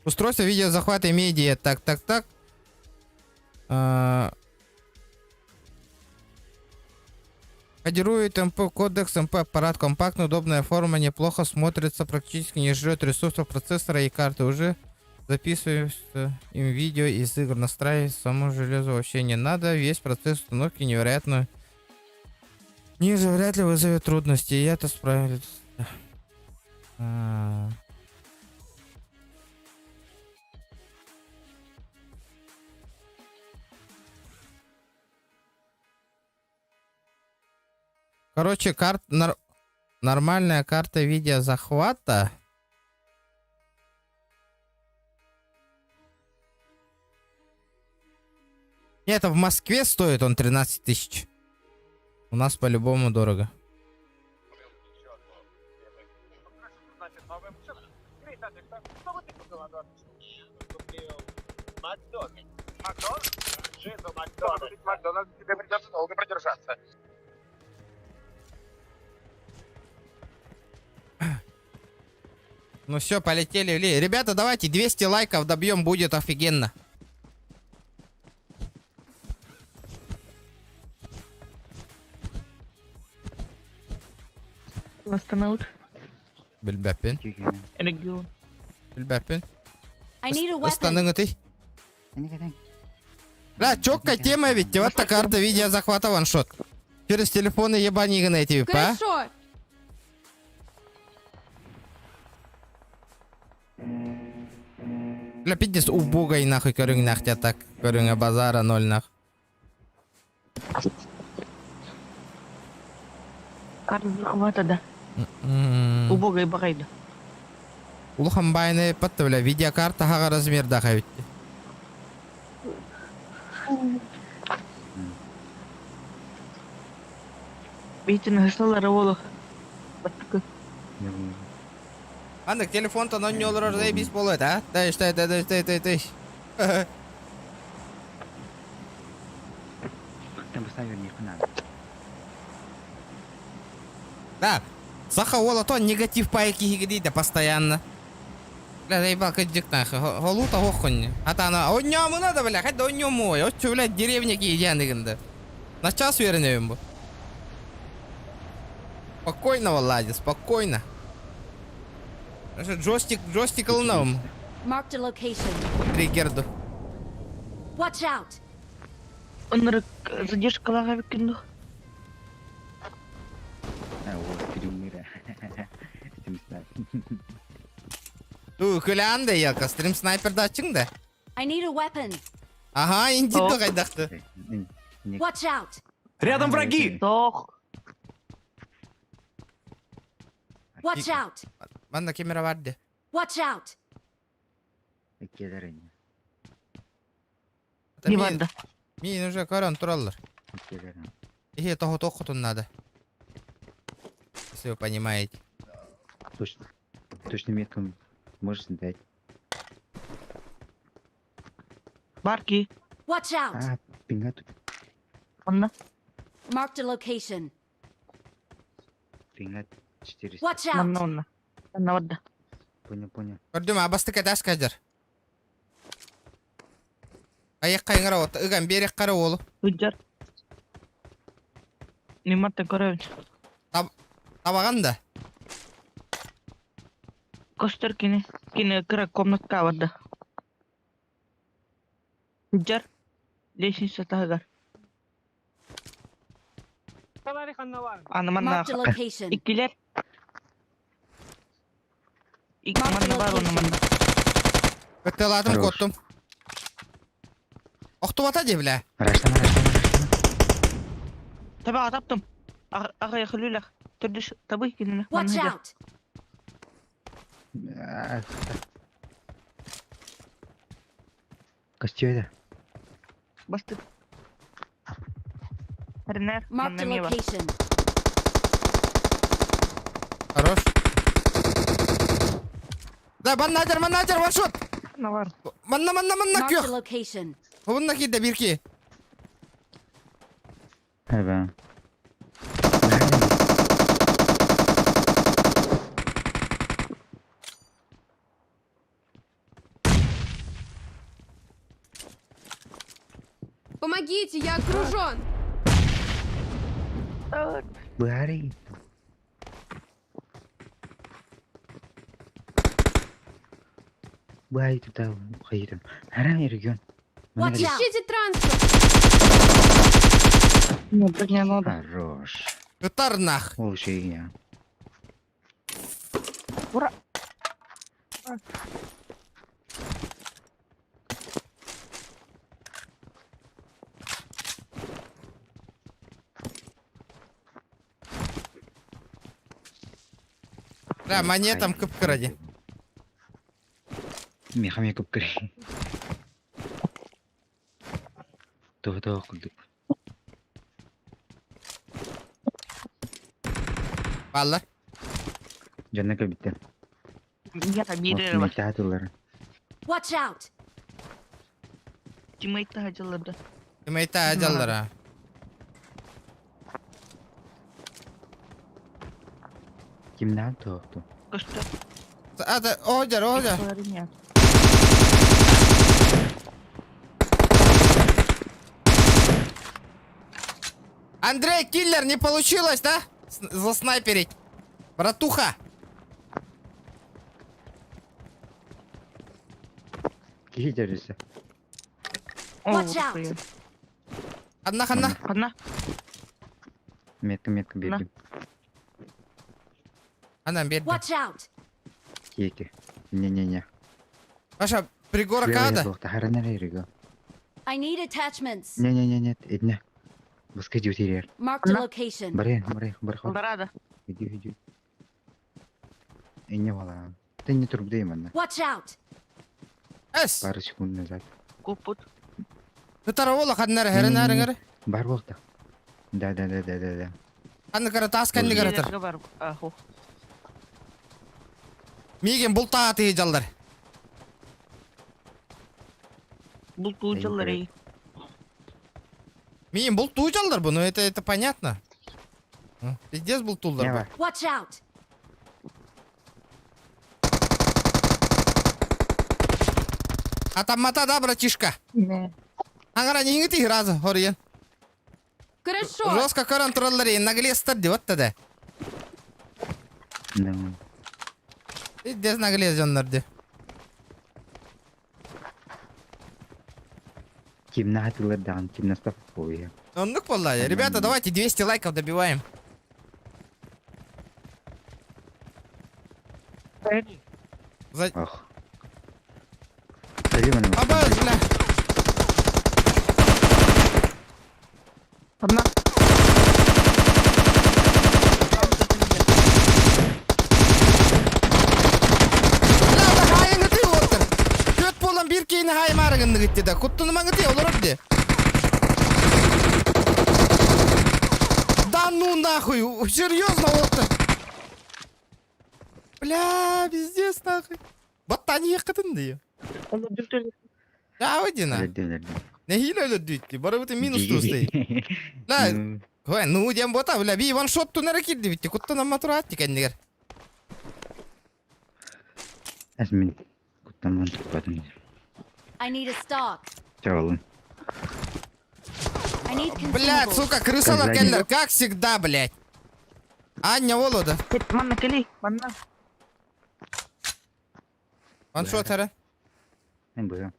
Устройство видеозахвата медиа. Так, так, так. А, Кодирует МП кодекс, МП аппарат компактный, удобная форма, неплохо смотрится, практически не жрет ресурсов процессора и карты. Уже записывается им видео из игр, настраивать само железо вообще не надо. Весь процесс установки невероятно. Ниже вряд ли вызовет трудности, я-то справлюсь. А. Короче, карт нормальная карта видеозахвата. Нет, это в Москве стоит он 13 тысяч. У нас по-любому дорого. Ну все, полетели. Ребята, давайте 200 лайков добьем, будет офигенно. Остановить. Билбэппин. Регион. Билбэппин. I need a weapon. Ыстаның ты. Бля, четкая тема ведь. Вот та карта видеозахвата ваншот. Через телефоны ебани эти, па? Хорошо. Бля, пиздец, убогой нахуй көрүҥ нахтя так. Көрүҥэ базара ноль нах. Карта захвата, да. Убогай багайда. Улахан байны патта, бля, видеокарта хаға размерда ведь. Видите, наслала олох. Баттыкы. Андык телефонтан онньолорор заебись болот, а? Тыш, тыш, тыш, тыш, тыш, тыш. Да, Саха ола то негатив пайки да постоянно. Бля, заебал, кадик нахуй. Холута хохонь. А та она, онньому надо, бля, хоть да онньому. Вот чё, блядь, деревня киедян На час уверен бу. Спокойно, Влади, спокойно. Хорошо, джойстик, джойстик ылынабым. Marked a location. Триггерду. Watch out. Онырык задержкалаға беккенду. Ту, күлән да елка, стрим снайпер да да. I need a weapon. Ага, инди кайдакты. Watch out. Рядом враги! Тох. Watch out. Манна камера барды. Watch out. Не барда. Мин уже көрөн тураллар. Ихе того тохотун надо. Если вы понимаете. Точно. Точно метку можешь дать. Барки. Watch out. А, пинга тут. Онна. Marked a location. Пинга 400. Watch out. Манна онна. Онна барда. Понял, понял. Көрдүм, абасты катас кажар. Аяк кайыңра от, ыган берек кара олу. Үджар. Ниматта көрөбүн. Табаган да. Костер кини. Кини кыра комнатка барда. Үджар. Лестница тагар. Аны манна Marked a location. иккилер. Ик манна бар оны манна. Көттелатым Хорош. коттум. Охтубата де, бля. Раштан, раштан, раштан. Таба таптым. Ага яхылюлах. Түрдүш табы кинини. Watch out. Костюм Басты. Ренер, Marked a манна мива. location. Хорош. Да, маннадер, маннадер, ваншот. Навар. Манна, манна, манна, Marked a көх. location. Хобунна киде бирки. Эбэ. Помогите, я окружен. Барри. Бай туда хайрым. Харам регион. Watch out. Ищите транспорт. Нет, так не надо. Хорош. Ытар нах. Ол şey ya. Ура! Бля, монетам кып-кыра дии. Миэхэ эмиэ кып-кыра. Тоҕо курдук. Бааллар. Дьонно кэлбиттэр. Я биир бар. Тиммейт тыллары. Watch out! Teammate хаҗаларда. Teammate аджаллара. Кимнээн туохту? Көстө. Ата, оһдьар, оһдьар. Нет. Андрей Киллер, не получилось, да? Заснайперить. Братуха. Киһи дьэрисэ. Watch out. Ханна, ханна. Ханна. Метка метка биэрдим. Анан берди. Watch out! Киэки. Не-не-не. Паша, пригорок ада. Тахаран эрэ I need attachments. Не-не-не, нет, идне. Баска дьүтирэр. Marked a location. Барен, барен, бархан. Барада. Иди, иди. Инне вала. Ты не турбдей манна. Watch out! Эс. Пару секунд назад. Купут. Тутара ола ханнара херен харыңары. Бар болта. Да, да, да, да, да, да. Ханны кара тас кэнни каратар. Бар. Ахо. Миген бұл тааты жалдар. Бул туулжаллар. Миген бұл туу жалдар бу, ну это понятно. Пиздец был тулдар. Watch out! Атаммата да, братишка. Аңара не ты разу, хориен. Хорошо! Жестко көрөн тураллар наглецтер деп атта да. Ну, Пиздец наглец дьоннор ди. кимнэ тылар даҕан, кимнэ стап буя. Оннук болла. Ребята, давайте 200 лайков добиваем. За... Ох. Сади маны. Аба, бля. Ханна. Бля, да хайыңы ты оттыр. Көт болан бир кейini хаймарыңын гитти да. Куттуну маңы ты олор ди. Да ну нахуй, серьезно оттыр. Бля, пиздец нахуй. Баттани якытын ди. Да, выйди на. Нехиле өлөр дүйт. Бары бутын минус тустай. Бля, Ой, ну дем бота, бля, би ваншот тунара кирди битти. Куттун амма тураат кеннигер. Әс мин куттан туппатым. I need a stock. Чабалын. I need Блядь, consumables. сука, крысалар Сзади. келлер, как всегда, блядь. Аня Волода. Манна кели. Манна. Ваншот, хара. Мен буя.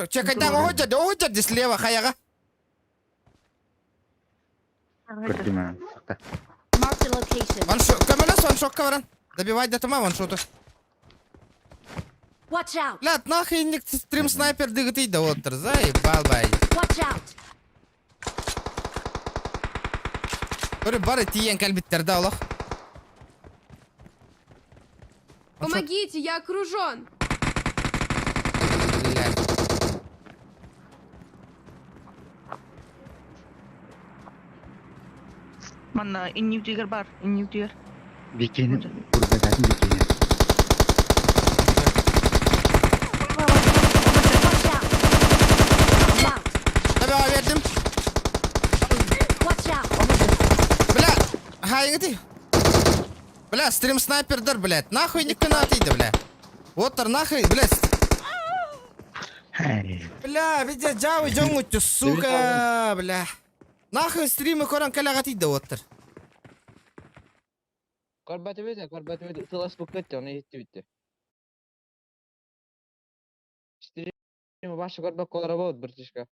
Чекайдан оходят, оходят слева, хаяга. Көрдүм. Сакта. Marked a location. Ваншот, көмөлөс ваншотка баран. Добивай до тома ваншоту. Watch out! Блядь, нахуй ник стрим снайпер дыгытый да оттыр, заебал бай. Watch out! Көрі бары тиен кәлбиттер да олох. Помогите, я окружен! Блядь. Манна иннивдигер бар. Иннивдигер. Бикени урбататын бикени. Watch out! Watch out! Добивай бердим. Watch out! Бля, хайыңы ты. Бля, стрим снайпердер, блядь. Нахуй никто атыйды, бля. Оттыр нахуй, блядь. Хай. Бля, видя жабы жоңутчу, сука, бля. Нахуй стримы көрөн кәләгә тиде оттыр. Көрбәтебез, көрбәтебез, тылас буккет, оны итти битти. Стрим башы көрбәк колара болот, братишка.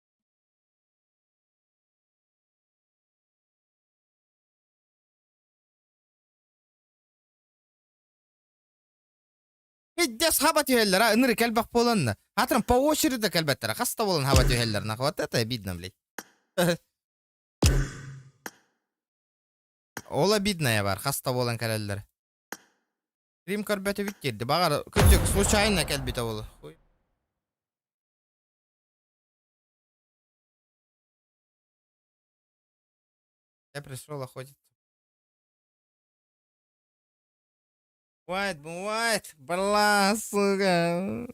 Пиздец хаба түһэллэр, а ынырык элбэх буоланна. Атрым по очереди кэлбэттэр, хаста буолан хаба түһэллэр, нахуй. Вот это обидно, блядь. Ол обидная бар, хаста буолан кэлэллэр. Рим көрбөтүбүт киирди. Баҕар, кырдьык, случайно кэлбитэ ол. Хуй. Я пришел охотиться. Бывает, бывает. Бла, сука.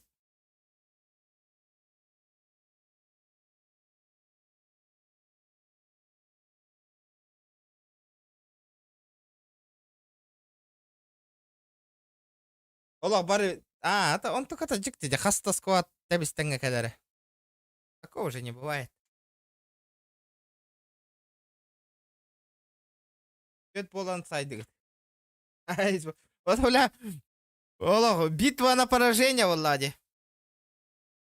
Олох бары... А, это он только дьикти, дьэ хаста сквад тэбис-тэҥҥэ кэлэрэ. Такого уже не бывает. Күөт буолан сайдыгыт. Вот, бля, олох, битва на поражение буолла дии.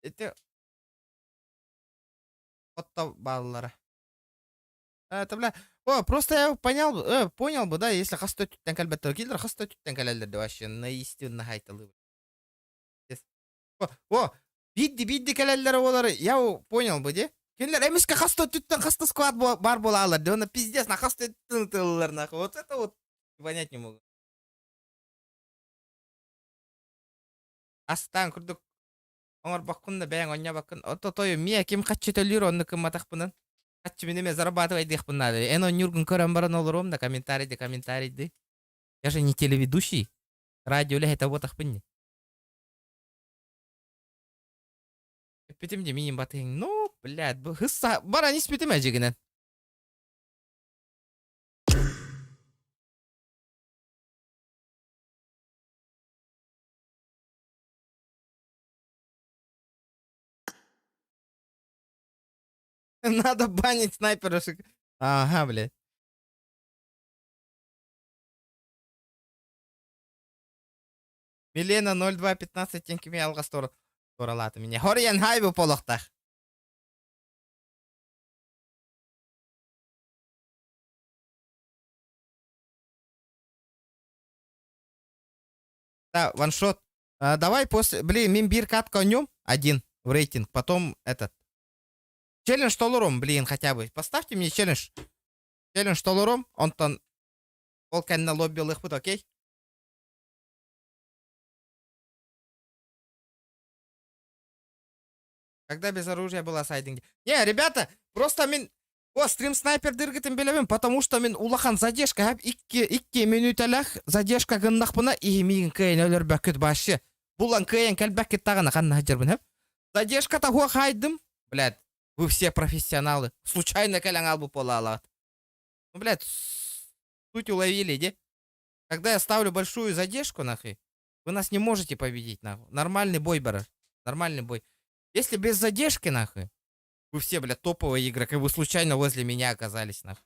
Ити Отто бааллара. Это, бля, о, просто я понял, понял бы, да, если хас өттүттэн кэлбэттэр, киллер хас өттүттэн кэлэллэр да вообще на истинно хайталы. О, о, бидди бидди кэлэллэр олар, я понял бы, де. Кинилэр эмискэ хас өттүттэн хаста склад бар буолаалар, де, оны пиздец, на хас өттүттэн ытыллар, нахуй. Вот это вот понять не могу. Астаан курдук оҥорбоккун да бэйэҥ онньобоккун. Ото тойу миэ ким хаччы төлүүр онну кымматахпынан. Хаччы мин эмиэ зарабатывайдыахпын наада. Эн онньуургун көрөн баран олоруом да комментарий да комментарий ды. Я же не телеведущий. Радио үлэһитэ буотахпын не. Эппитим дии миин батыһыҥ. Ну, блядь, хысса баран испитим эдьигинэн. Надо банить снайпера. Ага, блядь. Милена 0215 тенкими алҕас туоралаата меня. Хориан хай бу полохтах. Да, ваншот. А, давай после... Блин, мин биир катка нем один в рейтинг, потом этот. Челлендж толорум, блин, хотя бы. Поставьте мне челлендж. Челлендж толорум, онтон ол кэннэ лобби ылыахпыт, окей? Когда без оружия была сайдинг. Не, ребята, просто мин О, стрим снайпер дыргытын билэбин, потому что мин улахан задержка хап икки икки мүнүүтэлэх задержка гыннахпына и миигин кыайан өлөрбөккүт вообще. Булан кыайан кэлбэккит даҕаны ханна сылдьарбын хэп. Задержка того хайдым. Блядь, вы все профессионалы. Случайно кэлэн албы буолаалаҕыт. Ну, блядь, суть уловили, де? Когда я ставлю большую задержку, нахуй, вы нас не можете победить, нахуй. Нормальный бой, бараш. Нормальный бой. Если без задержки, нахуй, вы все, блядь, топовые игроки, вы случайно возле меня оказались, нахуй.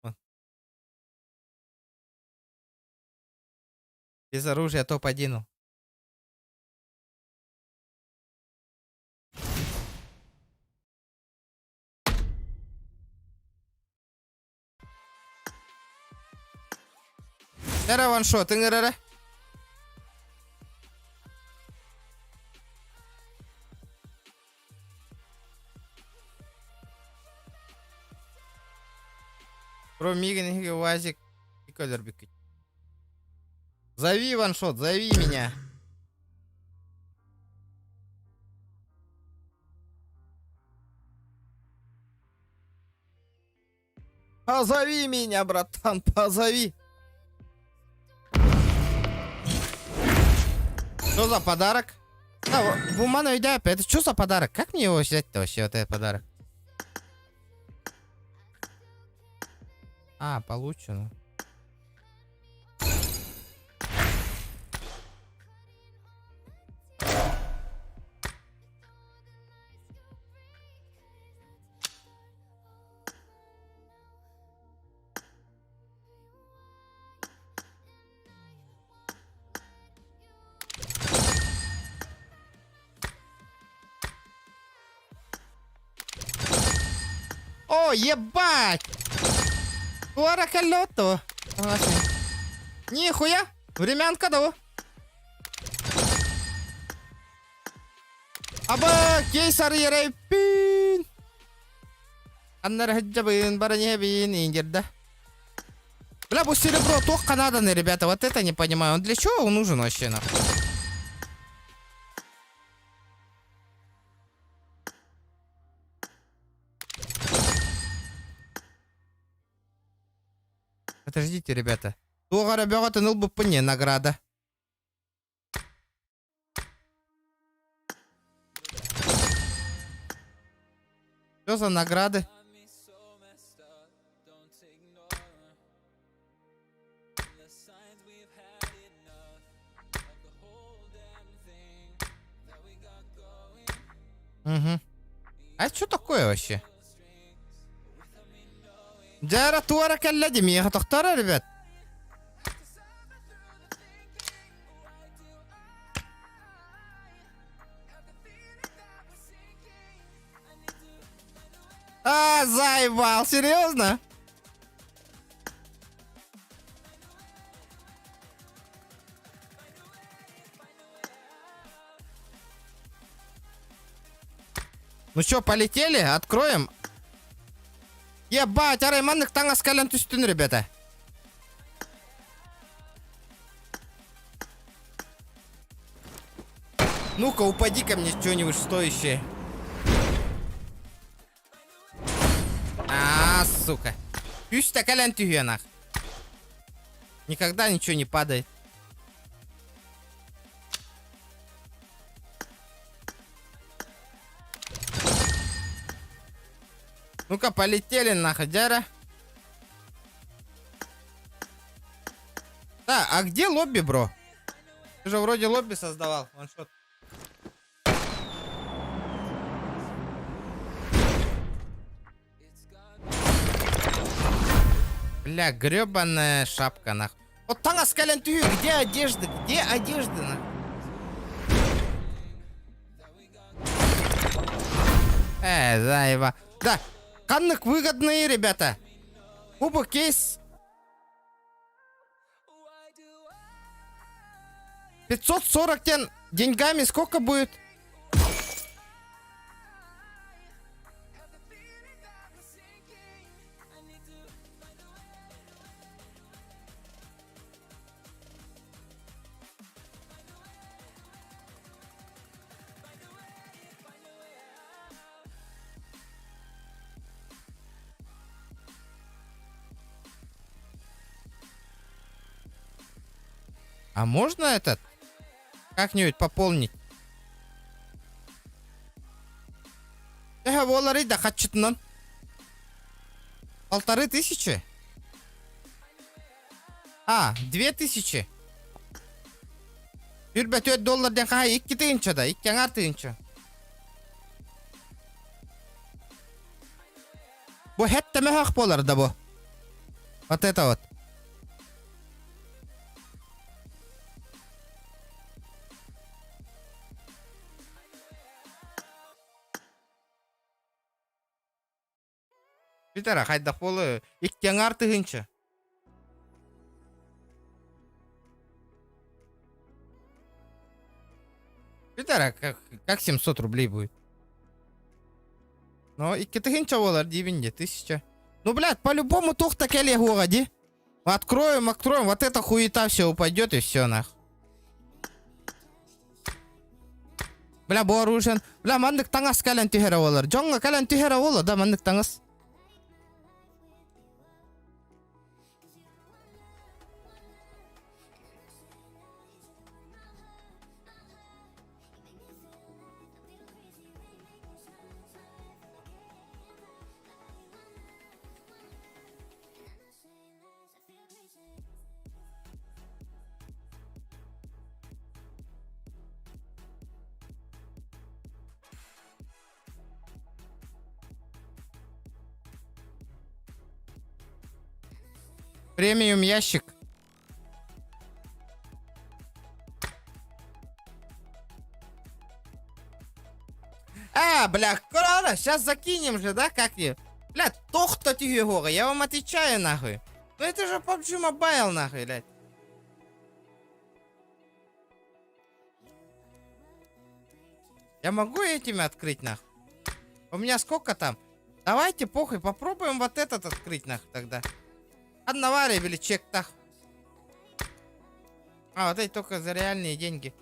Вот. Без оружия топ-1. Эрэ ваншот ыҥырара. Бро миигин иһиги УАЗик өлөрбүккүт. Зови ваншот, зови меня. Позови меня, братан, позови. Что за подарок? Да, Буман это что за подарок? Как мне его взять-то вообще, вот этот подарок? А, получено. О, ебать! Туара кэллэ Нихуя! Времянка да Аба кейс арыйарайппин. Аннара хыджабын, бараньябин, индерда. Бля, бу серебро туох Канаданы, ребята, вот это не понимаю. Он для чего он нужен вообще, нахуй? Подождите, ребята. Туох эрэ бөҕөтүн ылбыппын не награда. Что за награды? Угу. А это что такое вообще? Дьара туора кэллэ дии миэхэ тохтооро ребят. А, заебал, серьезно? Ну что, полетели? Откроем? Ебать, арай маннык таҥас кэлэн түстүн, ребята. Ну-ка, упади ко мне что-нибудь стоящее. А, сука. Үстэ кэлэн түһүөн Никогда ничего не падает. Ну-ка, полетели нахуй, дяра. Да, а где лобби, бро? Ты же вроде лобби создавал, ваншот. Бля, гребаная шапка, нахуй. Вот таҥас кэлэн түһүү, где одежда? Где одежда, нахуй? Заеба. Да, ханнык выгодные, ребята. Кубок кейс. 540 тен деньгами сколько будет? А можно этот как-нибудь пополнить? Эһэ буоларый да хаччытынан. 1500? А, 2000. 24 доллар диэн хаһай 2 тыһыынча да, 2 аҥаар тыһыынча. Бу хэттэмэһэх буолар да бу. Вот это вот. Бүтэр хайдах буолуо икки аҥаар тыһыынча. Бүтэр как, как 700 рублей будет? Ну, икки тыһыынча буолар диибин дии, тысяча. Ну, блядь, по-любому туох да кэлиэ суоҕа дии. Откроем, откроем, вот эта хуета все упадет и все нах. Бля, бу оружие. Бля, маннык таҥас кэлэн түһэрэ буолар. Дьоҥҥо кэлэн түһэрэ буолла да маннык таҥас. Премиум ящик. А, бля, корона, сейчас закинем же, да, как ее? Бля, тохта түһүө я вам отвечаю, нахуй. Ну это же PUBG Mobile, нахуй, блядь. Я могу этими открыть нах? У меня сколько там? Давайте похуй, попробуем вот этот открыть нах тогда. Одновари или чек тах. А, вот эти только за реальные деньги.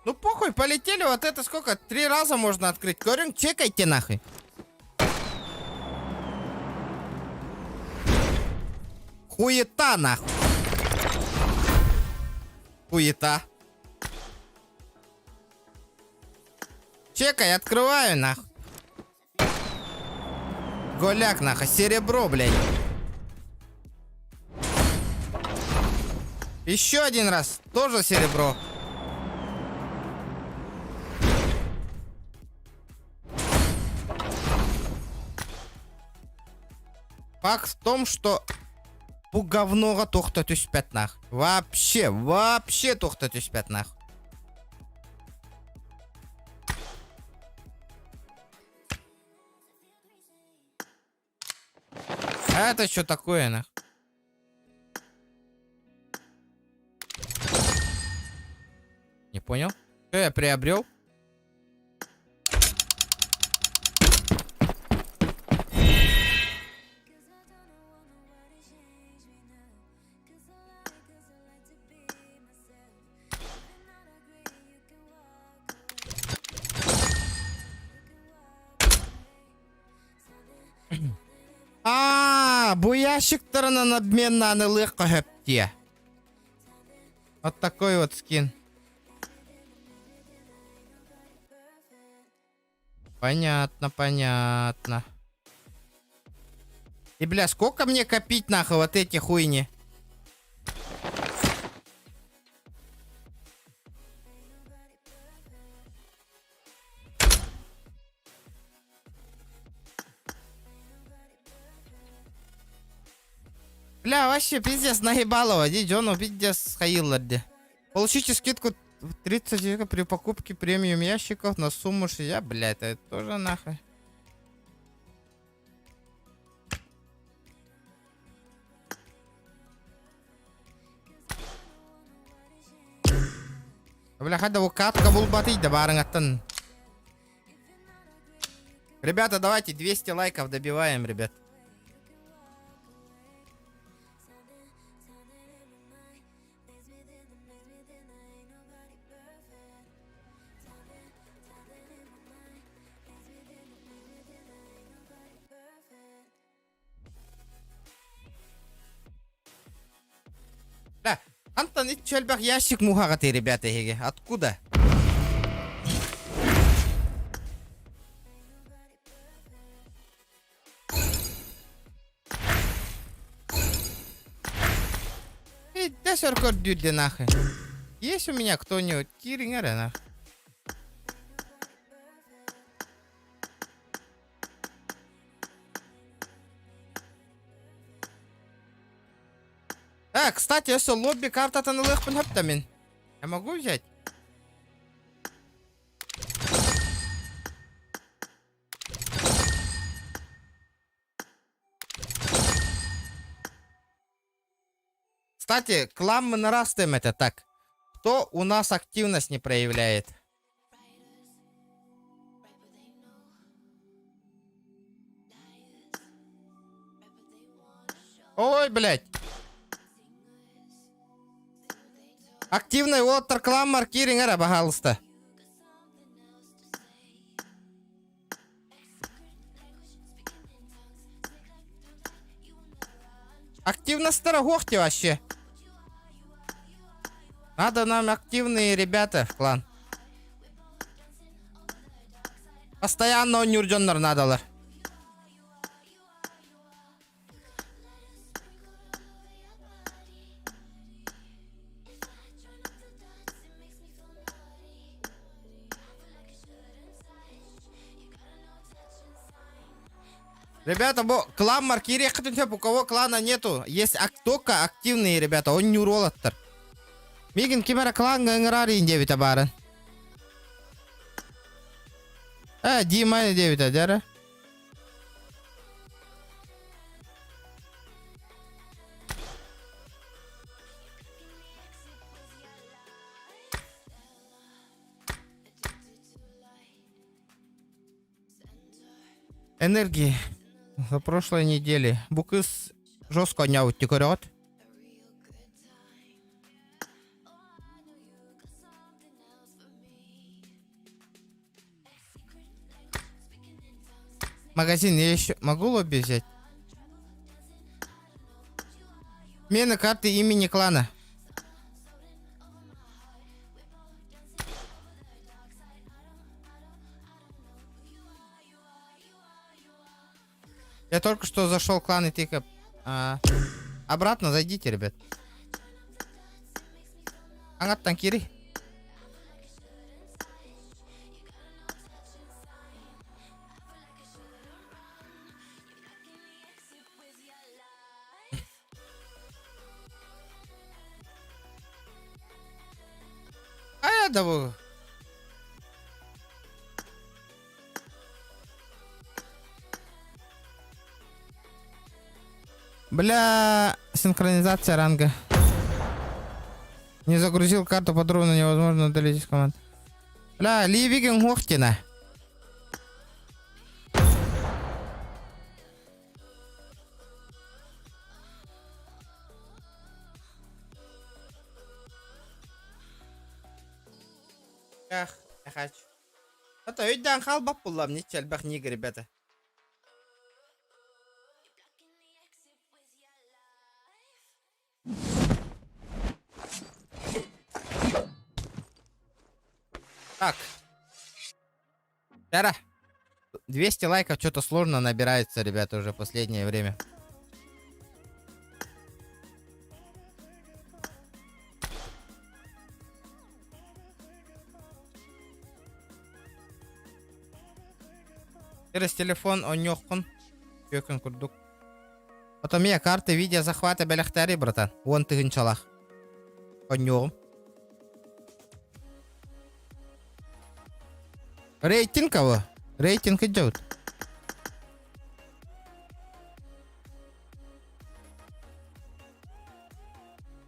Ну похуй, полетели, вот это сколько? Три раза можно открыть. Говорим, чекайте нахуй. Хуета нахуй. Хуета. Чекай, открываю нахуй. Голяк нахуй, серебро, блядь. Еще один раз, тоже серебро. Факт в том, что бу говноға тоқта түспәт нах. Вообще, вообще тоқта түспәт нах. А это что такое, нах? Не понял. Что я приобрел? А, бу ящиктарынан обменнан ылыахха сөп дии. Вот такой вот скин. Понятно, понятно. И, бля, сколько мне копить нахуй вот эти хуйни? Бля, вообще пиздец наебалово, ди дьону пиздец хайыыллар ди. Получите скидку 30 при покупке премиум ящиков на сумму 60, бля, это тоже нахуй. Бля, хада катка булбатый да барыңаттан. Ребята, давайте 200 лайков добиваем, ребят. Да, Антон, иччи элбэх ящик муһаҕытый, ребята, эһиги. Откуда? Эй, да сөркөрдүүрдэ нахуй. Есть у меня кто-нибудь? Кириҥ эрэ нах. А, кстати, өссө лобби картатын ылыахпын хөп да мин. Я могу взять? Кстати, клан мы нарастаем это так. Кто у нас активность не проявляет? Ой, блядь. Активный уолаттар клан маркириҥ эрэ, баһаалыста. Активностара хуох вообще. Надо нам активные ребята в клан. Постоянно оонньуур дьоннор наадалар. Ребята, бу клан маркириэххитин сөп, у кого клана нету. Есть ак только активные ребята, оонньуур уолаттар. Миигин ким эрэ клаҥҥа ыҥыраар иин диэбитэ баарын. Э, Дима диэбитэ, дьэ эрэ. Энергии за прошлой неделе. Бу кыз жестко оонньообут көрөҕүт. Магазин я еще могу лобби взять? Смена карты имени клана. Я только что зашел в клан и тыка. А, обратно зайдите, ребят. Аңаттан кири. А я да Бля, синхронизация ранга. Не загрузил карту подробно, невозможно удалить из команд. Бля, Ливиген Хохтина. Эх, я хочу. Это өйдөөн хаалбат буллам, ниче элбэх нига, ребята. Так. Тара. 200 лайков что-то сложно набирается, ребята, уже последнее время. Через телефон онньуоххун түөкүн курдук. Потом я карты видео захвата бэлэхтээри, братан. Уон тыһыынчалаах. Онньуоҕум. Рейтинг кого? Рейтинг идет.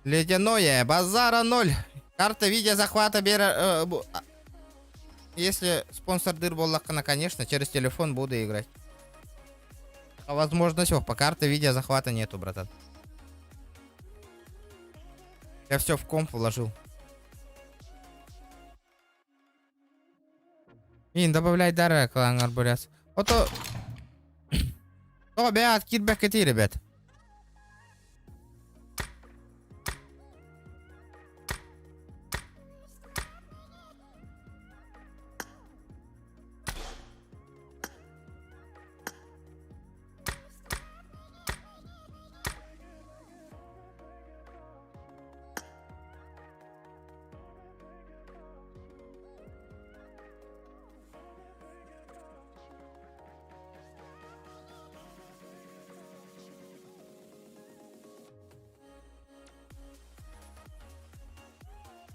Ледяное, базара ноль. Карта видео захвата бера... Э, а, если спонсор дыр буоллаххына, конечно, через телефон буду играть. А возможность, по карте видео захвата нету, братан. Я все в комп вложил. Мин добавляй дара клангар буряс. Ото... О, бят, китбэк ребят.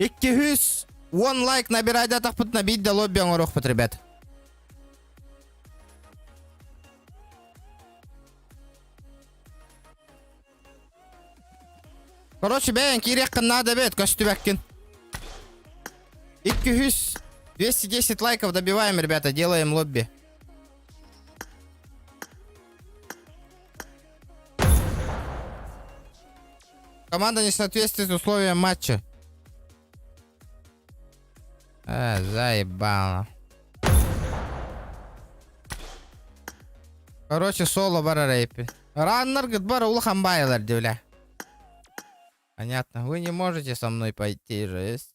Икки one лайк набирайдатахпытына биирдэ лобби оҥоруохпут, ребят. Короче, бэйэн киириэххин наада эбээт, көстүбэккин. 200 210 лайков добиваем, ребята, делаем лобби. Команда не соответствует условиям матча. Э, заебало. Короче, соло бара рейпи. Раннер, говорит, бара улахан байлар дивля. Понятно. Вы не можете со мной пойти, жесть.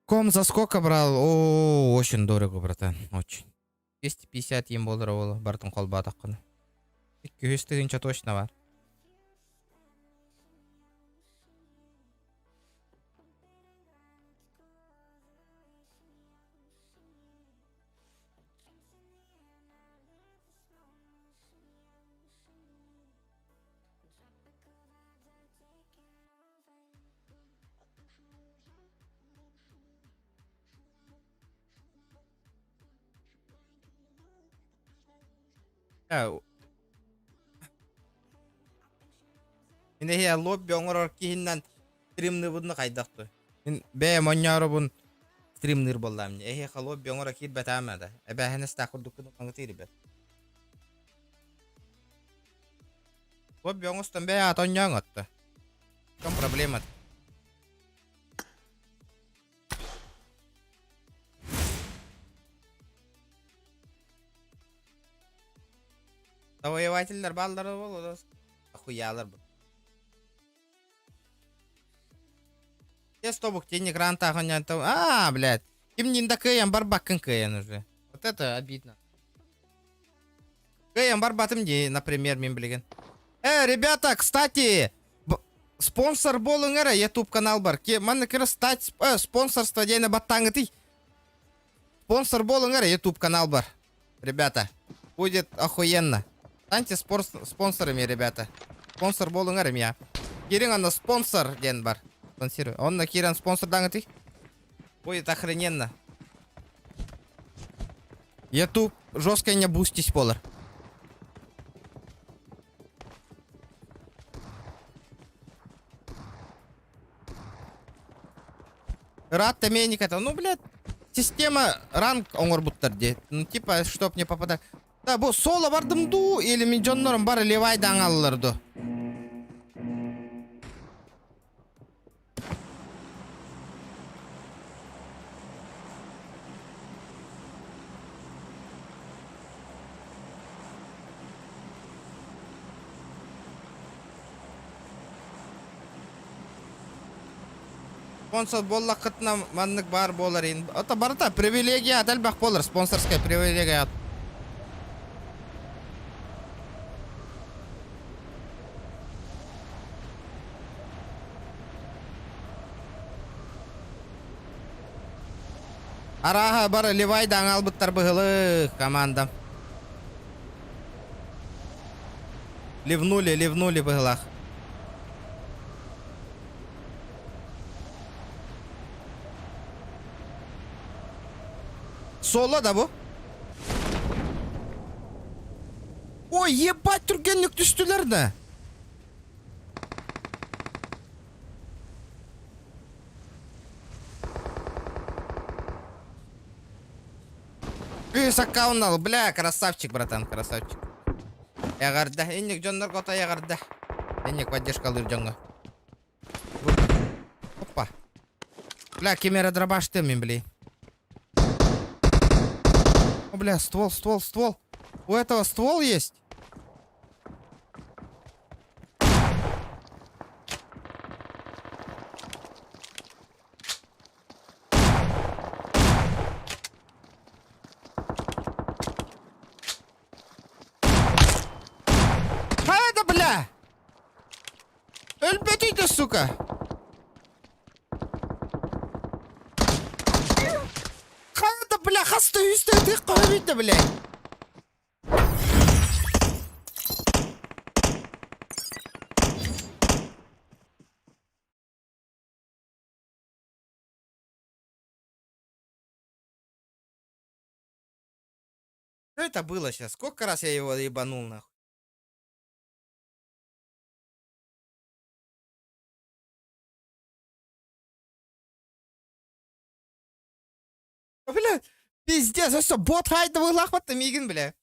Ком за сколько брал? О, очень дорого, братан. Очень. 250 им буолар ол бартын холбоотоххуна. 200 тыһыынча точно бар. Мин эһиэ лобби оҥорор киһиннэн. Стримныыбын хайдах туй. Мин бэйэм онньооробун стримныыр буоллаам. Эһиэхэ лобби оҥоро киирбэтээм да. Эбээһинэстээх курдуккун маҥытыы ребят. Лобби оҥостон бэйэ аата онньооҥ отто. В чем проблема? Завоевателлэр бааллара буолуо, охуйаалар бу. Тес тобук тень экран таахын А, блядь. Ким нинда кыайан барбаккын кыайан уже. Вот это обидно. Кыайан барбатым дии, например, мин билигин. Ребята, кстати, спонсор буолуҥ эрэ YouTube канал бар. Манна кыра стать спонсорство диэни баттааҥытый. Спонсор буолуҥ эрэ YouTube канал бар. Ребята, будет охуенно. Станьте спонсорами, ребята. Спонсор буолуҥ эрэ мия. Кириҥ онно спонсор диэн бар. Спонсируй. Онно киирэн спонсордааҥытый. Будет охрененно. YouTube жестко не бустись буолар. Рад Томейник это, ну, блядь, система ранг оҥорбуттар дии. Ну, типа, чтоб не попадать. Да, бу соло бардым дуу, или мин дьоннорум бары левайдан аллар ду. Спонсор буоллаххытына маннык баар буолар ин. Это барыта привилегия элбэх буолар, спонсорская привилегия. Арааһа бары Левайдаан албыттар быһылык команда. Ливнули, ливнули быһылах. Соло да бу? Ой, ебать, түргенник түстүлэр да. Үс аккаунт ал, бля, красавчик, братан, красавчик. Эҕэрдэ, инник дьоннорго отой эҕэрдэ. Инник поддержкалыыр дьоҥҥо. Опа. Бля, ким эрэ дробаштыам мин, бли. О, бля, ствол, ствол, ствол. У этого ствол есть? Хайа бля! Өлбөтүйдө, сука! Хайа да бля, хаста үстэ ытык көһөрүйдө, бля! Что это было сейчас? Сколько раз я его ебанул нахуй? Бля, пиздец, а что, бот хайда лахватта мигин, бля.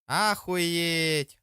Охуеть.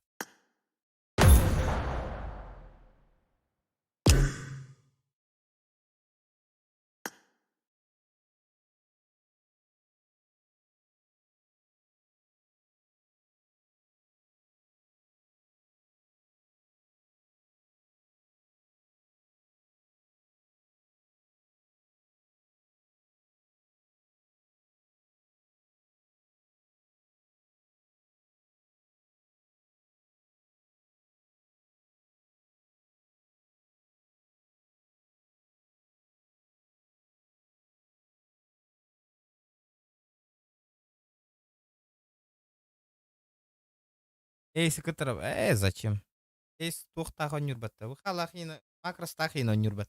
Эй, кытары, зачем? Эй, туохтаах онньурбатта. Бу макростаах онньурбат.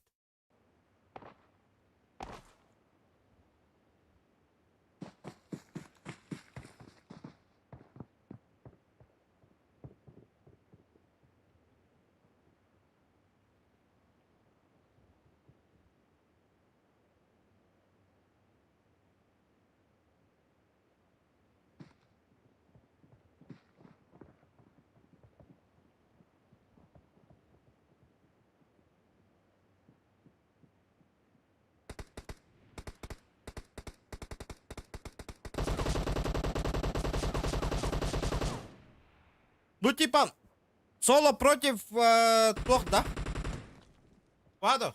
Ну типа, соло против э, туох да? Вадо.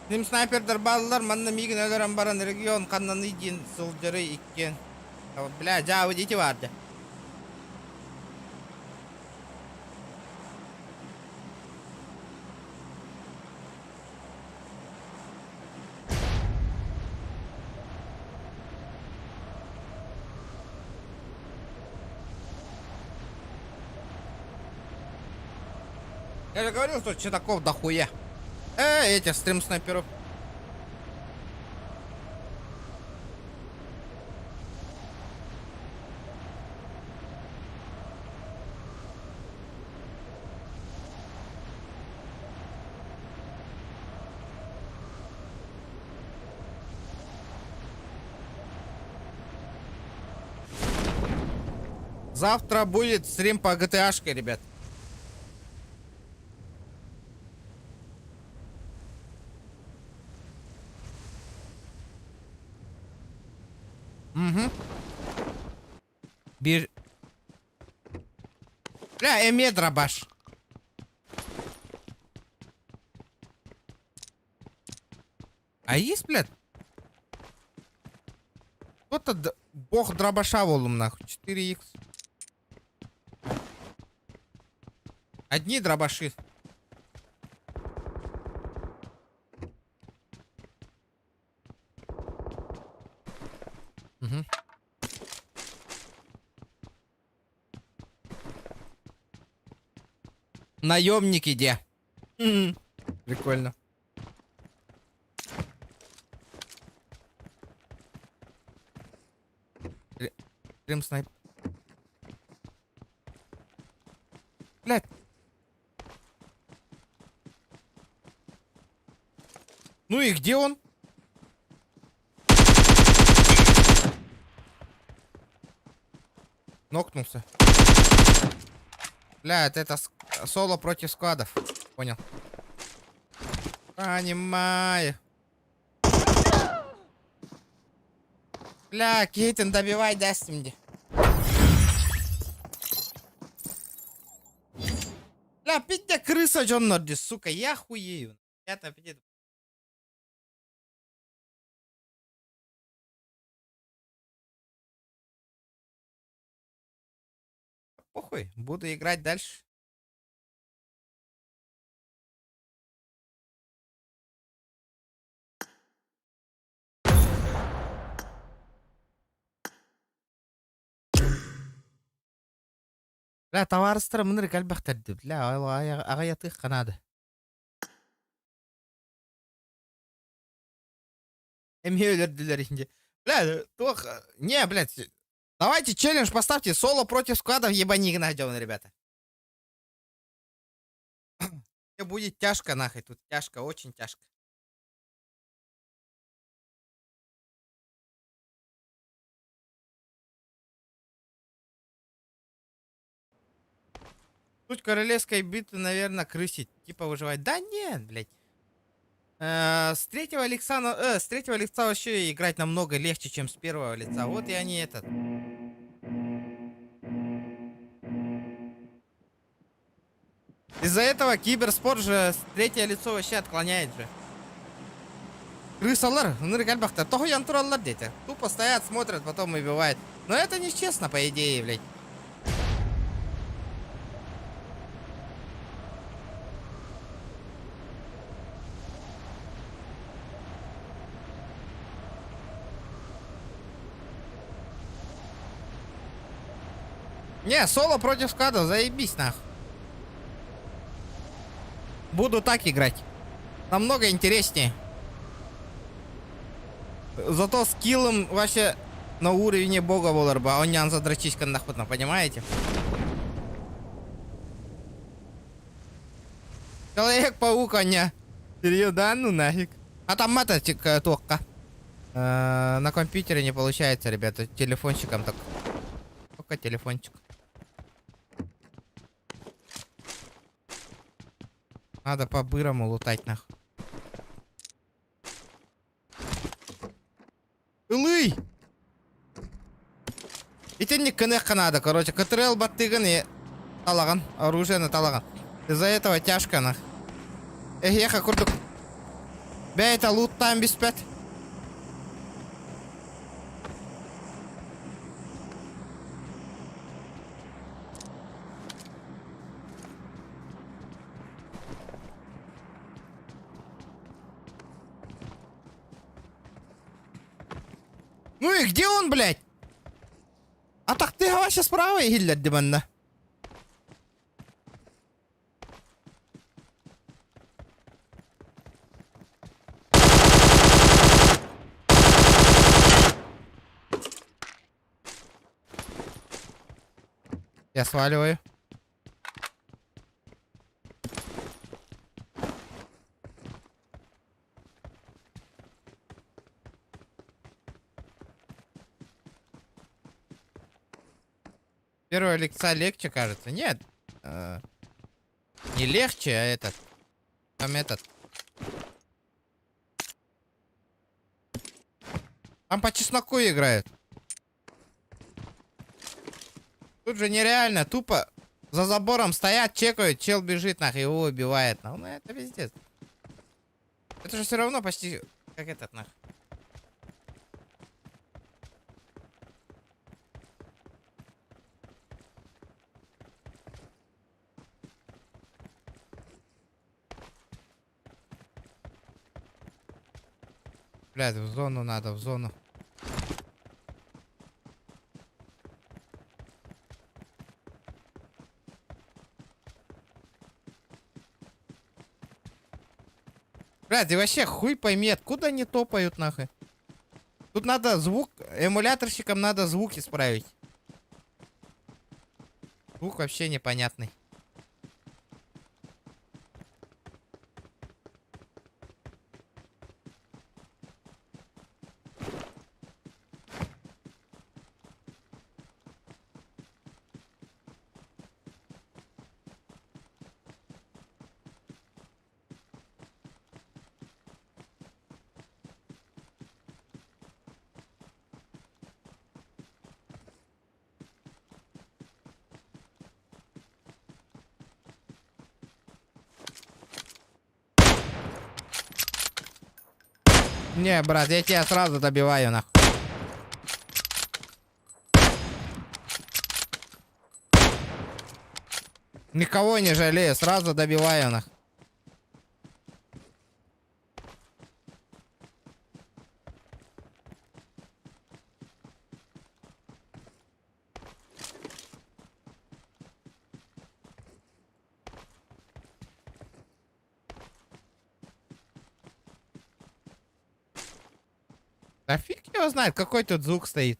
Ним снайпердар бааллар, манна миигин өлөрөн баран регион ханнаный диэн сылдьары иккиэн. Бля, дьаабы дети баар дьэ. Я же говорил, что читаков дохуя. Э, этих стрим снайперов. Завтра будет стрим по GTA-шке, ребят. Угу. Бир... Бля, эмиэ дробаш. А есть, блядь? Кто-то бог дробаша волум нахуй. 4х. Одни дробаши. Угу. Наемники где? Прикольно. Крым снайп. Блядь. Ну и где он? Нокнулся. Бля, это соло против складов. Понял. Понимаю. Бля, Кейтин, добивай, даст мне. Бля, пиздя крыса Джон Норди, сука, я хуею. Это аппетит. Похуй, буду играть дальше. Бля, табаарыстара мыныр элбэхтэр дии. Бля, аҕыйатыах наада. Эмиэ өлөрдүлэр инде. Бля, туох... Не, блядь, давайте челлендж поставьте. Соло против складов ебани найдем, ребята. Будет тяжко, нахуй, тут тяжко, очень тяжко. Суть королевской битвы, наверное, крысить. Типа выживать. Да нет, блядь. С третьего лица, с третьего лица вообще играть намного легче, чем с первого лица. Вот и они этот. Из-за этого киберспорт же третье лицо вообще отклоняет же. Крысалар, ынырык элбэхтэр, тоһуйан тураллар дети. Тупо стоят, смотрят, потом убивают. Но это нечестно, по идее, блядь. Не, соло против скада, заебись нах. Буду так играть. Намного интереснее. Зато скиллом вообще на уровне бога буолар он не задрочить нахуй, понимаете? Человек-паук, а Серьезно, да ну нафиг. А там мата только. На компьютере не получается, ребята. Телефончиком так. Только телефончик. Надо по-бырому лутать нахуй. Ылый! Итинник гыныахха надо, короче. КТРЛ баттыгын и талаган, оружиены талаган. Из-за этого тяжко нах. Эһиэхэ курдук. Бэйэтэ лууттаан биспэт. Ну и где он, блядь? А так ты вообще справа иһиллэр манна. Я сваливаю. Первого лица легче, кажется. Нет. Не легче, а этот. Там этот. Там по чесноку играют. Тут же нереально, тупо за забором стоят, чекают, чел бежит, нахуй, его убивает. Ну, это пиздец. Это же все равно почти как этот, нах. Блядь, в зону надо, в зону. Блядь, и вообще хуй пойми, откуда они топают нахуй. Тут надо звук, эмуляторщикам надо звук исправить. Звук вообще непонятный. Не, брат, я тебя сразу добиваю, нахуй. Никого не жалею, сразу добиваю, нах. Да фиг его знает, какой тут звук стоит.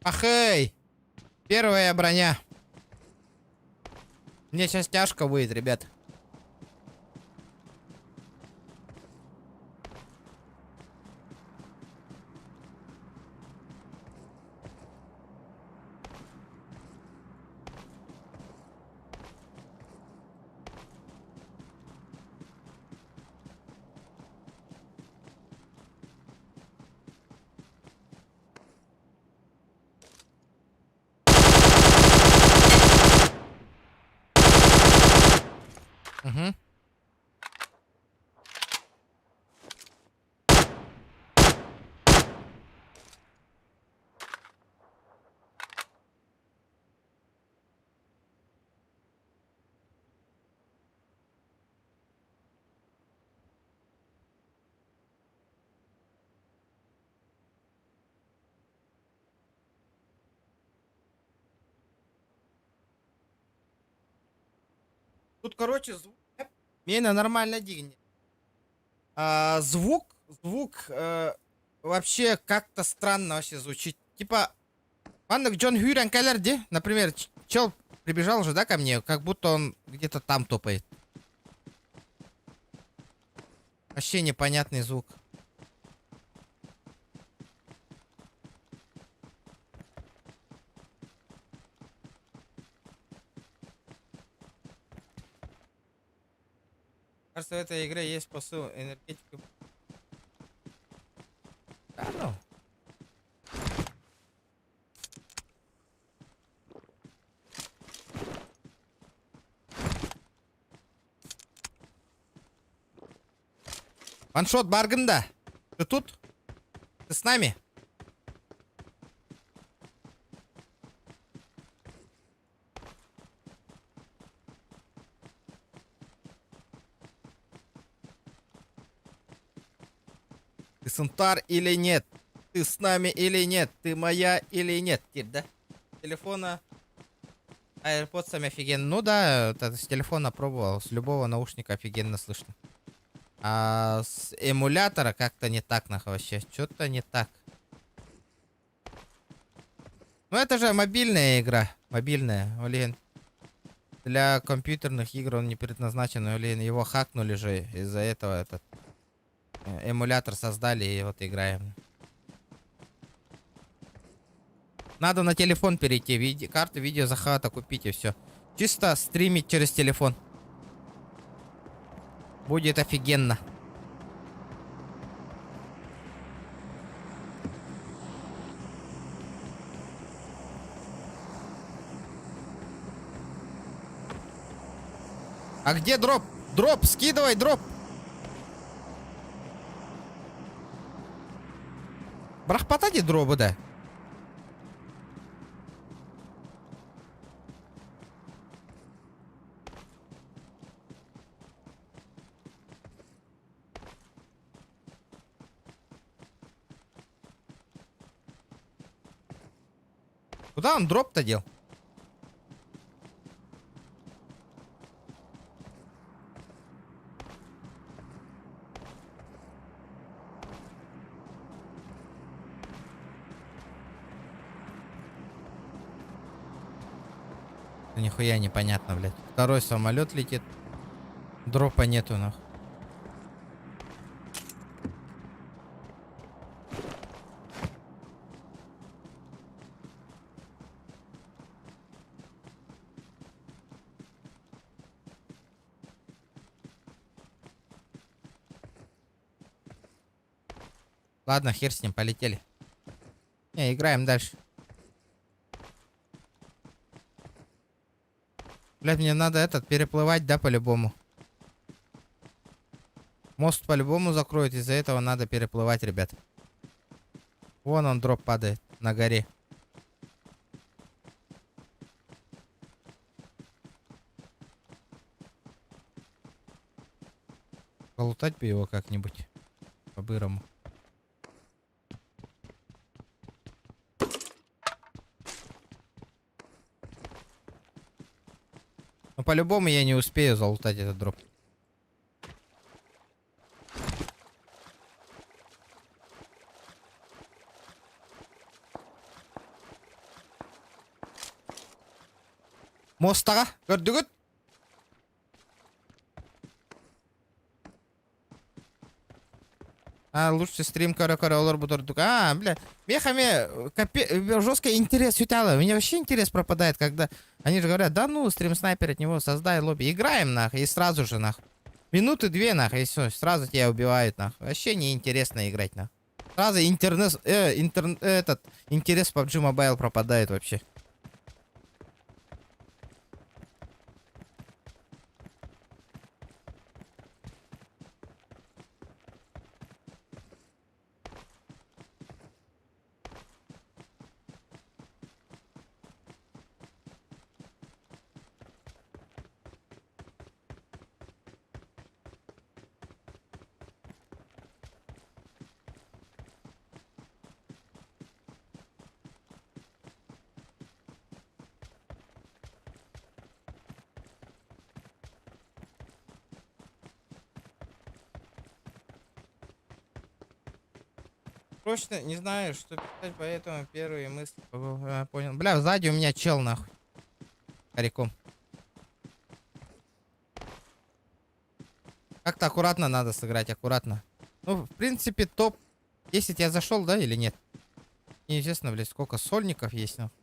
Ахей! Первая броня. Мне сейчас тяжко будет, ребят. Угу. Тут, короче, звук. Миэнэ нормально диигин. А, звук вообще как-то странно вообще звучит. Типа, маннык дьон сүүрэн кэлэр дии. Например, чел прибежал же, да, ко мне, как будто он где-то там топает. Вообще непонятный звук. Кажется, в этой игре есть посыл энергетика. Да ну. Ваншот бааргын да. Ты тут? Ты с нами? Ты Сунтар или нет? Ты с нами или нет? Ты моя или нет? Теперь, да? Телефона AirPods офигенно. Ну да, это с телефона пробовал. С любого наушника офигенно слышно. А с эмулятора как-то не так, нахуй, вообще. Что-то не так. Ну это же мобильная игра. Мобильная, блин. Для компьютерных игр он не предназначен, блин. Его хакнули же. Из-за этого этот эмулятор создали и вот играем. Надо на телефон перейти. Карту видеозахвата купить и все. Чисто стримить через телефон. Будет офигенно. А где дроп? Дроп, скидывай дроп. Бырахпата дии дробу да. Куда он дроп-то дел? Нихуя непонятно, блядь. Второй самолет летит. Дропа нету, нах. Ладно, хер с ним, полетели. Не, играем дальше. Блядь, мне надо этот переплывать, да, по-любому. Мост по-любому закроют, из-за этого надо переплывать, ребят. Вон он, дроп падает на горе. Полутать бы его как-нибудь. По-бырому. Ну, по-любому я не успею залутать этот дроп. Мостаҕа, көрдүгүт? А, лучше стрим көрө-көрө олорбут ордук. А, бля, миэхэ эмиэ жесткий интерес сүтэ. У меня вообще интерес пропадает, когда они же говорят, да ну, стрим снайпер от него, создай лобби. Играем, нах, и сразу же, нах. Минуты две, нах, и все, сразу тебя убивают, нах. Вообще неинтересно играть, нах. Сразу интернет, этот, интерес в PUBG Mobile пропадает вообще. Срочно не знаю, что писать, поэтому первые мысли... Понял. Бля, сзади у меня чел, нахуй. Коряком. Как-то аккуратно надо сыграть, аккуратно. Ну, в принципе, топ-10 я зашел, да, или нет? Неизвестно, блядь, сколько сольников есть, нахуй.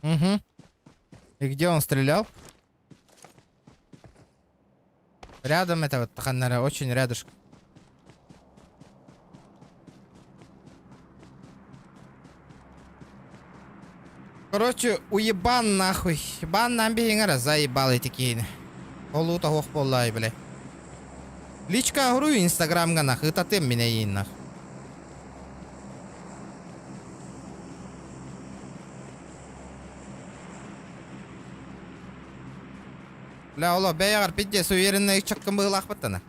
Угу. И где он стрелял? Рядом это вот, Ханнара, очень рядышком. Короче, уебан нахуй. Бан нам биһиҥара заебал эти киһини. Олуута ох буоллай, бля. Личка уруй инстаграмга нах, ытатым мин эйиин нах. Бля, оло бэйэҕэр пиздец уверенный ыччаккын быһыылаахпыттана.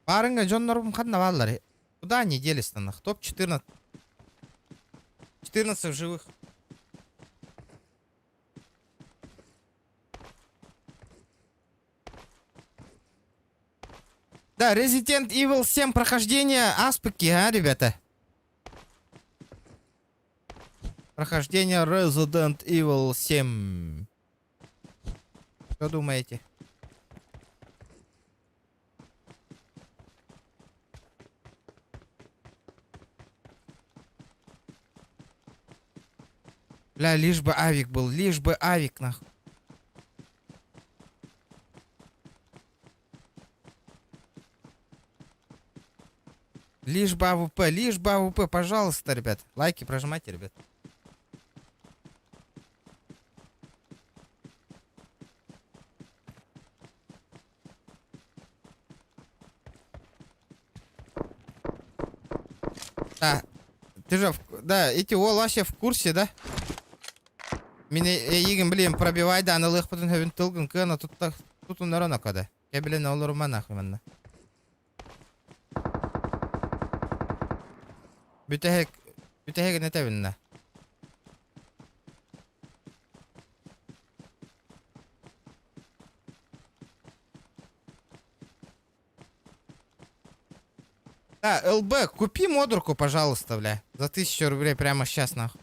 Барыҥҥа дьоннорум ханна бааллар? Куда они делись-то нах? Топ-14. 14 в живых. Да, Resident Evil 7 прохождение Аспыки, а, ребята? Прохождение Resident Evil 7. Что думаете? Бля, лишь бы авик был, лишь бы авик, нахуй. Лишь бы АВП, лишь бы АВП, пожалуйста, ребят. Лайки прожимайте, ребят. Да, ты же, да, эти ол вообще в курсе, да? Мин эйигин, блин, пробивай, да, ылыахпытын сөбүн тылгын кыана тутта тутуннаран окада. Кэбилэн олорума нахуй манна. Бүтэһик, бүтэһигин этэбиннэ. Да, ЛБ, купи модурку, пожалуйста, бля. За 1000 рублей прямо сейчас, нахуй.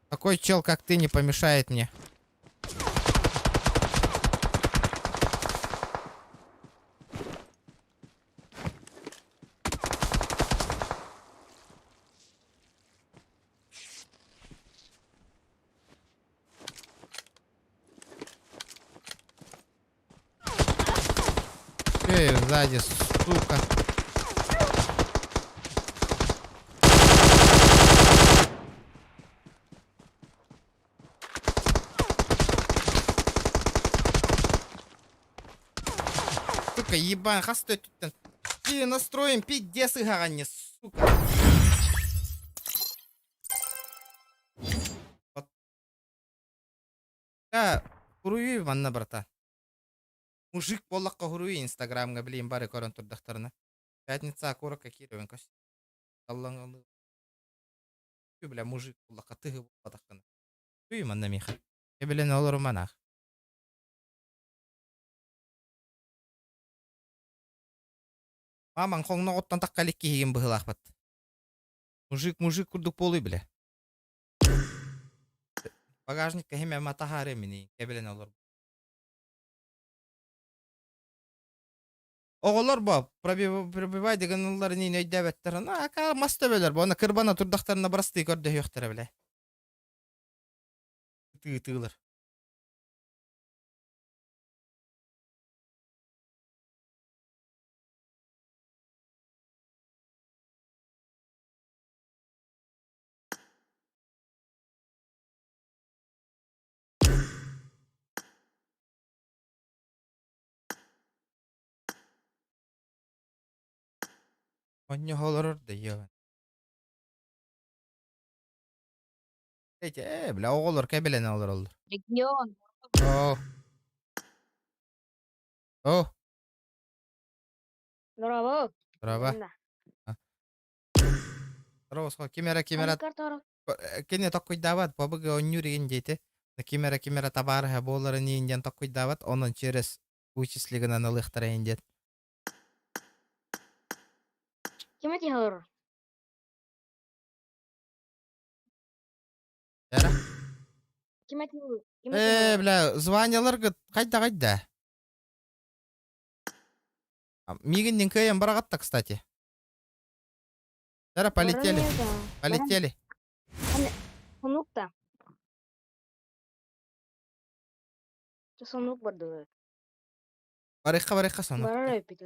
Такой чел, как ты, не помешает мне. Эй, сзади, сука. Сука, ебан, хас өттүттэн. И настроим пиздец ыһаҕанньа, сука. Вот. Хуруй манна, брата. Мужик буоллахха хуруй инстаграмҥа блин бары көрөн турдахтарына. Пятница куоракка киирэн көс. Аллаҥ бля мужик буоллахха тыһы буолбатаххына. Туй манна миэхэ. Кэбилэн олоруманах. Мамаҥ хоҥноҕуттан тахха илик киһигин быһыылаахпыт. Мужик мужик курдук буолуй бля. Багажникка химэ матаһаары мини кэбилэн олор. Оҕолор бо пробивай дыгынылларын иин өйдөөбөттөр. Ака мас төбөлөр бо, оны кырбана турдахтарына бырастыы көрдөһүөхтэрэ билэ. Ытыы-ытыылар. Онньоһо олорор да ёбан. Эти, э, бля, оҕолор кэбилэнэ олороллор. Регион. О. О. Браво. Браво. Браво, ким эрэ ким эрэ кини токкуйдаабат бабыгы оонньуур игин диэти ким эрэ ким эрэ табаарыһа буоларын иин диэн токкуйдаабат онон через вычисли гынан ылыахтара иин диэн Ким этиһэ олорор? Эра? Ким этиһэ ким Э, бля, званияларгыт хайда хайда? Мигин кыайан бараҕатта, кстати. Эра, полетели. Полетели. Сонук та. Сонук бардылар. Барыхха барыхха сонук. Барар өппүтэ.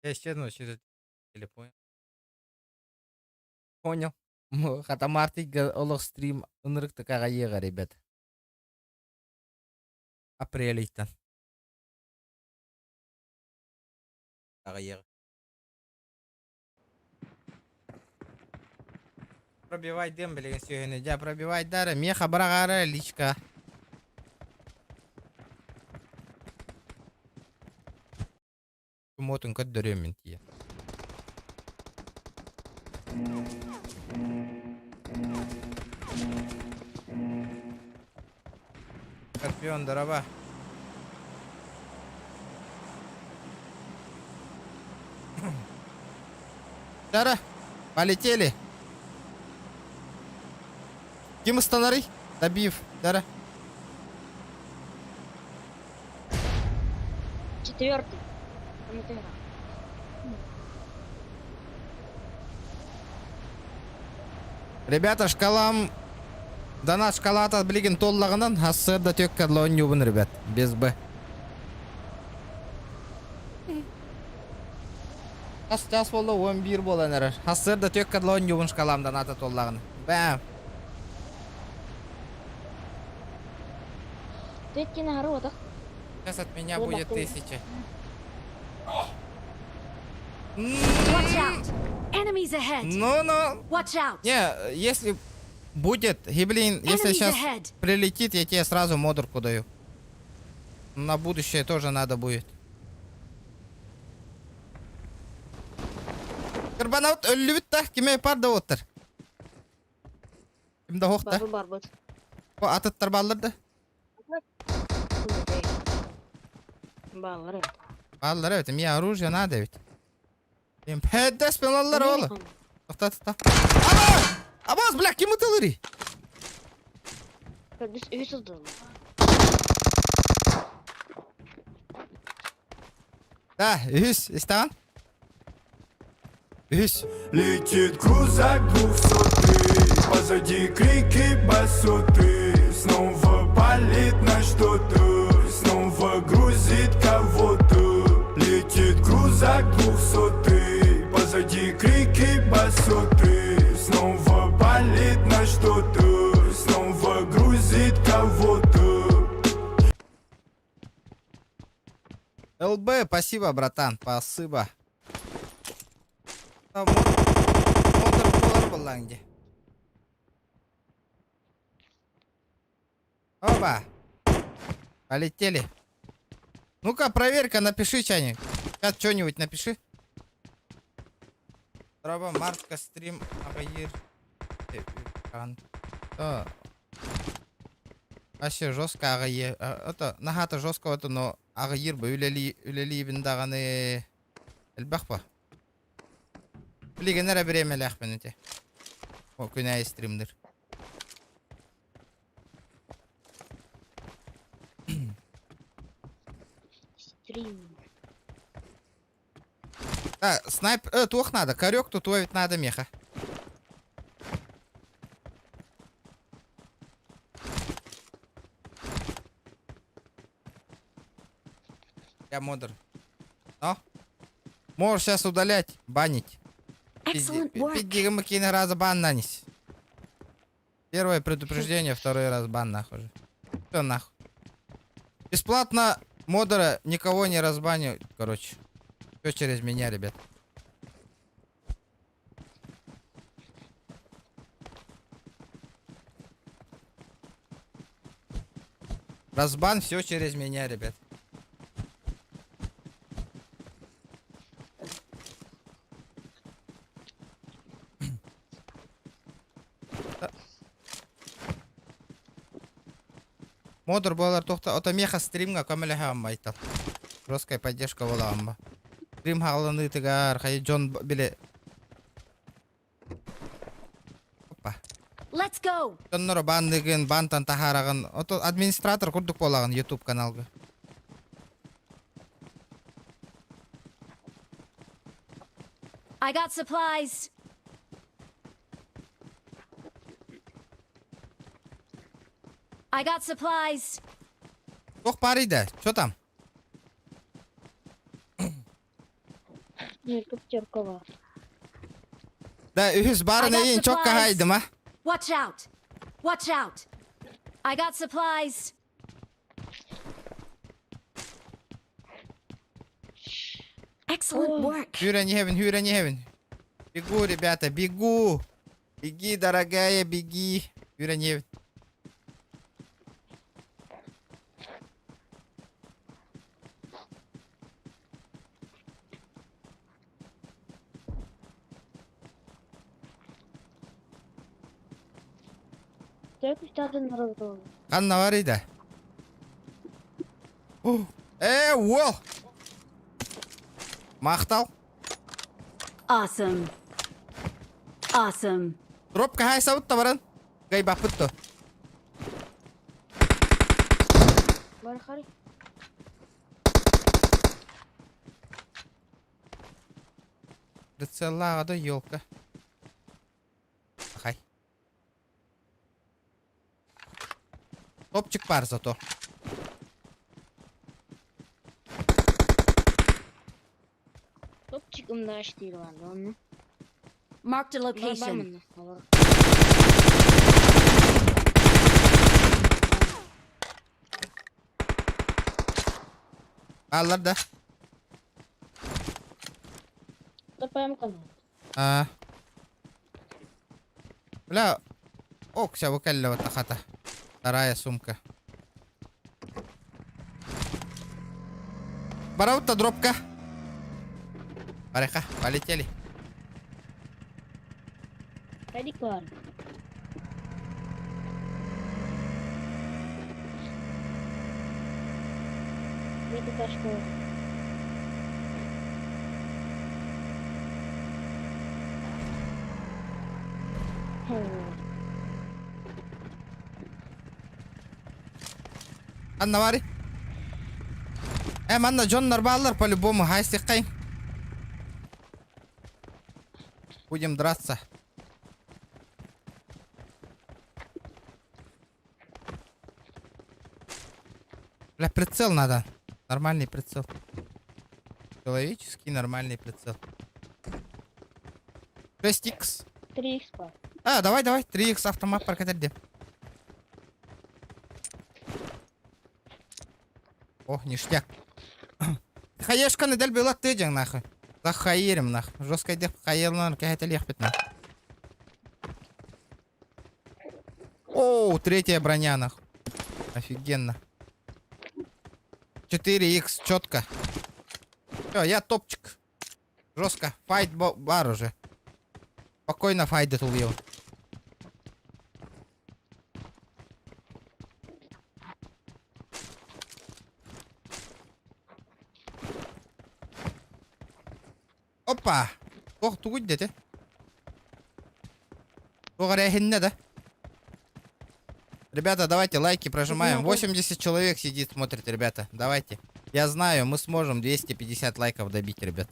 Я исчезну через телефон. Понял. Хатамартыга олох стрим ынырыктык аҕайыаҕа, ребят. Апрель ыйтан. Аҕайыаҕа. Пробивай дым, билигин сүөһүнү. Дьэ, пробивайдара, миэхэ быраҕаара личка. Кумотун көрдөрүөм мин тиийэн. Скорпион, дороба. Дара, полетели. Ким ыстанарый? Добив, Дара. Четвертый. Пантера. Ребята, шкалам... Донат шкалата билигин туоллаҕынан хассыарда түөккэ оонньуубун, ребят. Без Б. Хас час буолла 11 буолан эрэр. Хассыарда түөккэ оонньуубун шкалам доната туоллаҕына. Бэм. Тетки на воротах. Сейчас от меня будет 1000. Watch out! Enemies ahead! Ну-ну. Watch out! Не, если будет, и, блин, если Enemies сейчас ahead! прилетит, я тебе сразу модерку даю. На будущее тоже надо будет. Кырбанаут өллүбүт да, киме пар да оттар. Ким да хохта. Барбы барбыт. О, атыттар баллар да. Баллар evet. Баллар evet, мне оружие надо ведь. Им пэдэс пелаллар ола. Тохта, тохта. Абас! Абас, бля, ким ытылырый? Үс үс ылдылар. Да, үс, истан. Үс. Летит крузак двухсотый, позади крики басоты. Снова палит на что-то, снова грузит кого-то. Летит крузак двухсотый, позади крики басоты. Снова палит на что-то, снова грузит кого-то. ЛБ, спасибо, братан, спасибо. Там мотор болар боллаң де. Оба. Полетели. Ну-ка, проверка, напиши что-нибудь. Сейчас что-нибудь напиши. Дороба, Мартка, стрим, Агайыр. Вообще жестко АГЕ. Это, нагата жестко, это, но... Аҕыйыыр бу үлэлии үлэлиибин даҕаны элбэх бо. Билигин эрэ бириэмэлээхпин ити. О күн аайы стримнир. Стрим. А, снайп... туох надо? Корек тут ведь надо меха. Я модер. Но? Можешь сейчас удалять, банить. Excellent work. Пиддигам раза бан нанес. Первое предупреждение, второй раз бан нахуй уже. Все нахуй. Бесплатно модера никого не разбаню, короче. Все через меня, ребят. Разбан все через меня, ребят. Модер буолар туохта ото меха стримҥа көмөлөһө аммайтал. Жесткая поддержка буола амма. Стрим хааланыытыгар хайы дьон били Опа. Let's go. Дьонноро баанныгын, баантан таһаараҕын. Ото администратор курдук буолаҕын YouTube каналга. I got supplies. I got supplies. Туох баарый да? Что там? Пятерка бар. Да, үһүс баарын I got эйин чокка supplies. хайдым а. Watch out. Watch out. I got supplies. Excellent work. Сүүрэн иһэбин, сүүрэн иһэбин. Бегу, ребята, бегу. Беги, дорогая, беги. Сүүрэн иһэбин. Төрт разрывы. Ханна барый да? Э, уол! Махтал. Awesome. Awesome. Дропка хайсабыт баран. Гай баппыт то. Бар харый. Прицеллаға да елка. Хай. Топчик бар зато. Топчик умнаш değil vardı onu. Marked a Var var location. mı? Var. Аллар да. Топаем канал. А. Бля. Ок, вся выкалила хата. Вторая сумка. Бараута дропка. Бареха, полетели. Радикал. Это тачка. Анна баарый. Э, манна дьоннор бааллар по-любому. Хайсиккай. Будем драться. Бля, прицел надо. Нормальный прицел. Человеческий нормальный прицел. 6х. 3 х А, давай, давай. 3х автомат прокатали. О, ништяк. Хаешканы дәл была тыдың нахуй. Захаирим нахуй. Жестко деп хаерлар кәһәтел яхпет нахуй. О, третья броня нахуй. Офигенно. 4х четко. Все, я топчик. Жестко. Файт бар уже. Спокойно файт убил. Опа! Ох, тугуй дете? Туох эрэ эһиннэ да? Ребята, давайте лайки прожимаем. 80 человек сидит, смотрит, ребята. Давайте. Я знаю, мы сможем 250 лайков добить, ребят.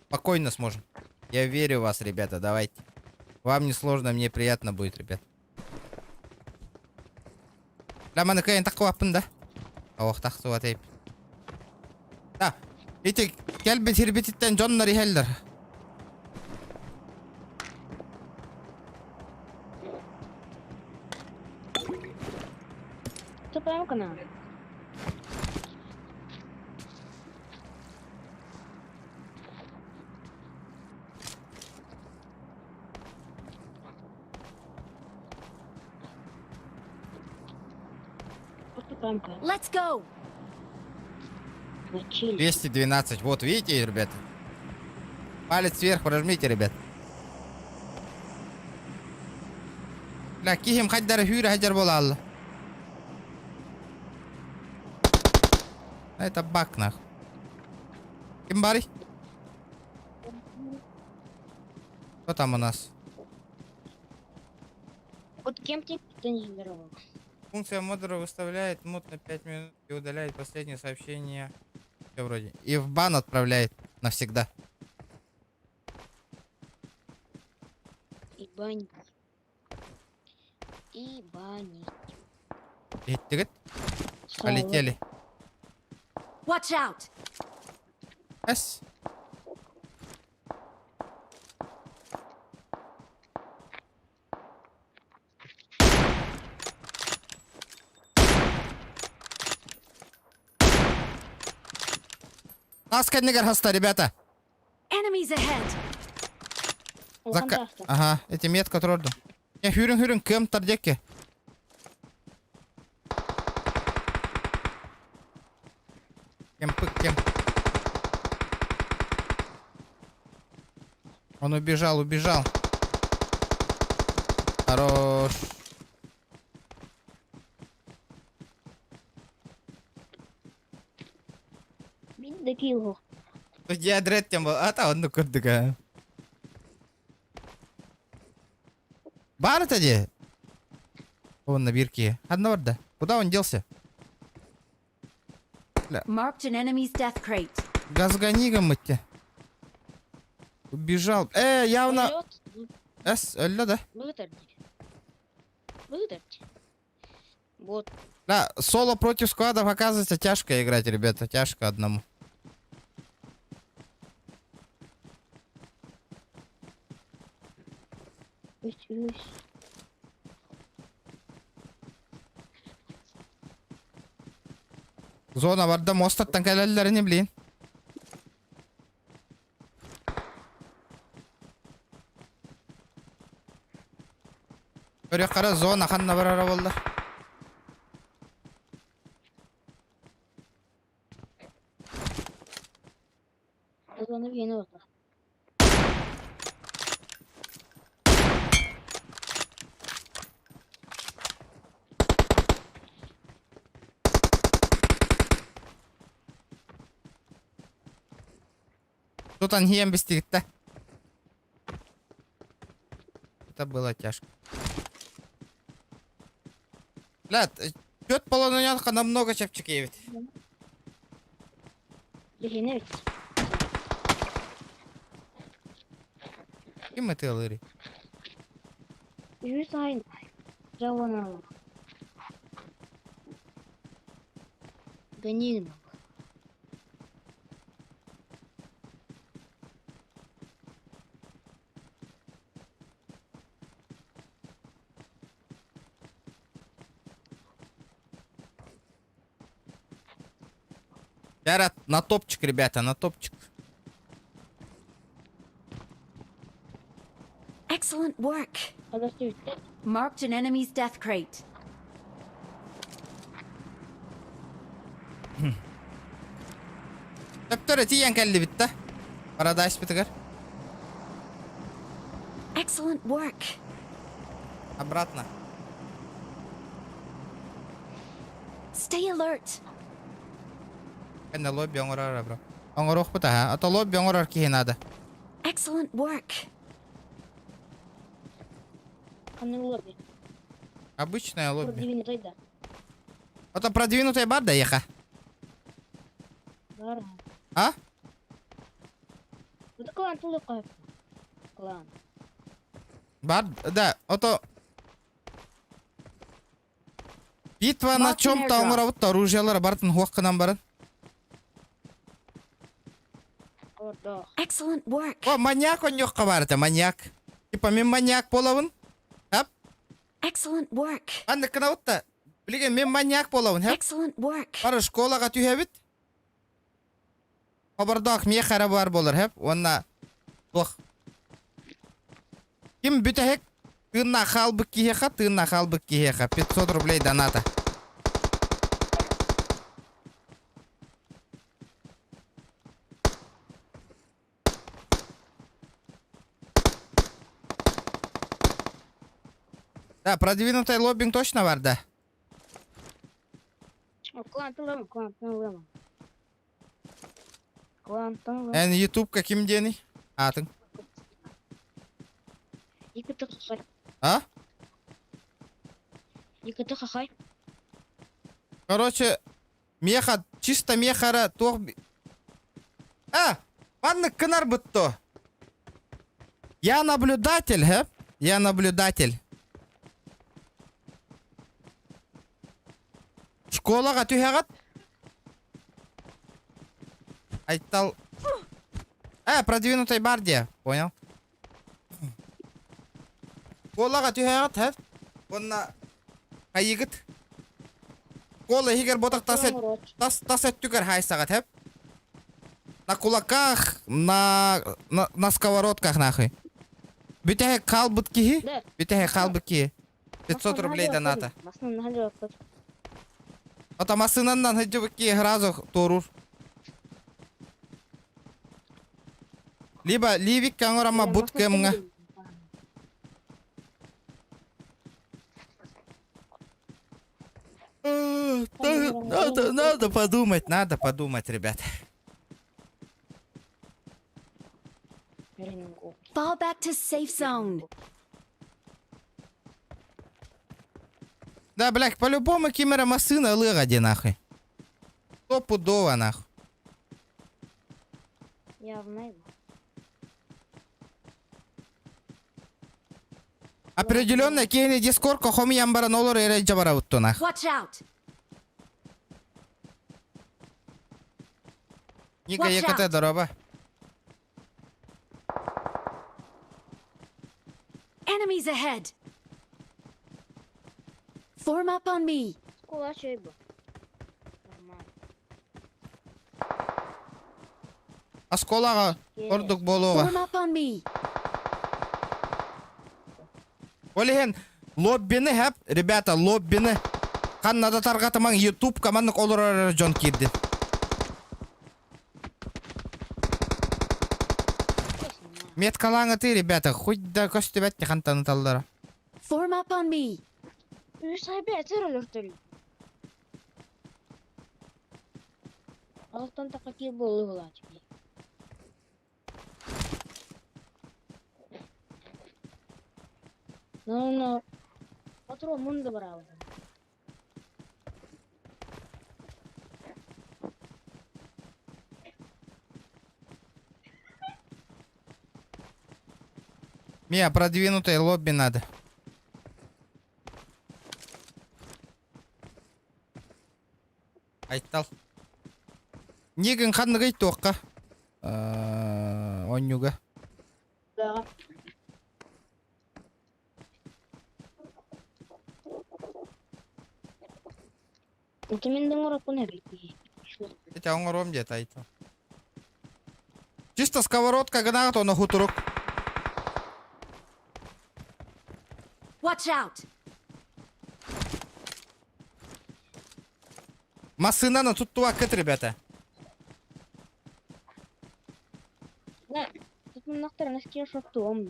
Спокойно сможем. Я верю в вас, ребята, давайте. Вам не сложно, мне приятно будет, ребят. Ламаны кыайан таххыбаппын да. Ох, тахсыбат эйп. Да, ити кэлбит сирбититтэн дьоннор иһэллэр. Тупаем канал. Let's go. 212. Вот видите, ребята? Палец вверх прожмите, ребят. Бля, киһим хайдары хүүрэ сылдьар буолла. Это бак нах. Ким баарый? Кто там у нас? Вот кем ты не здоровался? Функция модера выставляет мод на 5 минут и удаляет последнее сообщение. Всё вроде. И в бан отправляет навсегда. И банить. И банить. Иһиттигит? Полетели. Watch out! Эс. Нас кэннигэр хаста, ребята. Enemies ahead! Зака... Ага, эти метка турду. Я хүрүн хүрүн кым тардеке. Кемпы кем. Он убежал, убежал. Хорош. Мин да киил Ядрет тем был. А та оннук курдук. Баар этэ дии. Вон на бирке. Одна барда. Куда он делся? Marked an enemy's death crate. Газгани мытте. Убежал. Э, явно... Эс, өллө да. Выдать. Вот. Да, соло против сквадов оказывается тяжко играть, ребята. Тяжко одному. Зона барда мостаттан кэлэллэрин блин. Көрүөх зона ханна барара буолла. Зона виновата. Тутан хиэн бистигитте. Это было тяжко. Бля, чёт полононятка намного чэпчэки эбит. Билинэ ведь. Ким ытыалыырый? Үһүс айн. Жаванала. Ганина. Ярат, на топчик, ребята, на топчик. Excellent work. Подожди. Marked an enemy's death crate. Төптөрү тиийэн кэллибит да. Парадайс битигэр. Excellent work. Обратно. Stay alert. Кэннэ лобби оҥорор бро. Оҥоруохпут аһа. Ото лобби оҥорор киһи наада. Excellent work. Ханнык лобби? Обычная лобби. Продвинутай да. Ото продвинутый бар да еха. Бар. А? Это клан тулука. Клан. Бар, да, ото... Битва на Mark чем-то airdrop. оҥоробут оружиелара барытын хуох гынан баран. Ордох. Excellent work. О, маньяк онньуохха баар этэ, маньяк. Типа мин маньяк буолабын. Хап. Excellent work. Маннык гынабыт да. Билигин мин маньяк буолабын, хэп. Excellent work. Бары школаҕа түһэбит. Хобордоох миэхэ эрэ баар буолар, хэп. Уонна туох. Ким бүтэһик тыыннаах хаалбыт киһиэхэ, тыыннаах хаалбыт киһиэхэ 500 рублей доната. Да, продвинутый лоббинг точно бар, да. Клан тылым, клан тылым. Клан тылым. Эн YouTube каким диэний? Аатыҥ. Икки хахай. А? Икки хахай. Короче, меха, чисто мехара туох... А! Маннык гынарбыт то. Я наблюдатель, хэ? Я наблюдатель. Школаҕа түһэҕит? Айтал... Продвинутый бар дии, понял? Школаҕа түһэҕит, хэ? Уонна хайыгыт? Школа иһигэр ботах тас, тас, тас өттүгэр хайсаҕыт, хэп? На кулаках, на сковородках нахуй. Бүтэһик хаалбыт киһи, бүтэһик хаалбыт киһи. 500 рублей доната. Ото массыынанан сылдьыбыт киһи сразу туоруур. Либо ливикка оҥоромо бут кэмҥэ. Надо, надо подумать, надо подумать, ребят. Fall back to safe zone. Да, блядь, по-любому ким эрэ массыына ылыаҕа дии нахуй. Стопудово нахуй. Явно его. Определенно киһини дискордка хомуйан баран олор эрэ дьабарабыт нах. Watch out! Ника Watch ЕКТ out. дороба. Enemies ahead! Form up on me. Школа чайба. Нормально. Осколаҕа ордук буолуоҕа. Form up on me. Ол иһин лоббины хэп, ребята, лоббины ханна да тарҕатымаҥ ютубка маннык олорор эрэ дьон киирдин. Меткалааҥытыы, ребята, хоть да көстүбэт хантан ыталлара. Form up on me. Үс опять өлөртөл. Алтан какие было теперь. Ну, ну, патрон мунда брал. Мия, продвинутое лобби надо. Айтал. Нигин ханныгый туохха? Онньуга. Да. Это мен дыңыраппын эбит. Эти оҥоруом диэтэ Айтал. Чисто сковородка гынаҕыт ону хутурук. Watch out! Массыынаны туттубаккыт, ребята. Да, тут муннахтар наские шоктуом.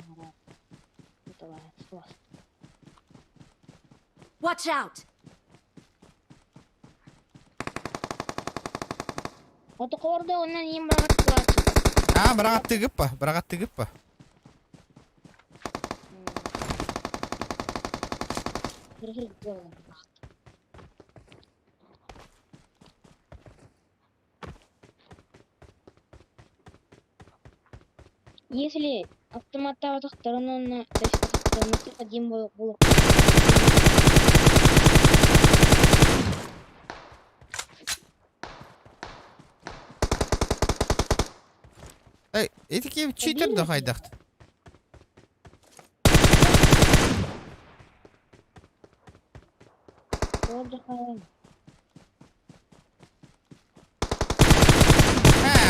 Watch out! Отокордо онон иин быраҕаттылар. А, быраҕаттыгыппа, быраҕаттыгыппа. Если автоматтаабатахтарын уонна тэстахтарына один буолуох Эй, эти ким читер да хайдахт? А,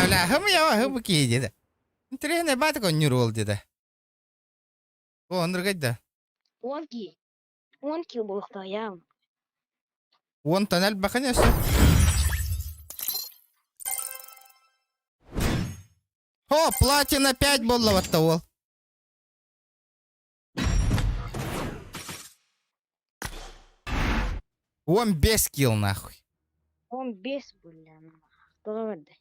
бля, хым я, хым ки деді. Интересно, батык он нюрол деді. О, оныргайда. Он ки. Он ки буолуохтаах Он тоннель бахане все. О, платина 5 болла вот ол. Он без килл нахуй. Он без бля. Тоҕо бэрдэ.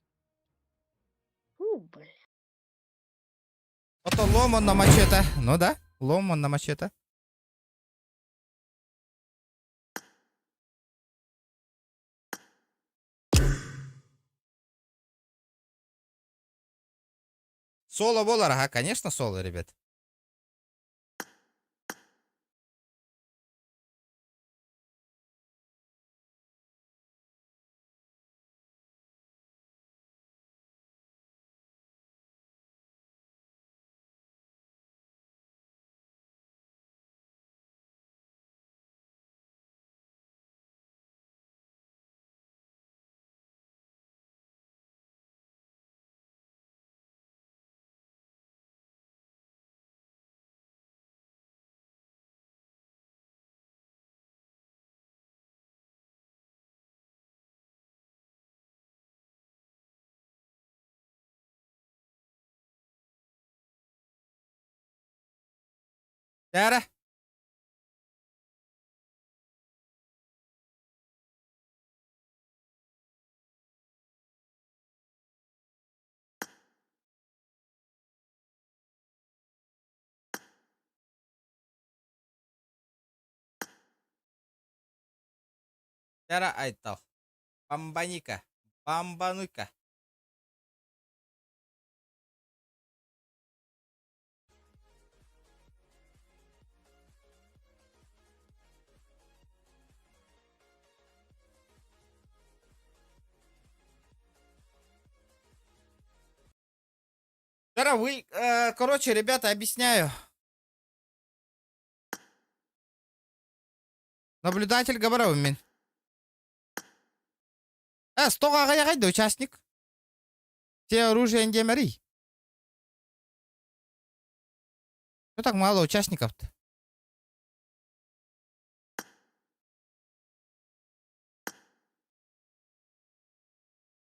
Фу, бля. Это лом он на мачете. Ну да, лом он на мачете. Соло болар, ага, конечно соло, ребят. Дара. Дара айтал. Бамбаника. Бамбанука. Дара, вы, короче, ребята, объясняю. Наблюдатель Габаров мин. Стоға ағай участник. Все оружие ндемери. Что так мало участников-то?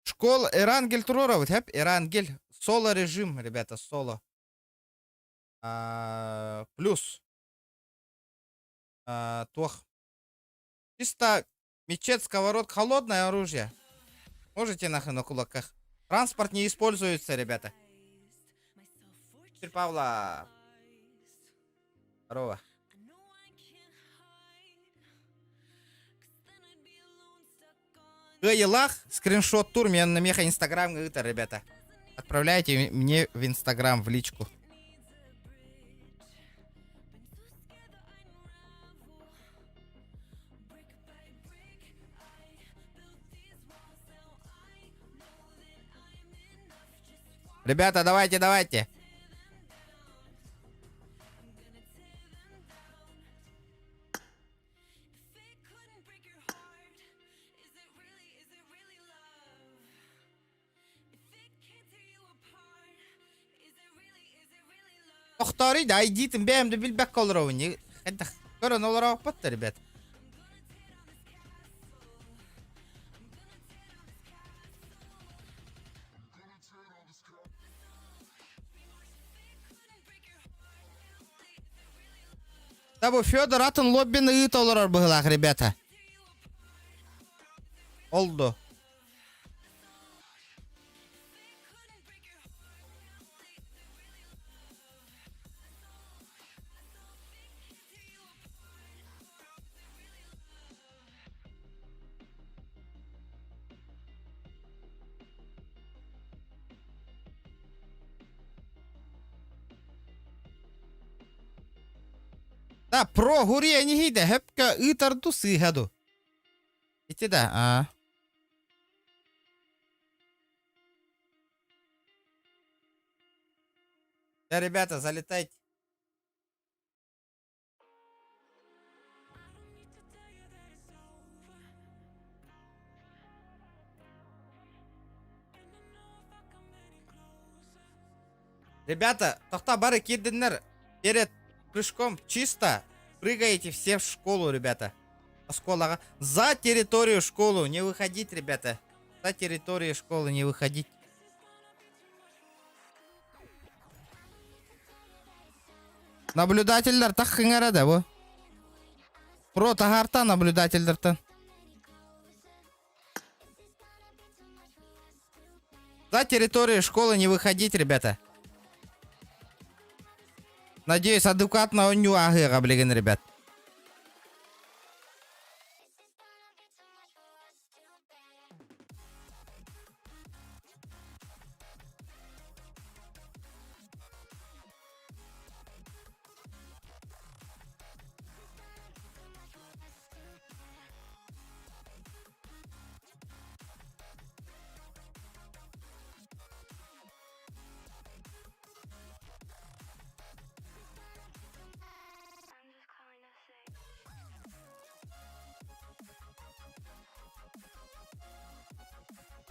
Школа Эрангель Туроров, хэп, Эрангель. Соло режим, ребята, соло. А, плюс. А, тох. Чисто мечет, сковород, холодное оружие. Можете нахрен на кулаках. Транспорт не используется, ребята. Теперь Павла. Здорово. Лах, скриншот тур, мне на меха инстаграм это, ребята. Отправляйте мне в инстаграм в личку. Ребята, давайте, давайте. Тохтооруй да айдитин бэйэм да билбэккэ олоробун хайдах көрөн олорооппут да ребят. Да бу Федор атын лоббины ыыта олорор быһылаах ребята. Олду. Да, про гурия не хиде, хөпкө ыытарду сыыһаду. Ити да, а. Да, ребята, залетайте. Ребята, тохта бары киирдиннэр перед прыжком чисто прыгаете все в школу, ребята. Школаҕа. За территорию школу не выходить, ребята. За территорию школы не выходить. Наблюдателлэр таххыҥара да бу. Про таһаарта наблюдателлэртэн. За территорию школы не выходить, ребята. Надеюсь, адекватно оонньуу ааһыаҕа билигин, ребят.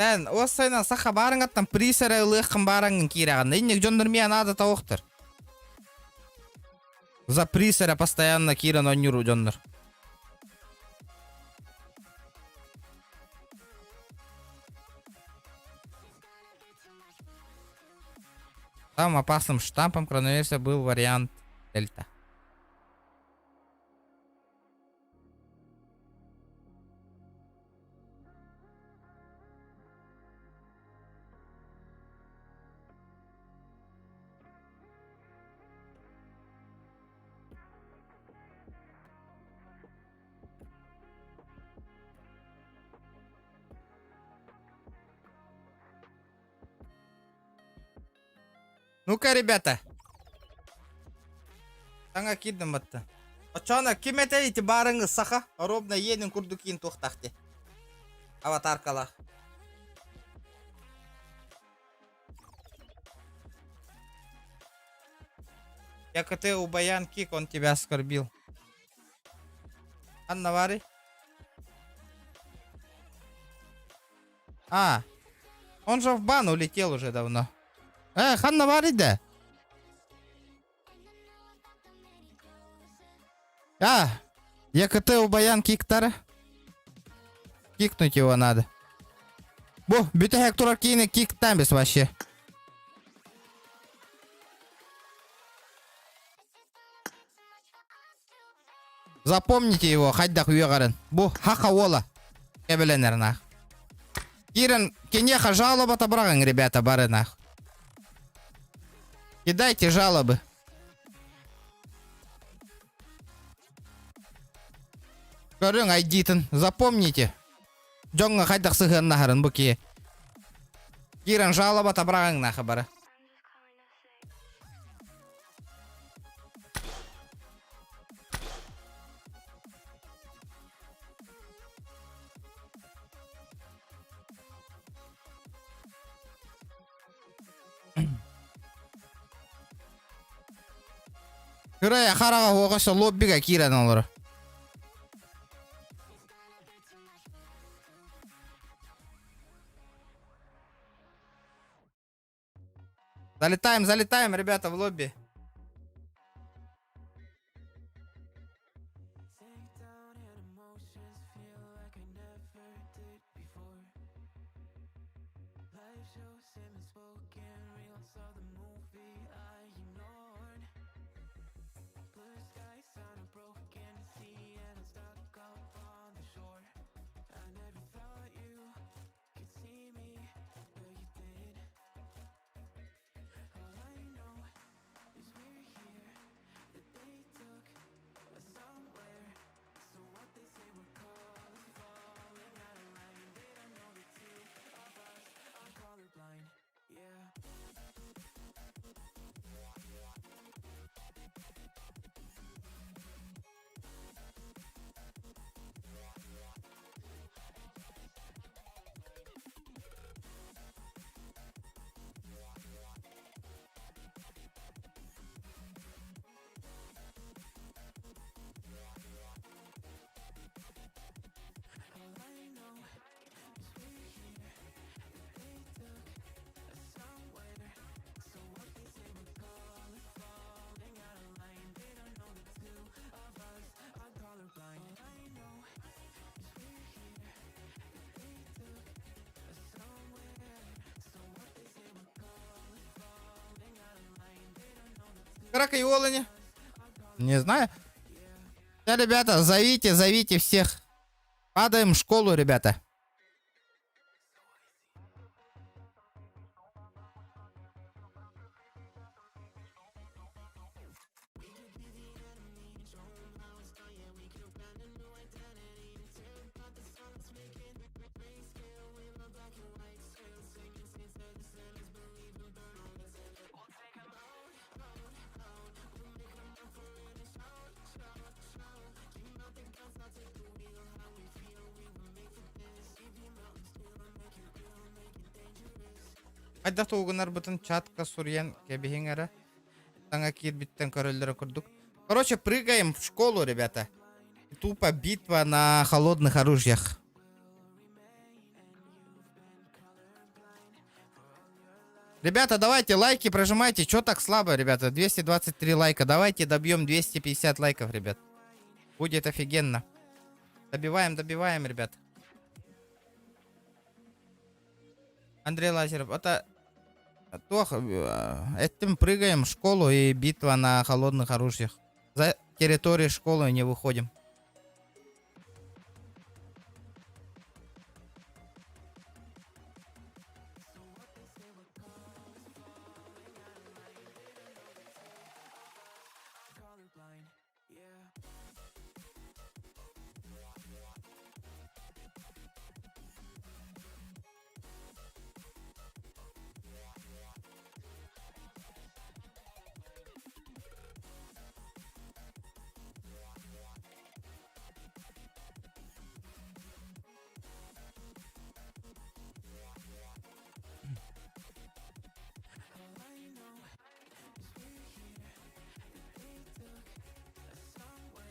Эн уоссайынан саха баарыҥаттан приз эрэ ылыаххын баараңҥын киирэҕин. Инник дьоннор миэ наада тоҕохтор. За приз эрэ постоянно киирэн оонньуур дьоннор. Там опасным штампом коронавируса был вариант Дельта. Ну-ка, ребята. Саҥа киирдим батта. Оччоҕуна ким этэй ити баарыҥы саха ровно иэнин курдук иин туохтаах дии. Аватаркалаах. ЯКТ Убаян Кик, он тебя оскорбил. Анна Вари? А, он же в бан улетел уже давно. Ханна Вари да? А, ЯКТ Убаян Киктара. Кикнуть его надо. Бу, бүтэһик турар киини киктаан бис вообще. Запомните его, хайдах үөҕэрин. Бу хаха уола. Кэбилэнэр нах. Киирэн киниэхэ жалоба табыраҕыҥ, ребята, бары нах. Кидайте жалобы. Көрүҥ айдитын, запомните. Дьоҥҥо хайдах сыһыаннаһарын бу киһи. Киирэн жалоба табыраҕыҥ нахы бары. Кырая хараҕа уоҕа лоббига киирэн олоро. Залетаем, залетаем, ребята, в лобби. Кыракый уол ини. Не знаю. Да, ребята, зовите, зовите всех. Падаем в школу, ребята. Хайдах тугунарбытын чатка суруйан кэбиһиҥ эрэ. Саҥа киирбиттэн көрөллөрө курдук. Короче, прыгаем в школу, ребята. Тупо битва на холодных оружиях. Ребята, давайте лайки прожимайте. Чё так слабо, ребята? 223 лайка. Давайте добьем 250 лайков, ребят. Будет офигенно. Добиваем, добиваем, ребят. Андрей Лазарев, это... Туох, этим прыгаем в школу и битва на холодных оружиях. За территорию школы не выходим.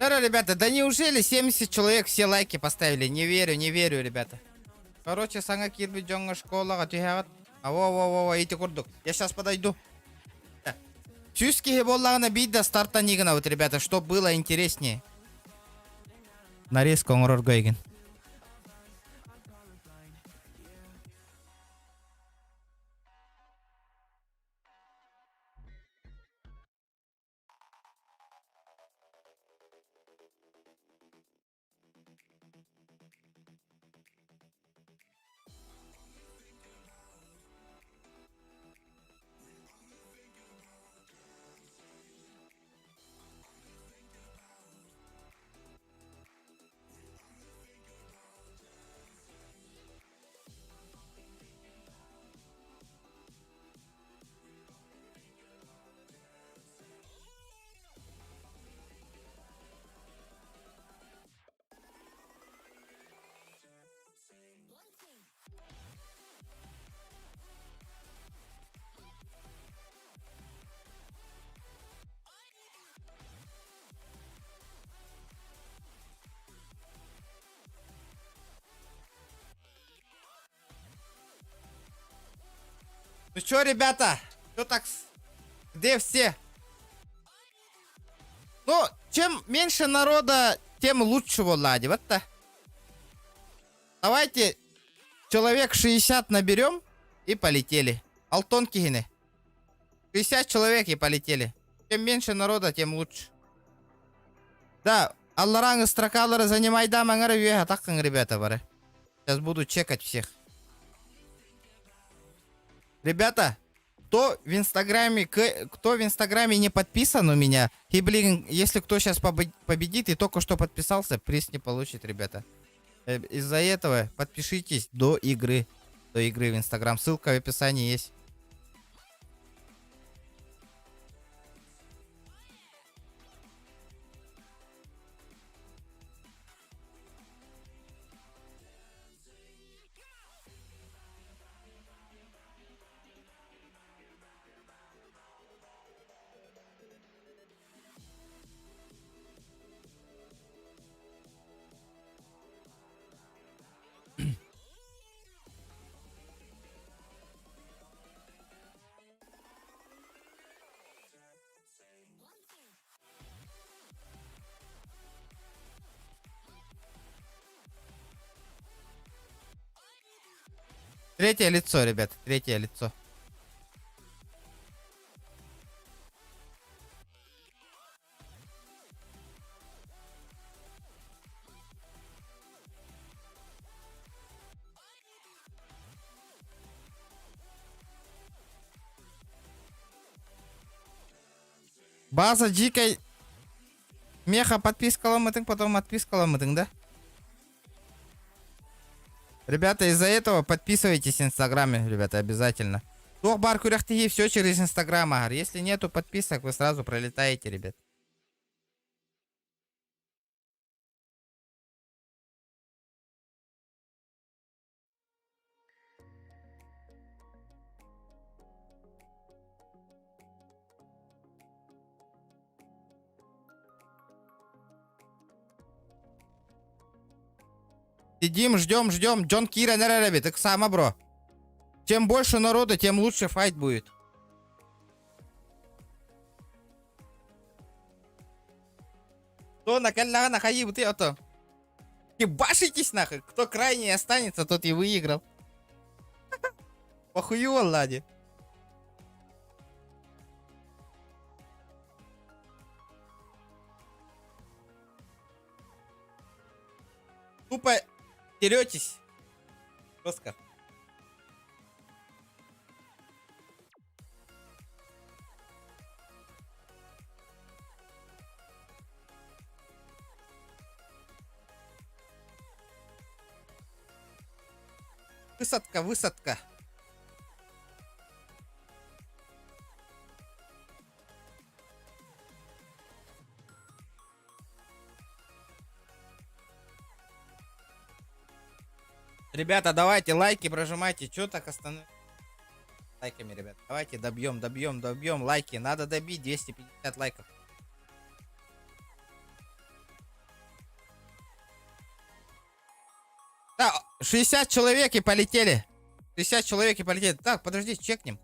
Здорово, ребята, да неужели 70 человек все лайки поставили? Не верю, не верю, ребята. Короче, саҥа киирбит дьоҥҥо школаҕа түһэҕит. А во во во во ити курдук. Я сейчас подойду. Сүүс киһи буоллаҕына биир да стартан гынабыт, ребята, чтоб было интереснее. Нарезка оҥорорго игин. Ну чё, ребята? Чё так? Где все? Ну, чем меньше народа, тем лучше Влади. Вот так. Давайте человек 60 наберем и полетели. Алтон киһини. 60 человек и полетели. Чем меньше народа, тем лучше. Да, алларааҥы строкалары занимайдаамаҥ эрэ үөһэ таххыҥ, ребята, бары. Сейчас буду чекать всех. Ребята, кто в Инстаграме, кто в Инстаграме не подписан у меня, и, блин, если кто сейчас победит и только что подписался, приз не получит, ребята. Из-за этого подпишитесь до игры. До игры в Инстаграм. Ссылка в описании есть. Третье лицо, ребят, третье лицо. База дикой меха подпискаламмытыҥ, потом отпискаламмытыҥ, да? Ребята, из-за этого подписывайтесь в Инстаграме, ребята, обязательно. Туох баар күрэхтэһии все через Инстаграм ааһар. Если нету подписок, вы сразу пролетаете, ребят. Сидим, ждем, ждем. Джон Кира нэрэрэ так сама, бро. Чем больше народа, тем лучше файт будет. Кто на кэллэҕинэ хайыыбытый ото? Ебашитесь нахуй. Кто крайний останется, тот и выиграл. Похую Аллади. Тупо деретесь. Жестко. Высадка, высадка. Ребята, давайте лайки прожимайте. Чё так остановились? Лайками, ребят. Давайте добьем, добьем, добьем лайки. Надо добить 250 лайков. Да, 60 человек и полетели. 60 человек и полетели. Так, подожди, чекнем.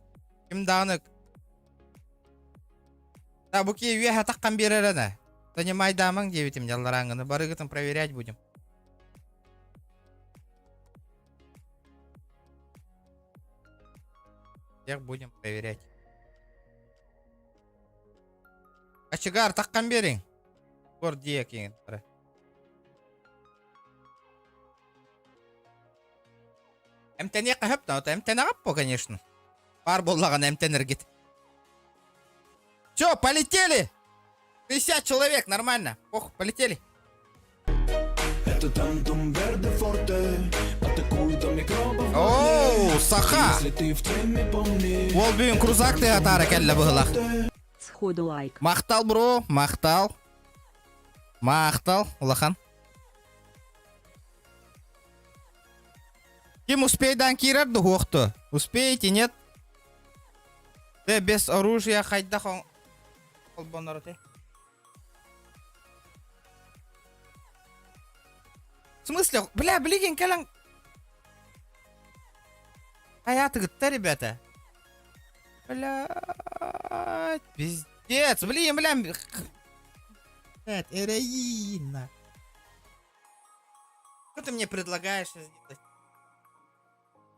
Ким даҕаны. Да, бу киһи үөһэ таххан биэрэрэнэ. Занимайдаамаҥ диэбитим дьалларааҥҥыны. Барыгытын проверять будем. Всех будем проверять. Кочегар, таххан биэриҥ. Кор диэкиҥ. Эмтэниэххэ сөп да, эмтэнэҕит конечно. Баар буоллаҕына эмтэнэргит. Все, полетели! 50 человек, нормально. Ох, полетели. Это тантум верде форте Атакует микробов Оу, саха! Если ты в теме, помни Ол бүгүн крузак тыатаара кэллэ быһылах. Сходу лайк. Махтал, бро, махтал. Махтал, улахан. Ким успейдан киирэр да уохту? Успеете, нет? Ты без оружия хайдах холбонор ты? В смысле? Бля, блин, кэлэн... Хайаатыгытта, ребята? Блядь, пиздец, блин, бля. Блядь, Эреина. Что ты мне предлагаешь сделать?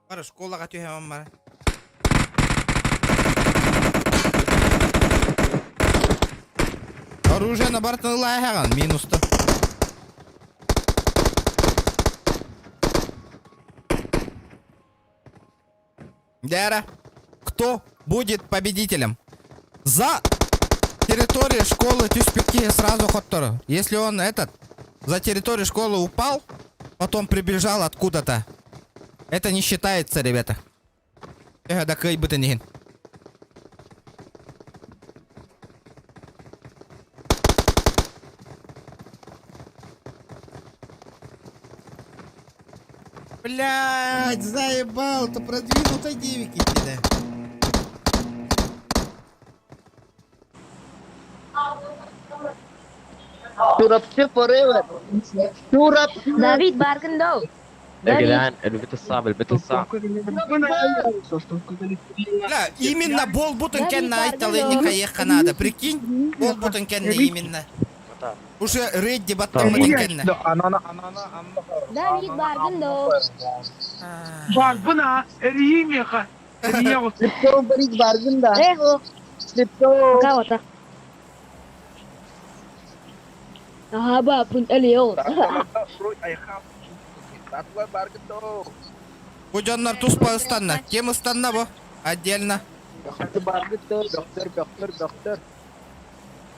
Бары школаҕа түһэмэн бара. Оружие на бартын ылааһаҕын минуста. Дяра, кто будет победителем? За территорию школы түспүт сразу хоттору. Если он этот за территорию школы упал, потом прибежал откуда-то. Это не считается, ребята. Э, да кыайбытын иһин. Блять, заебал, то продвинутой девики да. Чурапчы forever. Чурапчы. Давид бааргын доо. يا جدعان البيت الصعب البيت الصعب Бля, именно буолбутун кэннэ айталы не надо. Прикинь, буолбутун кэннэ именно. Уже ready баттаммытын кэннэ. Давид бааргын доо. Баарбын а, эрийиҥ миэхэ. Эрийэ бааргын да. Эхо. Пока Аха бааппын элио. Бу дьоннор туспа ыстанна. Ким ыстанна бу? Отдельно.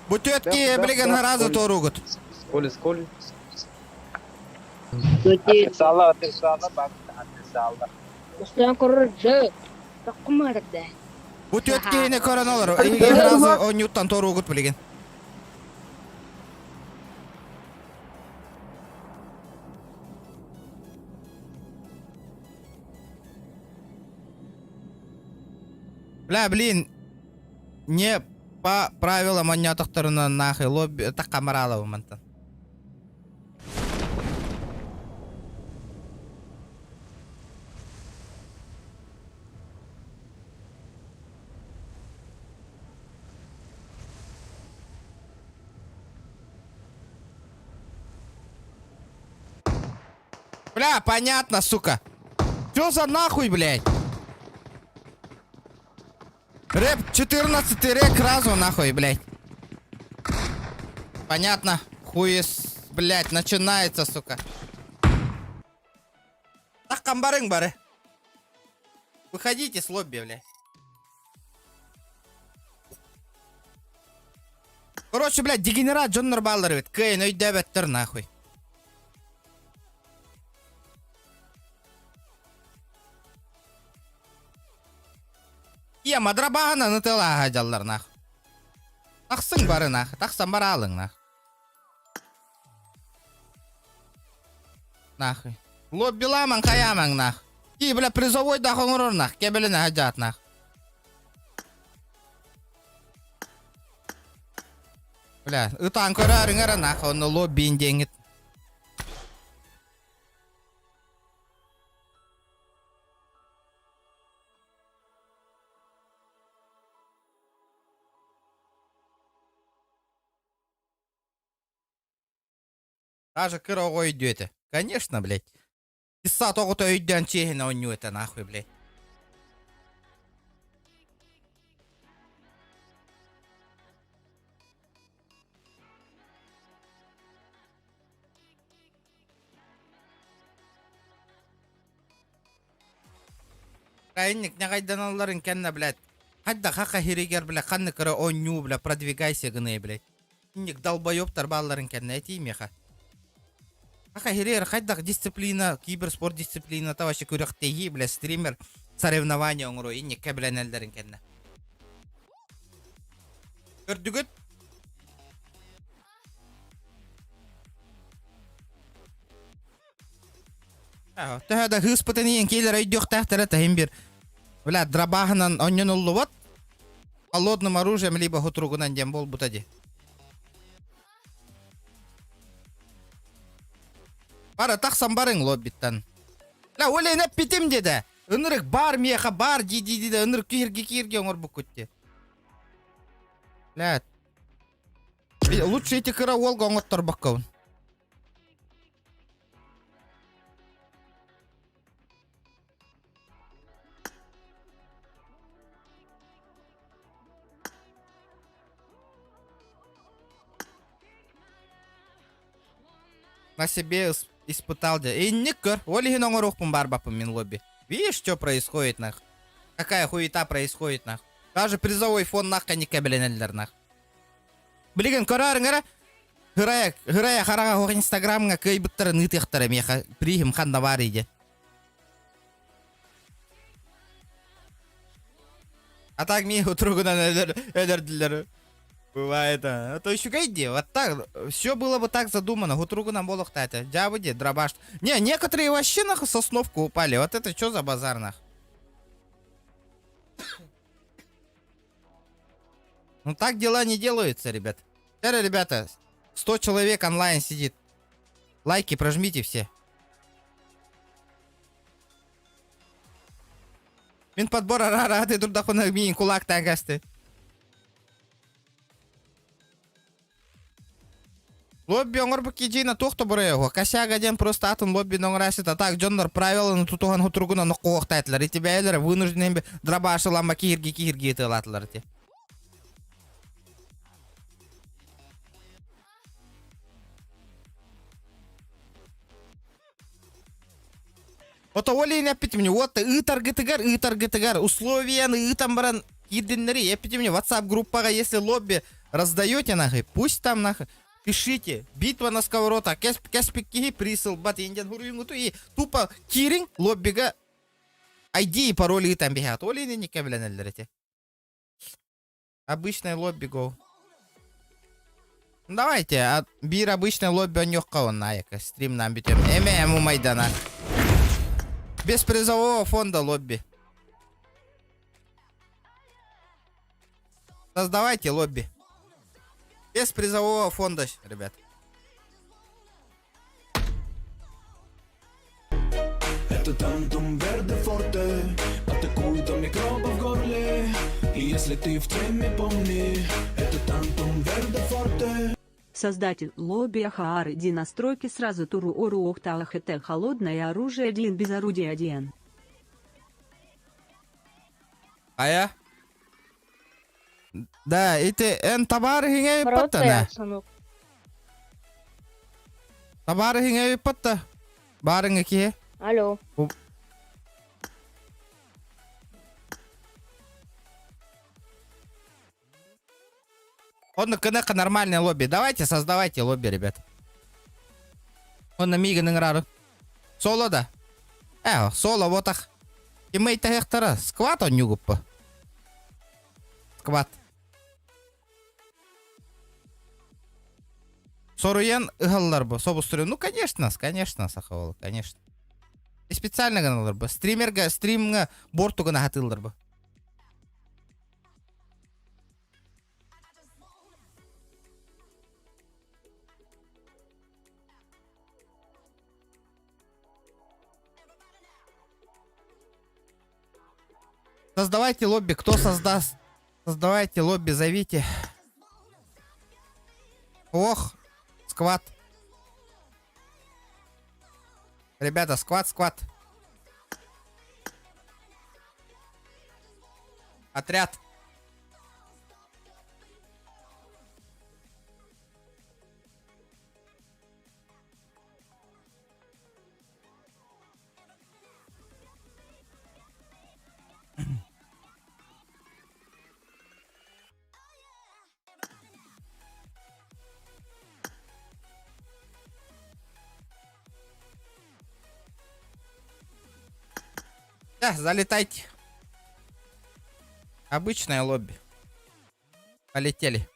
Бу түөтки билигин харазы торугут. Коли, сколи. Отрицала, отрицала, бак, отрицала. Устан корор жы. Токкумарда. Бу түөт киһини көрөн олор. Эһиги харазы онньуттан торугут билигин. Бля, блин, не по правилам анньаатахтарына нахуй лобби таккамаралабы мантан. Бля, понятно, сука. Чё за нахуй, блядь? Рэп 14 рек разу нахуй, блядь. Понятно. Хуй, блядь, начинается, сука. Так, камбарың бары. Выходите с лобби, блядь. Короче, блядь, дегенерат дьоннор бааллар эбит. Кыайын өйдөөбөттөр нахуй. Ийэ мадрабаһынан ытылааһа дьаллар нах. Тахсыҥ бары нах, тахсан бараалыҥ нах. Нахуй. Лоббиламаҥ хайаамаҥ нах. Ки, бля, призовой да хоҥорор нах, кэбилин дьаат нах. Бля, ытаан көрөөрүҥ эрэ нах, онно лоббиин диэҥҥит. Даже кыра оҕо өйдүө этэ. Конечно, блядь. Иссаат оҕото өйдөөн чиэһинэ оонньуу этэ, нахуй, блядь. Крайник ньаҕайданалларын кэннэ, блядь, хайдах хаха хиригэр, бля, ханнык эрэ оонньуу, бля, продвигайся гынай, блядь. Инник долбоебтар баалларын кэннэ этии миэхэ. Хаха хиригэр хайдах дисциплина, киберспорт дисциплината вообще күрэхтэһии, бля, стример соревнование оҥоруо инниккэ билэнэллэрин кэннэ. Көрдүгүт? Төһө да хыыспытын иһин киилэр өйдүөхтээхтэрэ таһын бир. Бля, дробаһынан онньонуллубат. Холодным оружием либо хутругунан диэн буолбута дии. Бары тахсан барыҥ лоббиттан. Ла олен эппитим деді. Ынырык бар миэхэ бар дии дии дии ынырык киирги киирги оҥорбуккут дии. Бля, лучше эти кыра уолга оҥотторбоккобун. На себе испытал дьэ. Инник көр, ол иһин оҥоруохпун баарбаппын мин лобби. Видишь, что происходит нах? Какая хуета происходит нах? Даже призовой фонд нахка никка билэнэллэр нах. Билигин көрөөрүҥ эрэ, Хырая, хырая хараҕа оһох инстаграмҥа кыайбыттарын ыытыахтара миэхэ приһим ханна баар диэн. А так миэхэ утругунан өлөр, өлөрдүлэр. Бывает. А то еще иди, вот так, все было бы так задумано, утругунан болохта Дьабы де, дробаш. Не, некоторые вообще нахуй сосновку упали. Вот это что за базар нах? Ну так дела не делаются, ребят. Теперь, ребята, 100 человек онлайн сидит. Лайки прожмите все. Мин подбор арараты турдахуна миин кулак тангасты. Лобби оҥорбут киджина туох да буруйа Косяга диэн просто атын лоббины оҥорасыт, а так дьоннор правиланы тутуһан хутуругунан оккуохтаатылар. Ити бэйэлэрэ вынуждены дробашыламма киһирги киһирги ытыалаатылар ити. Ото ол иһин эппитим вот ыытаргытыгар ыытаргытыгар условияны ыытан баран киирдиннэри эппитим WhatsApp группаҕа если лобби. Раздаете нахуй, пусть там нахуй. Пишите, битва на сковородах, кэспиккиһи присылбат инден хуруйуҥуту и тупо киириҥ лоббига ID и пароль ыытан биһэҕит. Ол иһин инникке билэнэллэр ити. Обычный лобби go. Давайте, а, биир обычный лобби онньуохха онна аяка стримнан бүтөм. Эме эм умайдана. Без призового фонда лобби. Создавайте лобби. Без призового фонда, ребят. Это тантум верде форте Атакует до микробов в горле И если ты в теме, помни Это тантум верде форте Создатель лобби Ахаар иди настройки сразу туру ору охта хт холодное оружие один без орудия один. А я? Да, ити эн табаарыһыҥа ыппаттана. Табаарыһыҥа ыппатта. Баарыҥа киһи. Алло. Онно кынакка нормальное лобби. Давайте создавайте лобби, ребят. Онно миигин ыҥырары. Соло да. Э, соло вот ах. Кимей таһыахтара. Скват онньугуппа. Скват. Соруйан ыһаллар бу, собустуруйан. Ну, конечно, конечно, сахабыл, конечно. И специально гыналар бу. Стримерга, стримҥа борту гына хатыыллар бу. Создавайте лобби. Кто создаст? Создавайте лобби, зовите. Ох, скват. Ребята, скват, скват. Отряд. Да, залетайте. Обычное лобби. Полетели.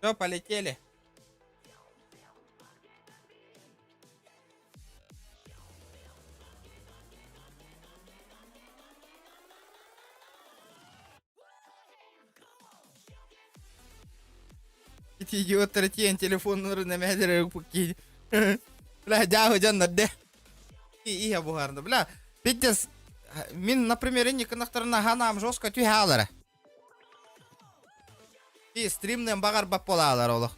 Все, полетели. Ити идиоттар тиэн телефоннарын эмэһэлэрэ укпукки. Бля, дьааһы дьоннор де. Иһэ буһарда. Бля, пиздец. Мин, например, инникинахтарына ханаам жестко түһэ И стримнен баҕарбат буолаалар олох.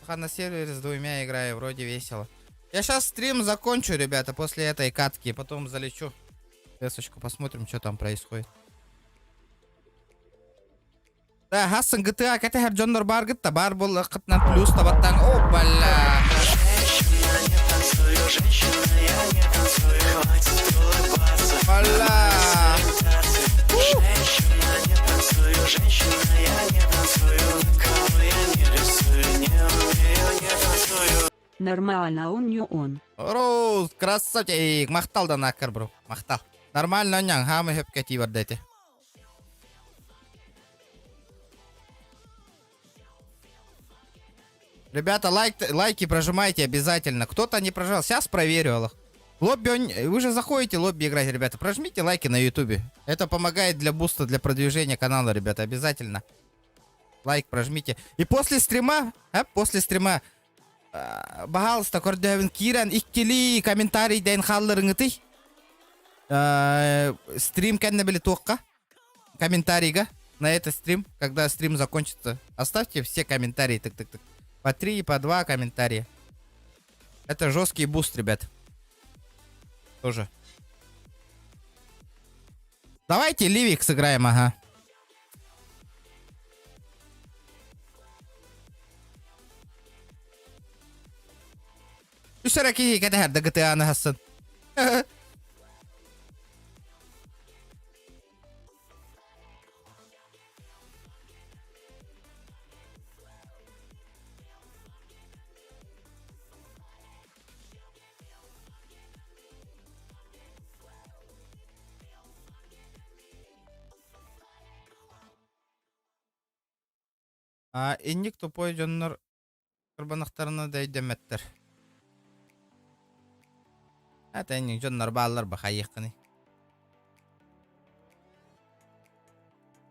Пока на сервере с двумя играю, вроде весело. Я сейчас стрим закончу, ребята, после этой катки. Потом залечу. Эсочку посмотрим, что там происходит. Да, хассын GTA кэтэһэр дьоннор бааргыт да баар буоллаххытынан плюс табаттаан о бля Бля Нормально он не он. Роуз, красавчик! Махтал да накар, бро. Махтал. Нормально онньаҥ, хаамай хөпкө этии барда ити. Ребята, лайк, лайки прожимайте обязательно. Кто-то не прожал. Сейчас проверю, Аллах. Лобби, он... вы же заходите лобби играть, ребята. Прожмите лайки на ютубе. Это помогает для буста, для продвижения канала, ребята, обязательно. Лайк прожмите. И после стрима, а, после стрима, баһаалыста көрдөһөбүн киирэн иккилии комментарийдээн хаалларыҥытый. Стрим кэннэ били туохха? Комментарийга на этот стрим, когда стрим закончится, оставьте все комментарии, тык-тык-тык. По три, по два комментария. Это жесткий буст, ребят. Тоже. Давайте Ливик сыграем, ага. Үс эрэ киһи кэтэһэр да GTA-ны хассын. А инник тупой дьоннор кырбанахтарына да өйдөммөттөр. Это инник дьоннор бааллар бахайыаххыный.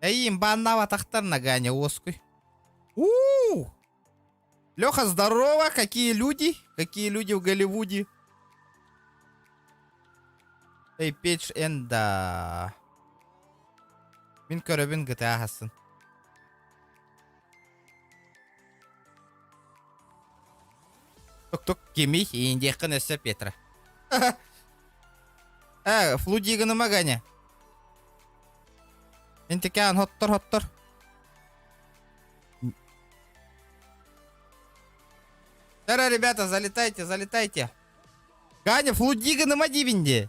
Эйим бааннаабатахтар наганя уоскуй. У! Леха, здорово! Какие люди? Какие люди в Голливуде? Эй, печь энда. Мин көрөбүн GTA хасын. Тук-тук кимий индиэххин өссө Петра. Э, флудигыныма Ганя. Интикээн хоттор-хоттор. Здорово, ребята, залетайте, залетайте. Ганя, флудигыныма дивинди.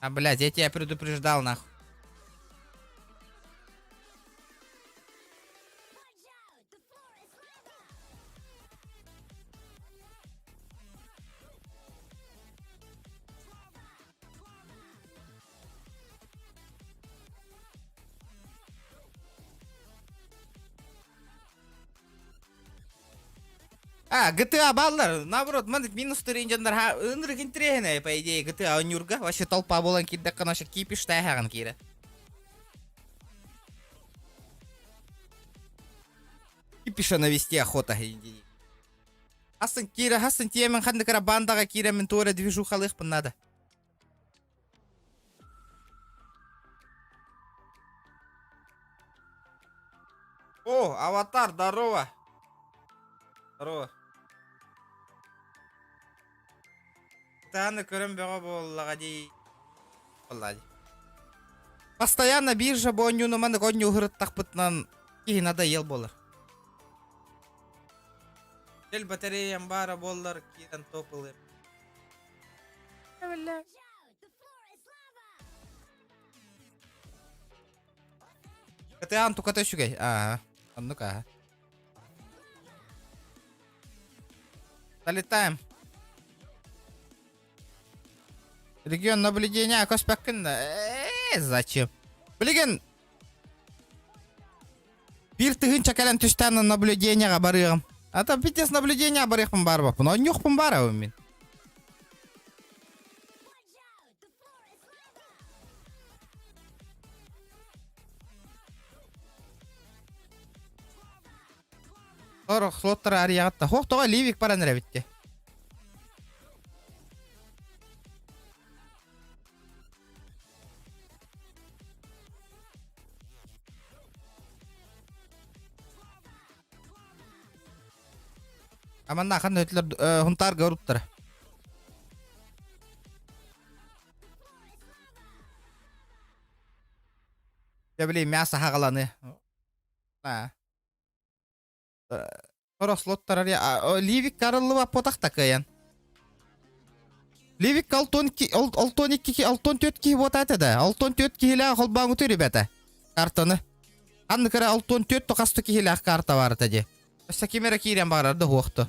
А, блядь, я тебя предупреждал, нахуй. А, GTA баллар, наоборот, маннык минус дьоннор ынырык интириэһинэй, по идее, GTA оонньуурга вообще толпа буолан киирдэххэ вообще кипиштээһэҕин киирэ. Кипиша навести охота. Хасын киирэ, хасын тиэмэн ханнык эрэ бандаҕа киирэммин туора движухалыахпын надо. О, аватар, здорово. Здорово. Тааны көрөн бөҕө буоллаҕа дии. Буоллаҕа дии. Постоянно биржа бонньууну маннык онньуу ыһырыттахпытынан киһи надоел буолар. Кэл батареям баара буоллар киирэн топ ылыам. Кытаан туката үчүгэй. Аа, оннук аа. Залетаем. Регион наблюдения көспөккүн э зачем? Билигин биир тыһыынча кэлэн түстээн наблюдениеҕа барыаҕым. А то пиздец наблюдение барыахпын баарбаппын. Онньуохпун баарабын мин. Сорох слоттара арыйаҕытта. Хоох тоҕо Ливик баран эрэбитти. Аманна ханна өтүлэр Хунтаарга уруттара. Дьэ били мясо хаҕаланы. Аа. Сорох слоттар Ливик арыллыба потах такыйан. Ливик алтон алтон икки алтон төрт киһи буотаата да. Алтон төрт киһилээх холбооҥуту ребята. Картаны. Анны кыра алтон төрт токасту киһилээх карта барыта дии. Өссө ким эрэ киирэн барар да хуохту.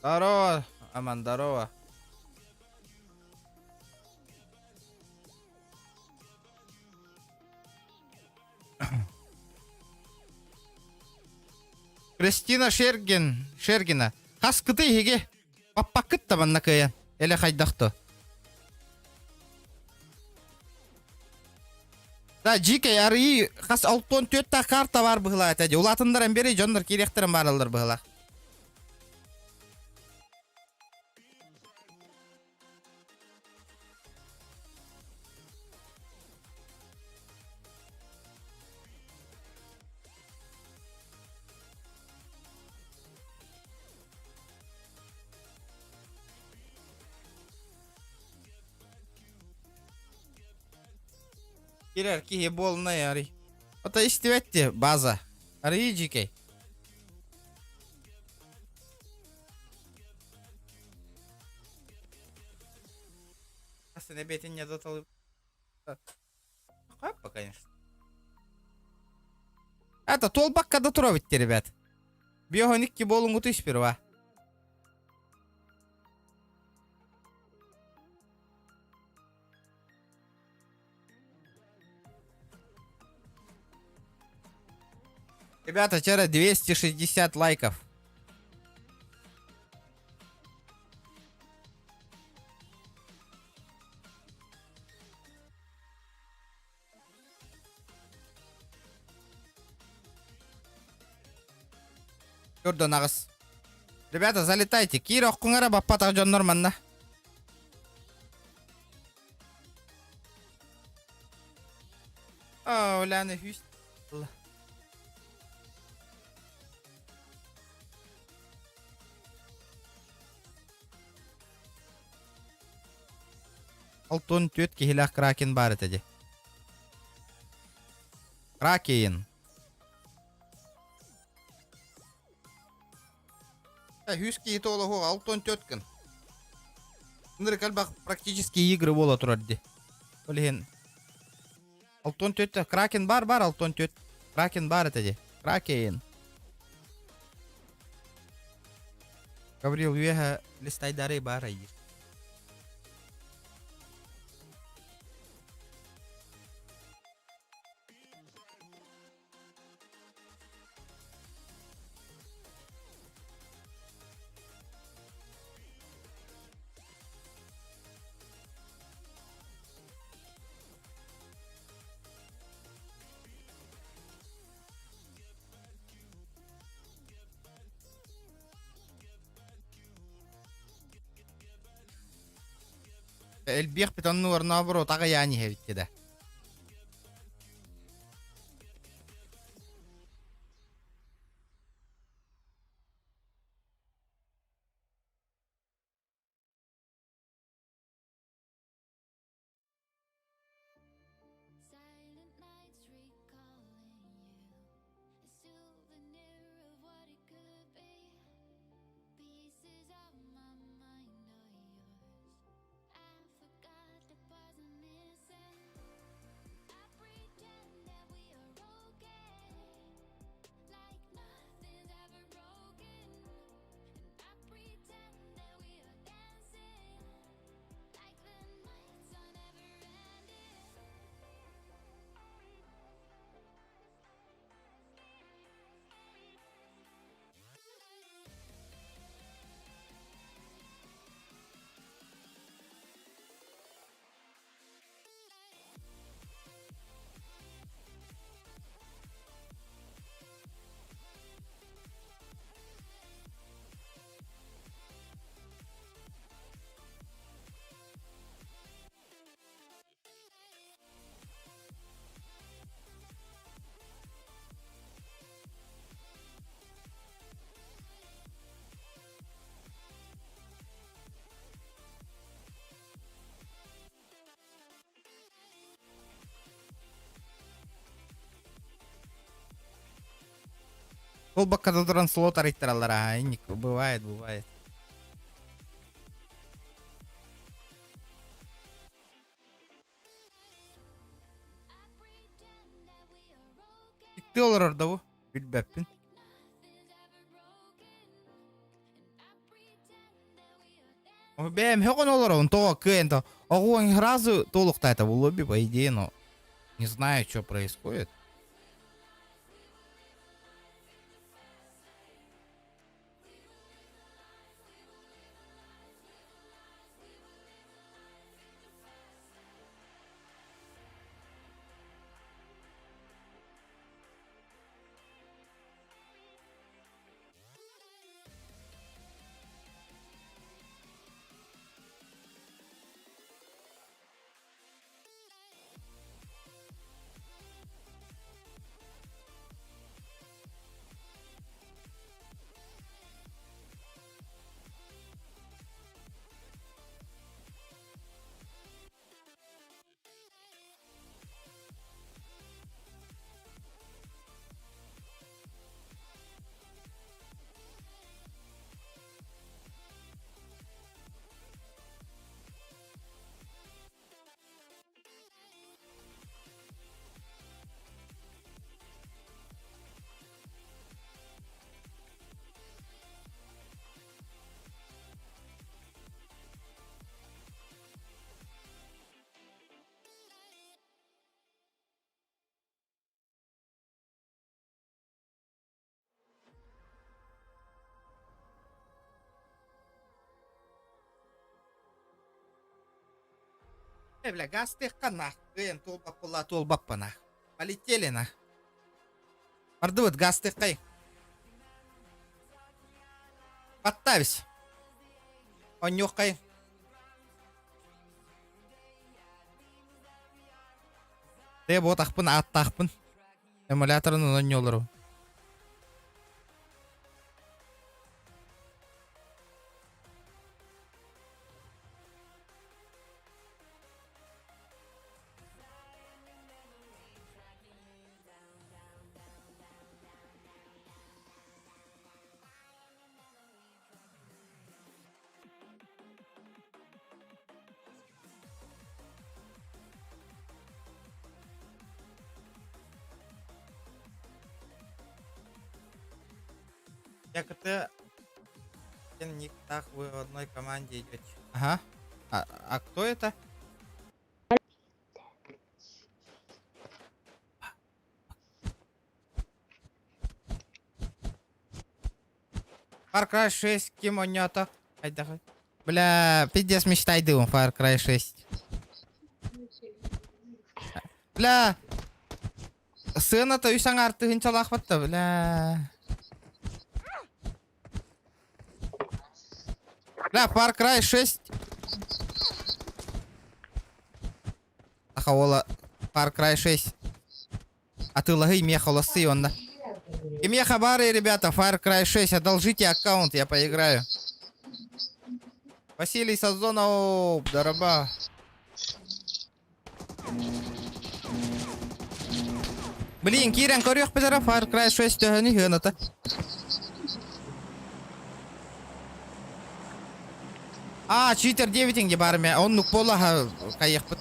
Здорово, Аман, здорово. Кристина Шергин, Шергина. Хас кыты иһиги? Паппаккыт да манна кыайан. Эле хайдах то. Да, жикей арыйы хас алтон түөттаах карта бар быһылаа этэ. Улаатыннаран бери дьоннор киириэхтэрин баараллар быһылаах. Кирер киһи буолунай арый. Ото истибэтти база. Арыйы жикей. Астына бетин не доталы. Хаппа, конечно. Это толбакка да тура битти, ребят. Биохоникки болунгуту сперва. Ребята, вчера 260 лайков. Көрдөн аҕыс. Ребята, залетайте. Киир оххуҥара баппатах дьоннор манна. Оо, Уляна хүс. Алтон түөт киһилээх Кракен баар этэ дии. Кракен. Үс киһи туолуһу алтон түөт гын. Ынырык элбэх практически игры буола турар дии. Ол иһин Алтон түөт Кракен бар бар алтон түөт. Кракен бар этэ дии. Кракен. Гаврил үөһэ листайдары бар айыр. Элбиэхпит оннугар наоборот аҕыйаан иһэбит да. Ол баккада туран слот арыйтараллар аа инник бывает бывает. Икки олорор да бу билбэппин. Бэм хөкөн олоробун тоҕо кыайан то оҕуоҥ сразу туолуктаата в лобби по идее, но не знаю, что происходит. Э, бля, газ-тыахха нах. Кыайан туолбаппыла туолбаппа нах. Полетели нах. Бардыбыт газ-тыаххай. Подставись. Онньуоххай. Тэ буотахпын ааттаахпын. Эмуляторын онньуолору. Я КТ ник так вы в одной команде идете. Ага. А кто это? Far Cry 6 ким оонньоото? Хайдах? Бля, пиздец мечтайдыбын Far Cry 6. Бля, сыаната үс аҥаар тыһыынчалаахпат да, бля. Бля, Far Cry 6. Саха уола Far Cry 6 Атыылаһый миэхэ олоссуй уонна. Кимиэхэ баарый, ребята, Far Cry 6, одолжите аккаунт, я поиграю. Василий Сазонов, дороба. Блин, киирэн көрүөхпүт эрэ Far Cry 6 төһөнү сыаната. А, читер диэбитиҥ баар мэ, оннук буолла хайыахпыт.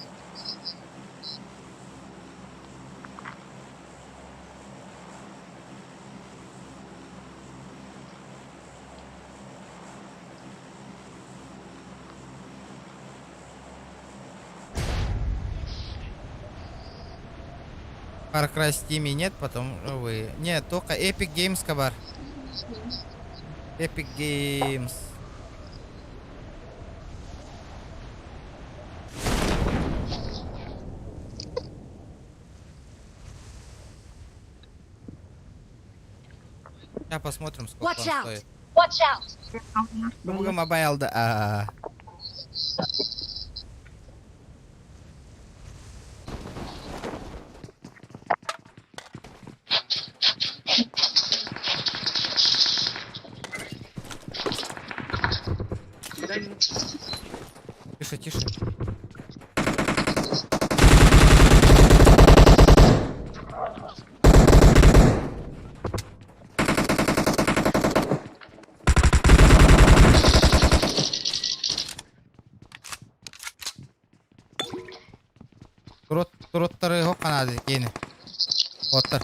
Far Cry Steam нет, потом вы. Нет, только Epic Games кабар. Epic Games. Сейчас посмотрим, сколько Watch он out! стоит. Watch out! Бүгүн мобайлда. А. Тише, тише. Туруттары хоқ қанады кейіні. Оттар.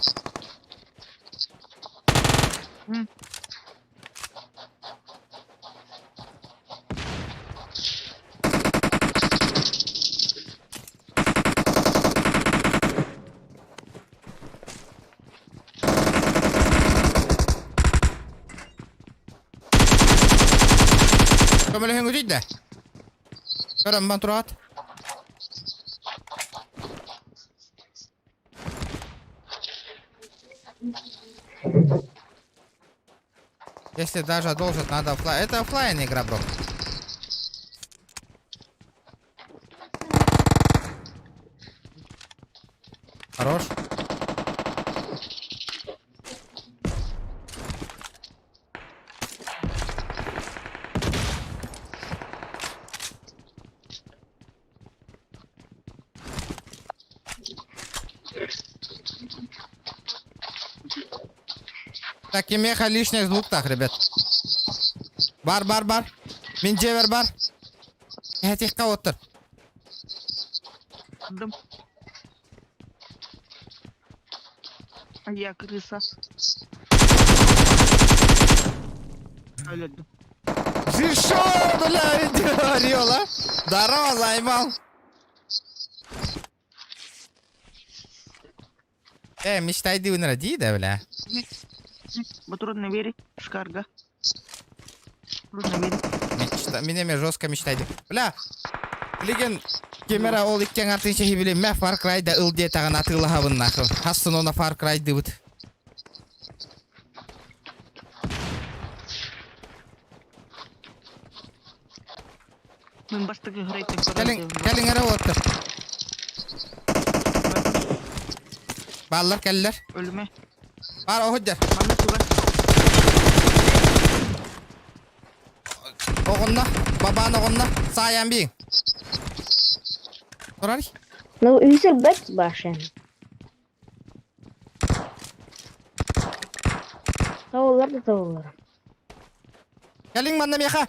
Көмөлөһүҥүтүй да. Көрөн бан тураат. Если даже одолжат, надо офлайн. Это офлайн игра, бро. Хорош. Так, кимиэхэ лишних звуктах, ребят. Бар, бар, бар. Мин дьиэбэр бар. Эһэтиххэ оттор. Дым. А я крыса. Өлөрдүм. Шишо, бля, иди, орел, а? Здорово, займал. Э, мечтай дивин ради, да, бля. Бу трудно верить. Шкарга. Трудно верить. Мечта, меня ме жестко мечтай Бля, билигин кемера ол иккен атын шехи мә Far Cry-да ыл диэтаҕын атыылаһабын нахуй. Хассын она Far Cry дыбыт. Мин бастакы храйтын Кэлиҥ, кэлиҥ эрэ уоттар. Бааллар кэллэр. Өлүмэ. Баар оһуддьар. Манна чугас. Оҕонно, бабаан оҕонно, саайан биин. Турар. Ну, үсүр бэт башен. Тавыллар да тавыллар. Кэлиҥ манна миэхэ.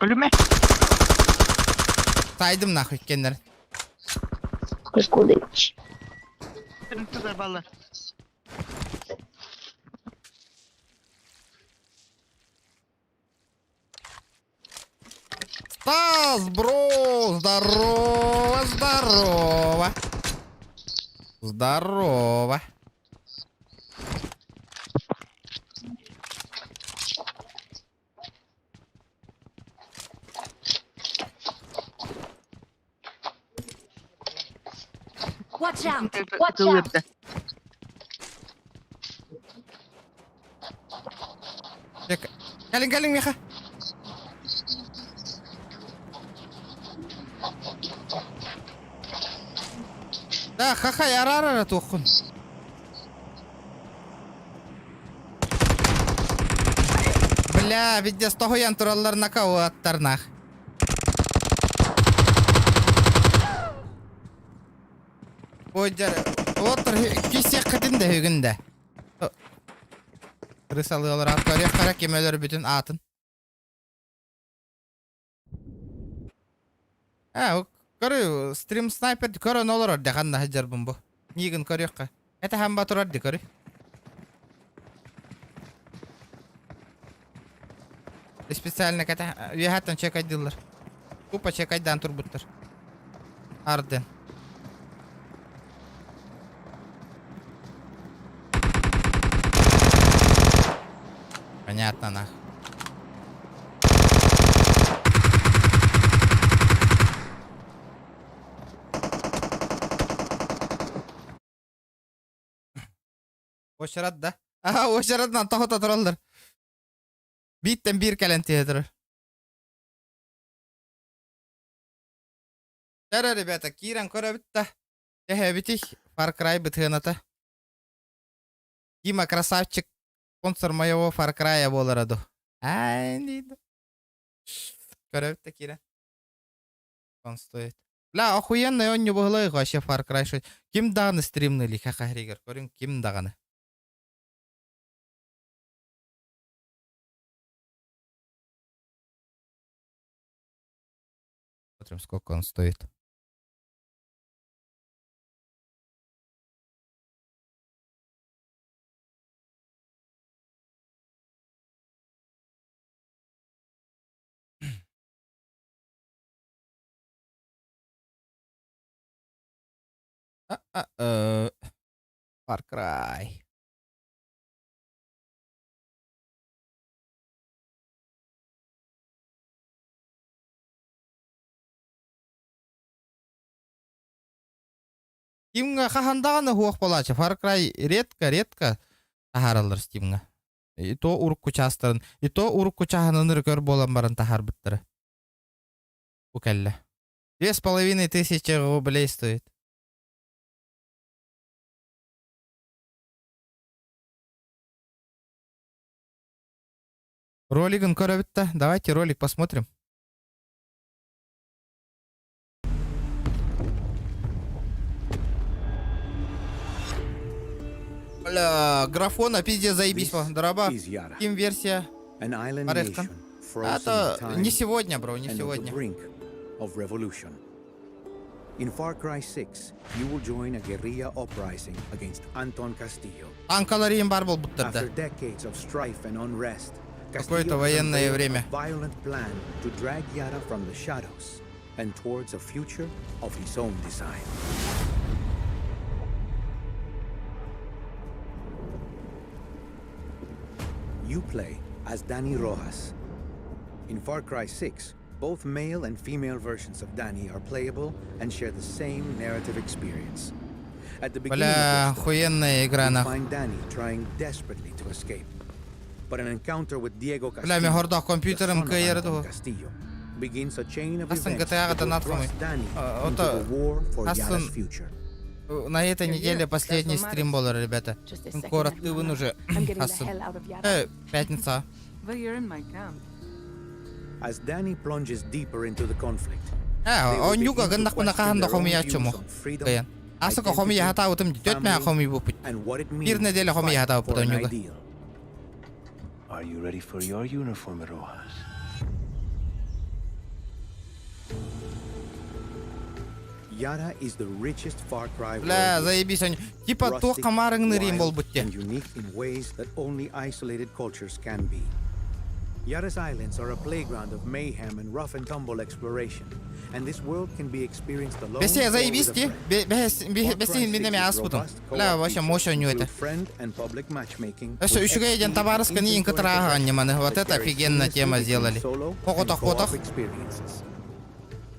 Өлүмэ. Сайдым нахуй кеннер. Кукудыч. Тыгар баллар. Стас, бро, здорово, здорово. Здорово. Watch out! Watch out! Кэлиҥ, кэлиҥ, миэхэ. Да, хахай, араарара туоххун. Бля, видес тоһуйан тураллар накауаттарнах. Ой, отыр кисиэххитин да үгүн да. Рысалыалар аат көрүөх хара ким өлөрбүтүн аатын. А, көрү, стрим снайпер көрөн олорор де ханна сылдьарбын бу. Миигин көрүөххэ. Это хамба турар ди көрү. Специально ката үөһэттэн чекайдыыллар. Тупо чекайдаан турбуттар. Арден. Понятно нах. Уочарат да. Аха, уочаратынан тоһута тураллар. Бииртэн биир кэлэн түһэ турар. Эрэ, ребята, киирэн көрөбүт да. Эһэбитий Far Cry бытыаната. Дима красавчик, спонсор моего Far Cry буолара ду. Ай, дейді. Көрөбүт да киирэн. Он стоит. Бля, охуенный он не быһылай вообще Far Cry шо. Ким даҕаны стримныли хахахригер көрүҥ ким даҕаны. Смотрим, сколько он стоит. А, Far Cry. Steam'ҥа хаһан даҕаны суох буолааччы. Far Cry редко-редко таһаараллар Steam'ҥа. И то урукку чаастарын, и то урукку чааһынан ырыкөр буолан баран таһаарбыттара. Бу кэллэ. 2500 рублей стоит. Ролигын көрөбүт да, давайте ролик посмотрим. Бля, графона пиздец заебись, дроба. Ким версия? Орехтан. А это не сегодня, бро, не сегодня. In Far Cry 6, you will join a guerrilla uprising against Anton Castillo. Танкаларыйым бар буолбуттар да. After decades of strife and unrest, Какое-то Castillo has военное unveiled время. a violent plan to drag Yara from the shadows and towards a future of his own design. You play as Danny Rojas. In Far Cry 6, both male and female versions of Danny are playable and share the same narrative experience. At the beginning Бля, of the story, охуенная игра, we нахуй. find Danny trying desperately to escape. But an encounter with Diego Бля, мен Castillo, хордоох the компьютерым son of кыайары Anton дуо. Castillo, begins a chain of Хасан events GTA-га that will донат хомуй. thrust Danny А, into ото the war for Хасан Yara's future. На этой неделе последний стрим был, ребята. Just a second, Короттыбын hermana. уже. I'm getting the Хасан. hell out of Yara. Э, пятница. Well, you're in my camp. As Danny plunges deeper into the conflict, Э, they will онньуга begin to гыннахпына question хаһан да their own хомуйааччы views му. on freedom, Кыйан. Асыка хомуйа identity, хатаабытым төт мэ family, хомуйбуппут. and what it Биир means неделя to хомуйа fight хатаабыппыт for an онньуга. ideal. Are you ready for your uniform, Rojas? Yara is the richest Far Cry Бля, world yet. заебись они. Типа Rustic, туох хамаарыҥнырыым wild, буолбут те. and unique in ways that only isolated cultures can be. Yara's islands are a playground of mayhem and rough and tumble exploration, and this world can be experienced alone Бесе or with a заебись ти. friend. Бе Far бесе Cry мине 6's ме аспытым. robust Бля, co-op вообще features мощь онньу include это. friend and public matchmaking Өссө with үчүгэй XP диэн and табаарыска ниин inventory кытарааһы progression анньыманы. Вот that это carries офигенно seamlessly тема between сделали. solo and Хохотох, co-op хотох. experiences.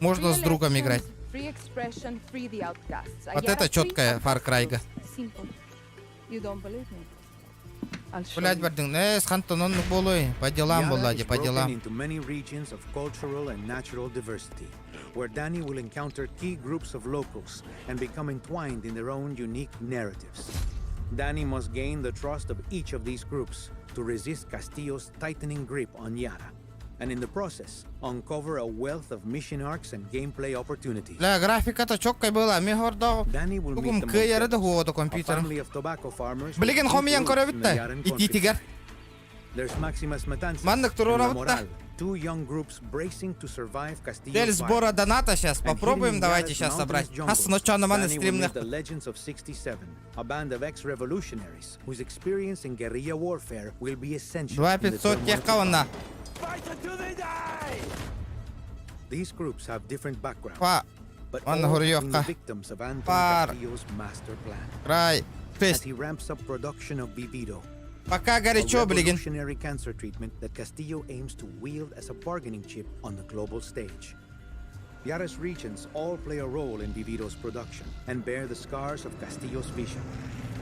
Можно с другом играть. Free expression, free the outcasts. Вот это четкая Far Cry-га. Simple. You don't believe me? I'll show Блядь, you. бардың. Э, хантан оннук буолуой. По делам Yara буолла is дии, по broken делам. into many regions of cultural and natural diversity, where Danny will encounter key groups of locals and become entwined in their own unique narratives. Danny must gain the trust of each of these groups to resist Castillo's tightening grip on Yara, and in the process, uncover a wealth of mission arcs and gameplay opportunities. Бля, графиката чёткай была. Мен хордоох Danny will тугум meet the кыайары да Monteros, хуода a компьютерым. family of tobacco farmers with Билигин deep хомуйан roots in көрөбүт the да. Yaran Итиитигэр. countryside. There's Maximas Matanzas Маннык and La туруорабыт да. Moral, two young groups bracing to survive Castillo's Цель сбора violence. доната сейчас. And hidden Попробуем in давайте Yara's сейчас mountainous собрать. jungles, Хас ночана маны Danny will meet стримных. the Legends of 67, a band of ex-revolutionaries whose experience in guerrilla warfare will be essential in the 2500 turmoil to техка онна. come. These groups have different backgrounds, Па. but Онна all have been the хоруйуохха. victims of Anton Пар. Castillo's master plan. Край. As 6. he ramps up production of Vivido, Пока a горячо, блин. revolutionary cancer treatment that Castillo aims to wield as a bargaining chip on the global stage. Yara's regions all play a role in Vivido's production and bear the scars of Castillo's vision.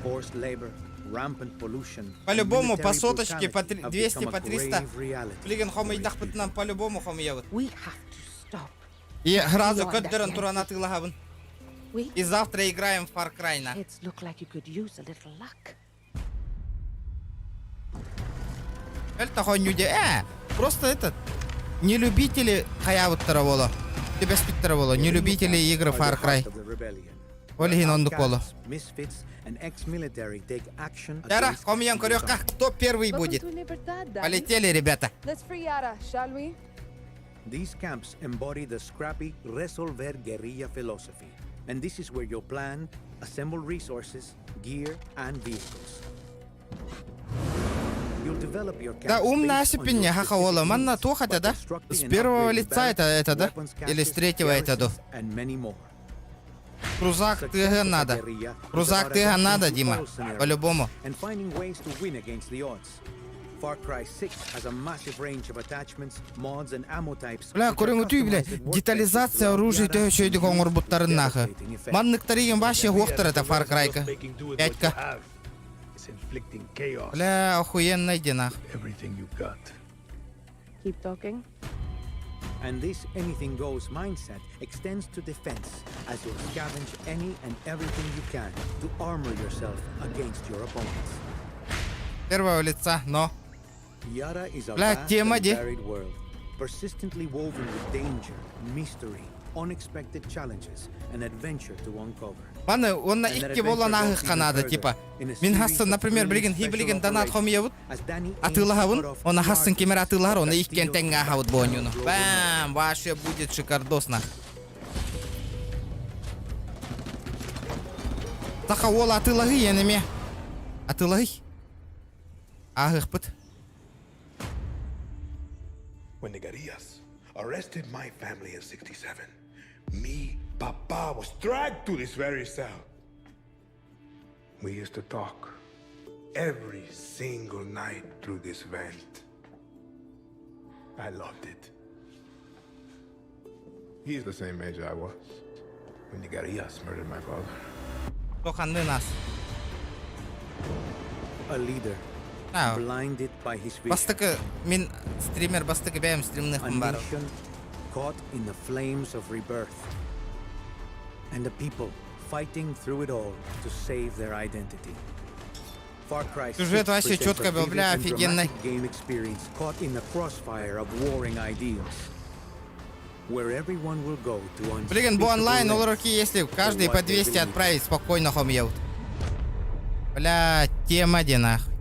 Forced labor, rampant pollution, and По-любому по military соточке, по brutality have 200, become по a 300. grave reality Билигин for its хомуйдахпытынан по-любому хомуйабыт. We have to stop. И сразу Beyond that көддөрөн Yankee. туран атыылаһабын. We И завтра играем в Far Cry на. kids look like you could use a little luck. Это хонью де. Э, просто этот не любители хаябыттара боло. Тебеспиттара боло. Не Guerrilla любители camps игры are the Far Cry. heart of the rebellion, Ол where иһин оннук боло. outcasts, misfits, and ex-military take action Яра, against хомуйан Castillo's көрүөххэ. Кто первый Welcome будет? to Libertad, Danny. Полетели, ребята. Let's free Yara, shall we? These camps embody the scrappy resolver guerrilla philosophy, and this is where you'll plan, assemble resources, gear, and vehicles. You'll develop your Да, camps умная based on your осипень, хахаола. specific Манна needs туохата, by да? constructing С and первого upgrading лица это, barracks, это, да? weapons Или с caches, третьего это, да? garrisons, and many more. Крузак Success тыга as a надо. guerrilla is Крузак about тыга adapting надо, to Дима. all scenarios По-любому. and finding ways to win against the odds. Far Cry 6 has a massive range of attachments, mods and ammo types. Бля, көрүҥүтүй бля, детализация оружия төһө үчүгэйдик оҥорбуттарын нахы. Манныктар игин вообще хуохтар это Far Cry-ка. Пятька. Бля, охуенный день нах. Keep talking. And this anything goes mindset extends to defense as you'll scavenge any and everything you can to armor yourself against your opponents. Первого лица, но. Yara is a Бля, vast тема and де. varied world, persistently woven with danger, mystery, unexpected challenges, and adventure to uncover. Маны онно икки буолан ааһыахха наада типа. Мин хассын, например, билигин хи билигин донат хомуйабыт, атыылаһабын, онно хассын кимэр атыылаһар, онно иккиэн тэҥҥэ ааһабыт бу оонньууну. Бам, вообще будет шикардосно. Саха уол атыылаһый эн эмиэ. Атыылаһый. Ааһыахпыт. When the guerrillas arrested my family in 67, me, Papa, was dragged to this very cell. We used to talk every single night through this vent. I loved it. He's the same age I was when the guerrillas murdered my father. Тоханны нас. A leader, А, blinded by his vision. Бастакы мин стример бастакы бэйэм стримных A баар. nation caught in the flames of rebirth. And the people fighting through it all to save their identity. Far Cry 6 Сюжет вообще presents четко a был, vivid бля, and офигенный. dramatic game experience caught in the crossfire of warring ideals. Where everyone will go to Блин, бу unspeakable онлайн lengths ол руки, если for каждый по what they 200 believe. отправить, спокойно хомьют. Бля, тема де нахуй.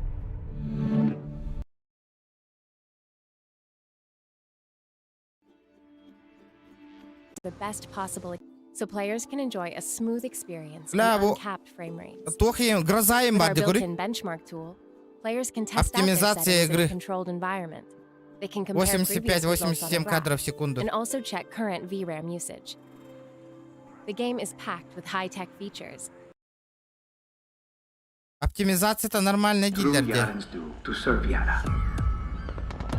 The best possible so players can enjoy a smooth experience Бля, and бу uncapped frame rates. туох иһин гроза им With бар our дии көрүй. built-in benchmark tool, players can test out their Оптимизация settings in игры. a controlled environment. They can compare previous results on a 85-87 graph кадров в секунду. and also check current VRAM usage. The game is packed with high-tech features, Оптимизация-то нормальная дииллэр дии. do to serve Yara.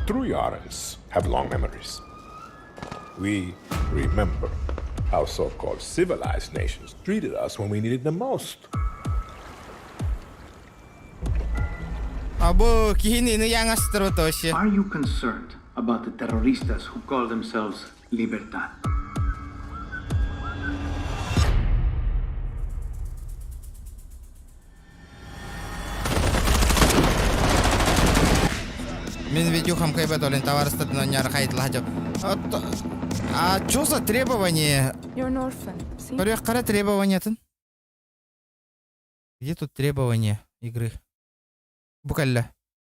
True Yarans have long memories. We remember how so called civilized nations treated us when we needed them most. А бу киһини яҥастырбыт вообще. Are you concerned about the terroristas who call themselves Libertad? Мин видюхам кайбет олин товарыстатын онньар хайдылаһа А чё за требование? You're an orphan, see? Көрүөх хара требованиятын. Где тут требования игры? Бу кэллэ.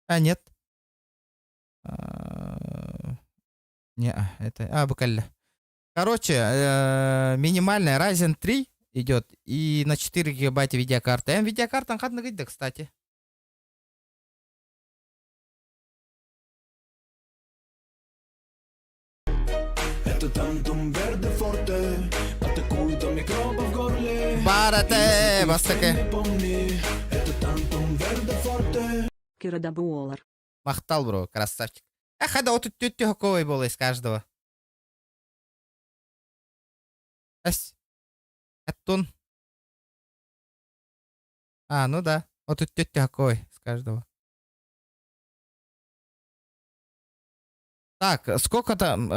А, нет. А, Не, а, это... А, бу кэллэ. Короче, минимальная Ryzen 3 идет и на 4 гигабайта видеокарта. Видеокарта ханна да, кстати. Это тантум верде форте Атакует микробов в горле Барате, бастакы. Помни, это тантум верде форте Кира буолар. Махтал, бро, красавчик. А хада вот тут тетя было из каждого. Ась. Аттон. А, ну да. Вот тут тетя с каждого. Так, сколько там?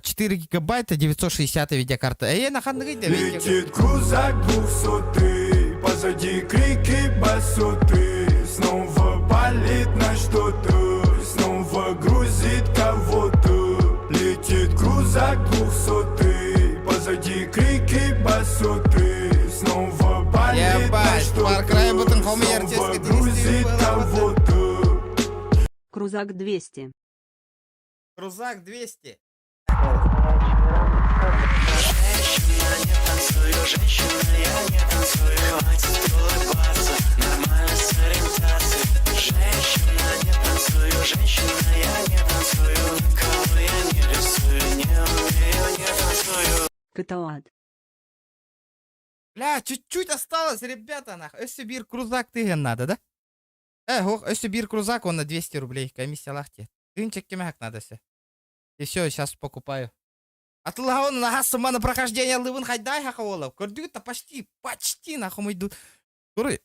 4 гигабайта, 960 видеокарта. Эй, на ханны Летит крузак двухсотый, позади крики басоты. Снова палит на что-то, снова грузит кого-то. Летит крузак двухсотый, позади крики басоты. Снова палит на Ебать, Far Cry что-то, бутын хомуйар снова теске грузит кого-то. Крузак 200. Крузак 200. Женщина, не танцую, женщина, я не танцую, хватит улыбаться, нормально с ориентацией. Женщина, не танцую, женщина, я не танцую, никого я не рисую, не умею, не танцую. Каталад. Бля, чуть-чуть осталось, ребята, нахуй. Өссө биир крузак тыгын надо, да? Э, ох, өссө биир крузак, он на 200 рублей. Комиссиялаах дии. Тыынча надо все. И все, сейчас покупаю. Атылаон наха сыманы прохождение лыбын хайдай хахаолов. Көрдүгүт почти, почти нахуй идут. Куры,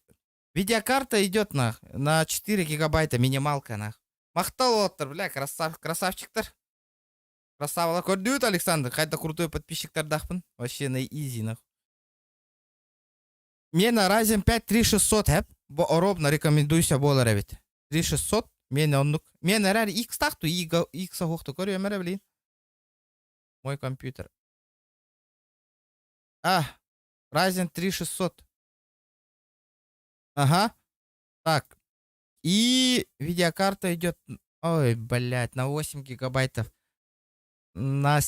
видеокарта идет на 4 гигабайта минималка нах. Махтал оттор, бля, красав, красавчиктар. Красавала. Көрдүгүт Александр, хайда крутой подписчиктардаахпын. Вообще на изи нах. Миэнэ Ryzen 5 3600 хэп. Бу оробно рекомендуйся буолар эбит. 3600 миэнэ оннук. Миэнэ эрэр X-таах ту X оһуохту көрүөм эрэ блин. Мой компьютер. А, Ryzen 3600. Ага. Так. И видеокарта идет, ой, блядь, на 8 гигабайтов. На,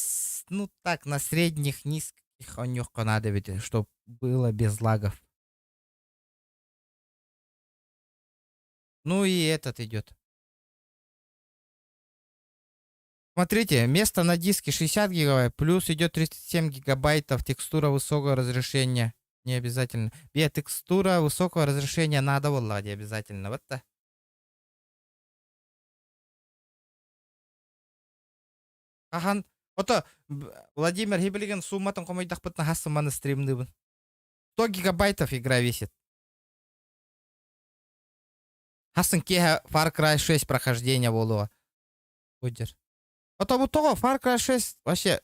ну так, на средних, низких онньуохха надо ведь, чтобы было без лагов. Ну и этот идет. Смотрите, место на диске 60 гигабайт, плюс идет 37 гигабайтов текстура высокого разрешения. Не обязательно. Бе, текстура высокого разрешения надо вот обязательно. Вот так. Ахан, ото Владимир Хибилигин сумматын хомойдахпытына хас сумманы стримныыбын. 100 гигабайтов игра весит. Хасын киэһэ Far Cry 6 прохождение буолуо. Будер. Ото бу тоҕо Far Cry 6 вообще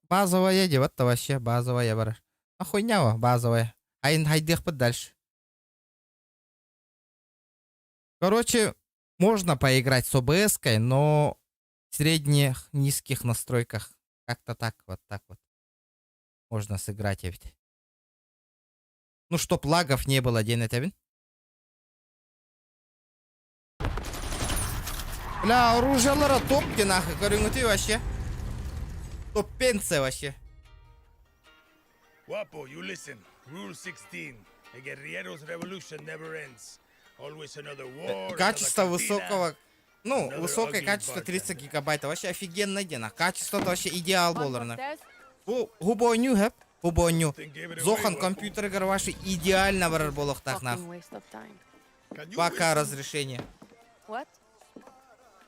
базовая дии, вот вообще базовая барар. А хуйня базовая. Айын хайдыахпыт дальше. Короче, можно поиграть с OBS-кой, но в средних, низких настройках. Как-то так, вот так вот. Можно сыграть ведь. Ну, чтоб лагов не было, диэн этэбин. Бля, оружиялара топки нахуй, көрүҥүтүй вообще. Топпенце вообще. Guapo, you listen. Rule 16. A guerrillero's revolution never ends. Always another war, Качество another cantina, высокого, ну, another высокое ugly качество 30 bartender. гигабайт. Вообще офигенно диэн. Качество вообще идеал буолар. Бу хубоню хэп, хубоню. Зохан компьютерыгар ваши идеально барар буолуохтаах нах. 2К разрешение. What?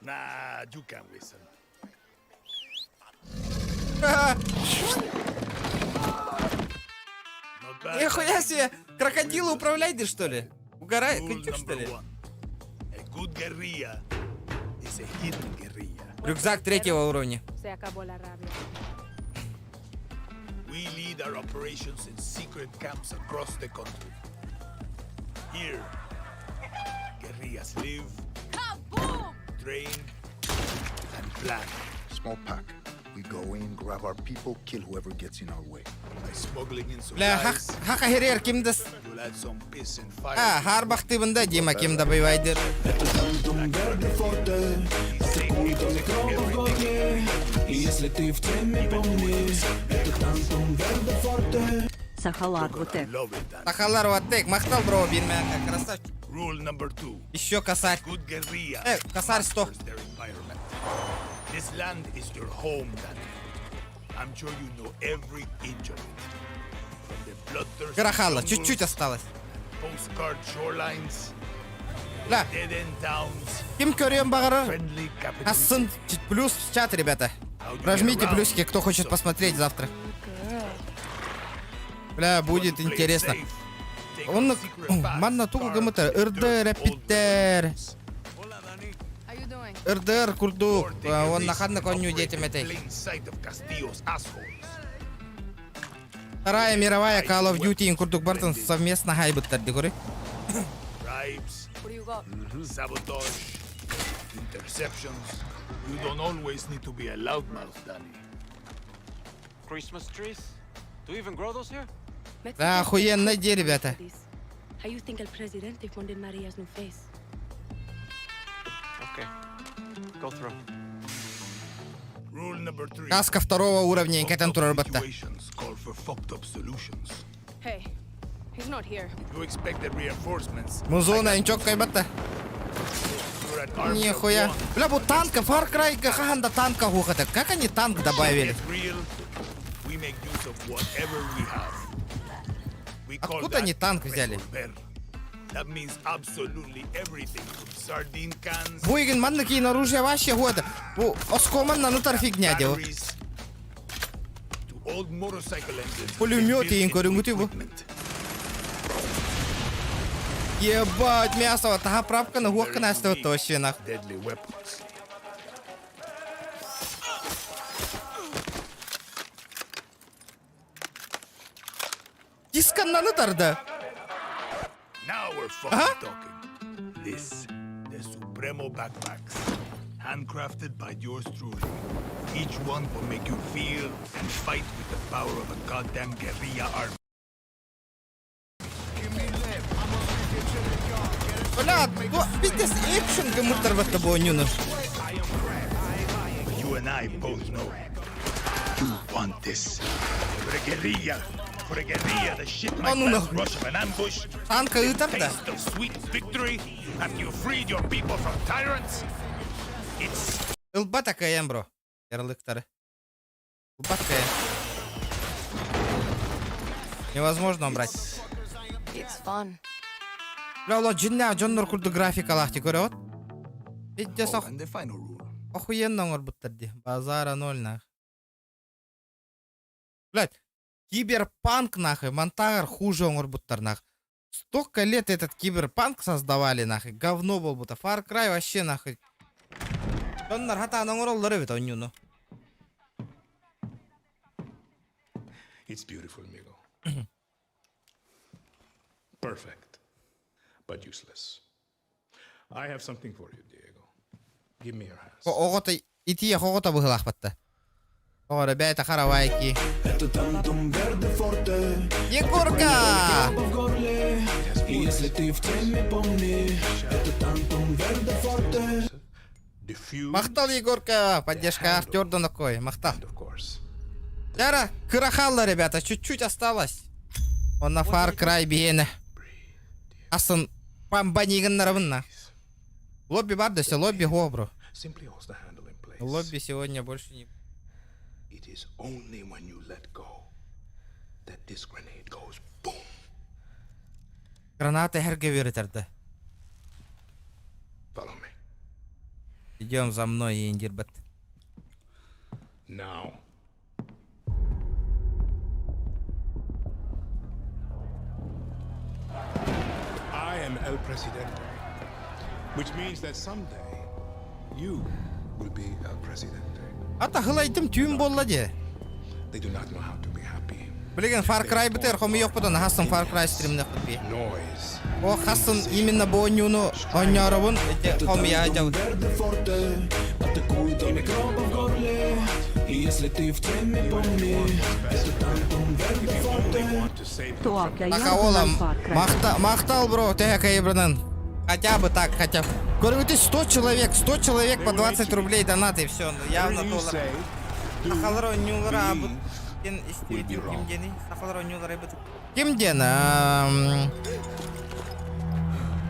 Nah, you can't whistle. Ха-ха. Not bad. Нихуя себе! Крокодилы управляйте, что ли? Угорай, Rule крутик, что number ли? one. A good guerrilla is a hidden guerrilla. Рюкзак третьего уровня. Se acabó la rabia. We lead our operations in secret camps across the country. Here, guerrillas live, train, and plan. Small pack. We go in, grab our people, kill whoever gets in our way. By smuggling in Бля, supplies, хаха херер кимдес. you'll add some piss and fire. А, харбахтыбында Дима ким добивайдыр. Verde forte, атакует микробов в горле. И если ты в теме, помни, это Тантум Верде Форте. Сахалар вот Сахалар вот махтал бро, бирмәкә, красавчик. Rule number two. Еще косарь. Good guerrilla. Косарь 100. masters their environment. This land is your home, Danny. I'm sure you know every inch of it. From the bloodthirsty Карахала, jungles, чуть-чуть осталось. postcard shorelines, Бля. dead-end towns, Ким көрүөн баҕарар? friendly capital Асын плюс в чат, ребята. Прожмите плюсики, кто хочет посмотреть завтра. Бля, будет интересно. Он манна тугу гыммыта РДР эппиттэр. How you doing? РДР курдук. Он ханна оонньуу диэтим этэй. plain sight of Castillo's assholes. Вторая мировая Call of Duty курдук барытын совместно айбыттар дии көрүй. Bribes, sabotage, interceptions. You don't always need to be a loudmouth, Danny. Christmas trees? Do you even grow those here? Да, охуенно где, ребята. How you think el presidente wanted Maria's new face? Okay. Go through. Rule number three. Каска второго уровня, кэтэн турар батта. Situations call for fucked up solutions. Hey, he's not here. You expected reinforcements. Музона инчок кайбатта. You're an army of Нихуя. one. Бля, бу танка, Far Cry хаһан да танка суох этэ. Как они танк добавили? Get real, we make use of whatever we have. We call Откуда that они танк взяли? resolver. That means absolutely everything from sardine cans. Бу игин манна киин оружие вообще года. Бу оскоман нанутар фигня дел. batteries to old motorcycle engines. Пулемет игин көрүнгүтү бу. Ебать, мясо, таха правканы хуаккана астыбытта вообще нах. Deadly weapons. Дисканнаны тарда. Now we're fucking talking. This, the Supremo backpacks. Handcrafted by yours truly. Each one will make you feel and fight with the power of a goddamn guerrilla army. Бля, пиздец, экшен гымыртар батта бу ойнуну. But you and I both know you want this. For a guerrilla. For a guerrilla, the shit might А ну last нахуй. rush of an ambush. Танка ытар да. Taste of sweet victory after you freed your people from tyrants. It's Ылба такая, бро. Ярлыктары. Ылба такая. Невозможно убрать. It's fun. Бля, оло дьиҥнээх дьоннор курдук графикалаах көрөҕүт. Пиздец Oh, and the final rule. охуенно оҥорбуттар дии. Базара ноль нах. Блядь, киберпанк нахуй, монтагар хуже оҥорбуттар нах. Столько лет этот киберпанк создавали нахуй, говно был будто. Far Cry вообще нахуй. Дьоннор хатаан оҥороллор эбит оонньууну. It's beautiful, amigo. Perfect, but useless. I have something for you, Diego. Give me your hands. Оҕото итие оҕото быһылаахпатта. Оҕо бэйэтэ харавайки. Это тантум верде форте. Егорка! В горле. И если ты в теме, помни, это тантум верде форте. Махтал, Егорка! Поддержка Артер такой. Махтал. Яра, кырахалла, ребята, чуть-чуть осталось. Он на Far Cry биэнэ. Асын памбанигын Лобби бар да лобби гобру. Simply hold the handle in place. Лобби сегодня больше не... It is only when you let go that this grenade goes boom. Граната херге да. Follow me. Идем за мной, Индирбет. Now. I am El Presidente, which means that someday you will be El Presidente. Ата хылайдым түйін болла де. They do not know how to be happy. Билген Far Cry бітер, хомы yok бұдан, хасын Far Cry стримне құтпи. Noise. О, хасын именно бу ойнууну ойнооробун, хомы я Верде форте, атакует до микроба в горле. И если ты в теме, помни, это тантум верде форте. Такаола, махта, махтал, бро, ты братан. Хотя бы так, хотя бы. Говорю, ты 100 человек, 100 человек по 20 рублей донаты, и все, явно доллар. Сахалар ойнуулара абыт. Кен истибитим ким диэний? Сахалар ойнуулара абыт. Ким диэн?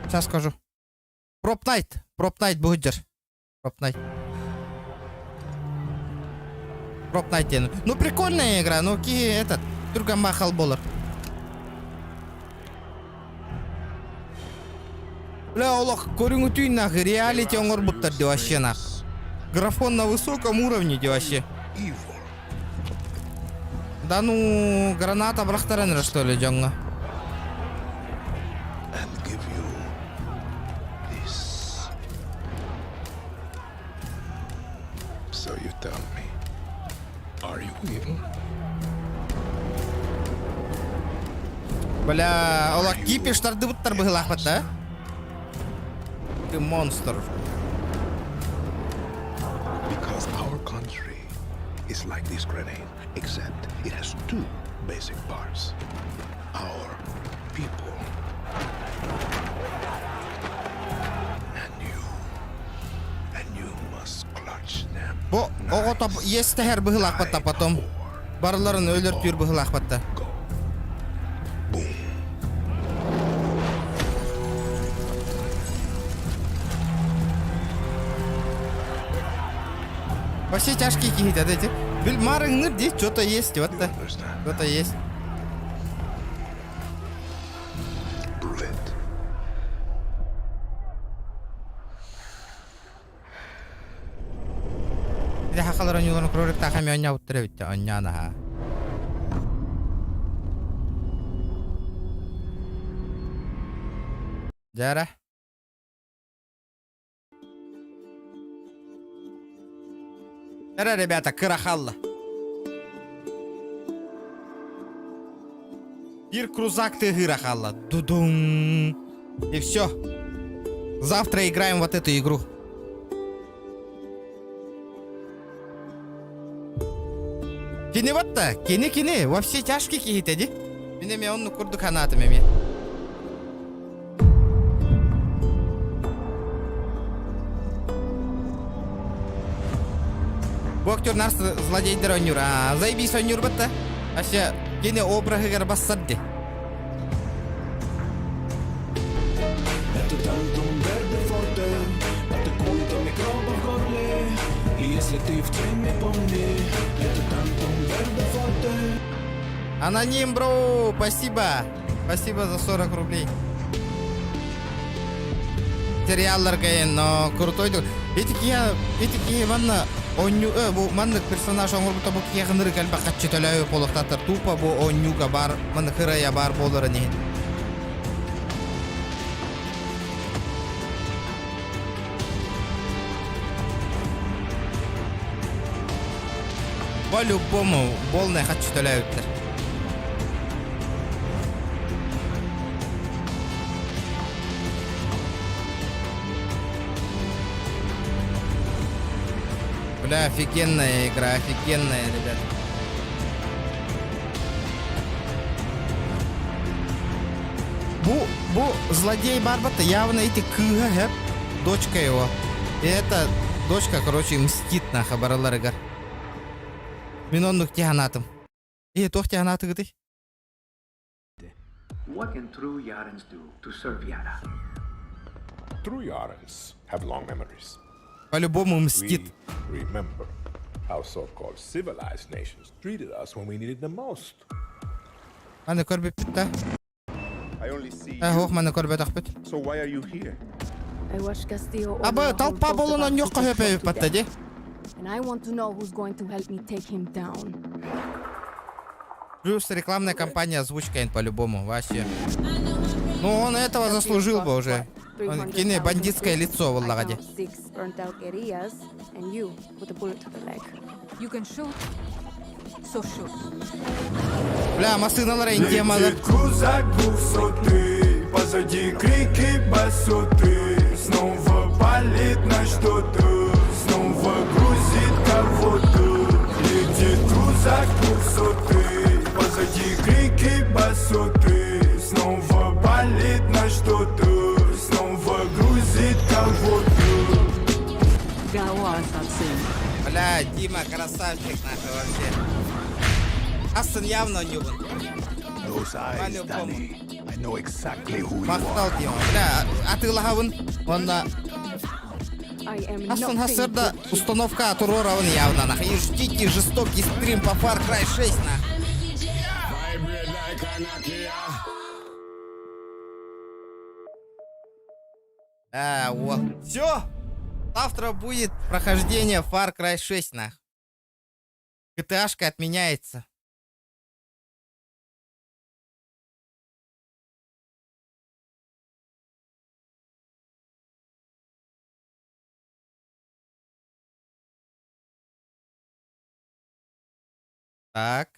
Сейчас скажу. Проп Найт. Проп Найт будет. Проп Найт. Проп Найт диэн. Ну прикольная игра, ну ки этот. Түргэн махал болар. Бля, олох, көрүҥүтүй нах, реалити оҥорбуттар дии вообще нах. Графон на высоком уровне дии вообще. Да ну, граната бырахтаран что ли, дьоҥҥо. And give you this. So you tell me, are you evil? Бля, олох кипиш тардыбыттар быһылаахпат, да? Ты монстр. Because our country is like this grenade, except it has two basic parts. Our people and you. And you must clutch them. Бу оҕото иэстэһэр быһылаахпатта потом. Барыларын өлөртүүр быһылаахпатта. Boom. Вообще тяжкие какие-то, эти. Бил марыңныр здесь что-то есть, вот да. Что-то есть. Prove it. Ити хахалар онньууларын кроликтаах эмиэ онньообуттар эбит онньоон аһаа. Дьара. Дьара, ребята, кыра халла. Бир крузак тыһыра халла. Дудум. И все. Завтра играем вот эту игру. Кини батта, кини кини, во все тяжкие киһитэ ди. Мин эмиэ оннук курдук санаатым эмиэ. Бу актер нарс злодейдер ойнуур. Аа, заебись ойнуур батта. Вообще, кини обраһыгар бассар ди. Это тантум верде форте, атакует микробы в горле. И если ты в теме, помни, это тантум верде форте. Аноним, бро, спасибо. Спасибо за 40 рублей. Сериалларга но крутой. Эти кия, эти кия манна онню, э, бу маннык персонаж оҥорбута бу кия хынырык элбэх хаччы төлөөбү полохтатар тупо бу онньуга бар маннык хырая бар буоларын иһин. По-любому полный хаччы төлөөбүттэр. Бля, офигенная игра, офигенная, ребят. Бу, бу злодей Барбата явно эти кыыһа хэп, дочка его. И эта дочка, короче, мстит на хабараларыгар. Мин оннук тиһанатым. Э, туох тиһанатыгытый? What can true Yarans do to serve Yara? True Yarans have long memories. По-любому мстит. We remember how so-called civilized nations treated us when we needed them most. Маны көрбүппүт да. I only see Э, ох, маны көрбөтөхпүт. So why are you here? I watched Castillo order Аба, a whole толпа host of болон our онньуохха people хөпөйүп shot to батта ди. death. And I want to know who's going to help me take him down. Плюс рекламная кампания озвучка по-любому, вообще. Ну, он этого заслужил бы уже. Он кини бандитское лицо буоллаҕа дии. Six burnt out guerrillas and you with a bullet to the leg. You can shoot, so shoot. Бля, массыыналар темалар. Крузак двухсотый, позади крики басоты. Снова палит на что-то, снова грузит кого-то. Летит крузак двухсотый, позади крики басоты. Снова палит на что-то, снова грузит кого-то. Гао Ассасин. Бля, Дима, красавчик нахуй вообще. Астон явно нюбан. Those eyes, По-любому. Danny. I know exactly who you Махтал are. Дима. Бля, атыылаһабын. Онна I am Астон nothing Хассерда but установка туруорабын явно нахуй. И ждите жестокий стрим по Far Cry 6 нахуй. Vibrate like a Nokia. А, вот. Все. Завтра будет прохождение Far Cry 6, нах. GTA-шка отменяется. Так.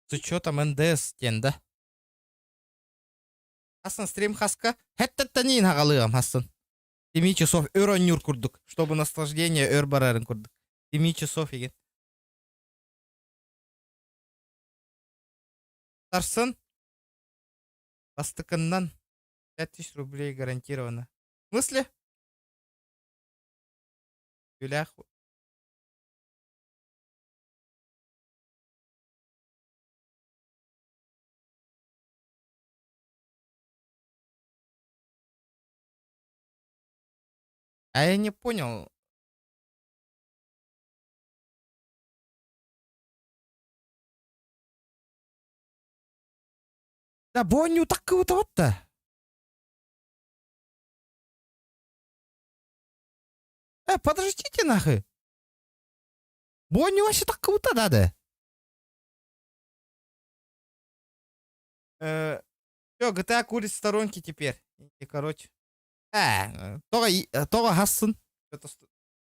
С учетом НДС диэн да? Хасын стрим хаска. Хэттеттенин хагалыам хасын. 7 часов өр онньуур курдук. Чтобы наслаждение өр барарын курдук. 7 часов еген. Тарсын. Бастыкыннан 5000 рублей гарантированно. В смысле? Гүлях. А я не понял. Да бонню так кыбытабыт да. Подождите нахуй. Бонню вообще так кыбыта да. Все, GTA курит в сторонке теперь. И, короче. Тоҕо хассын. Это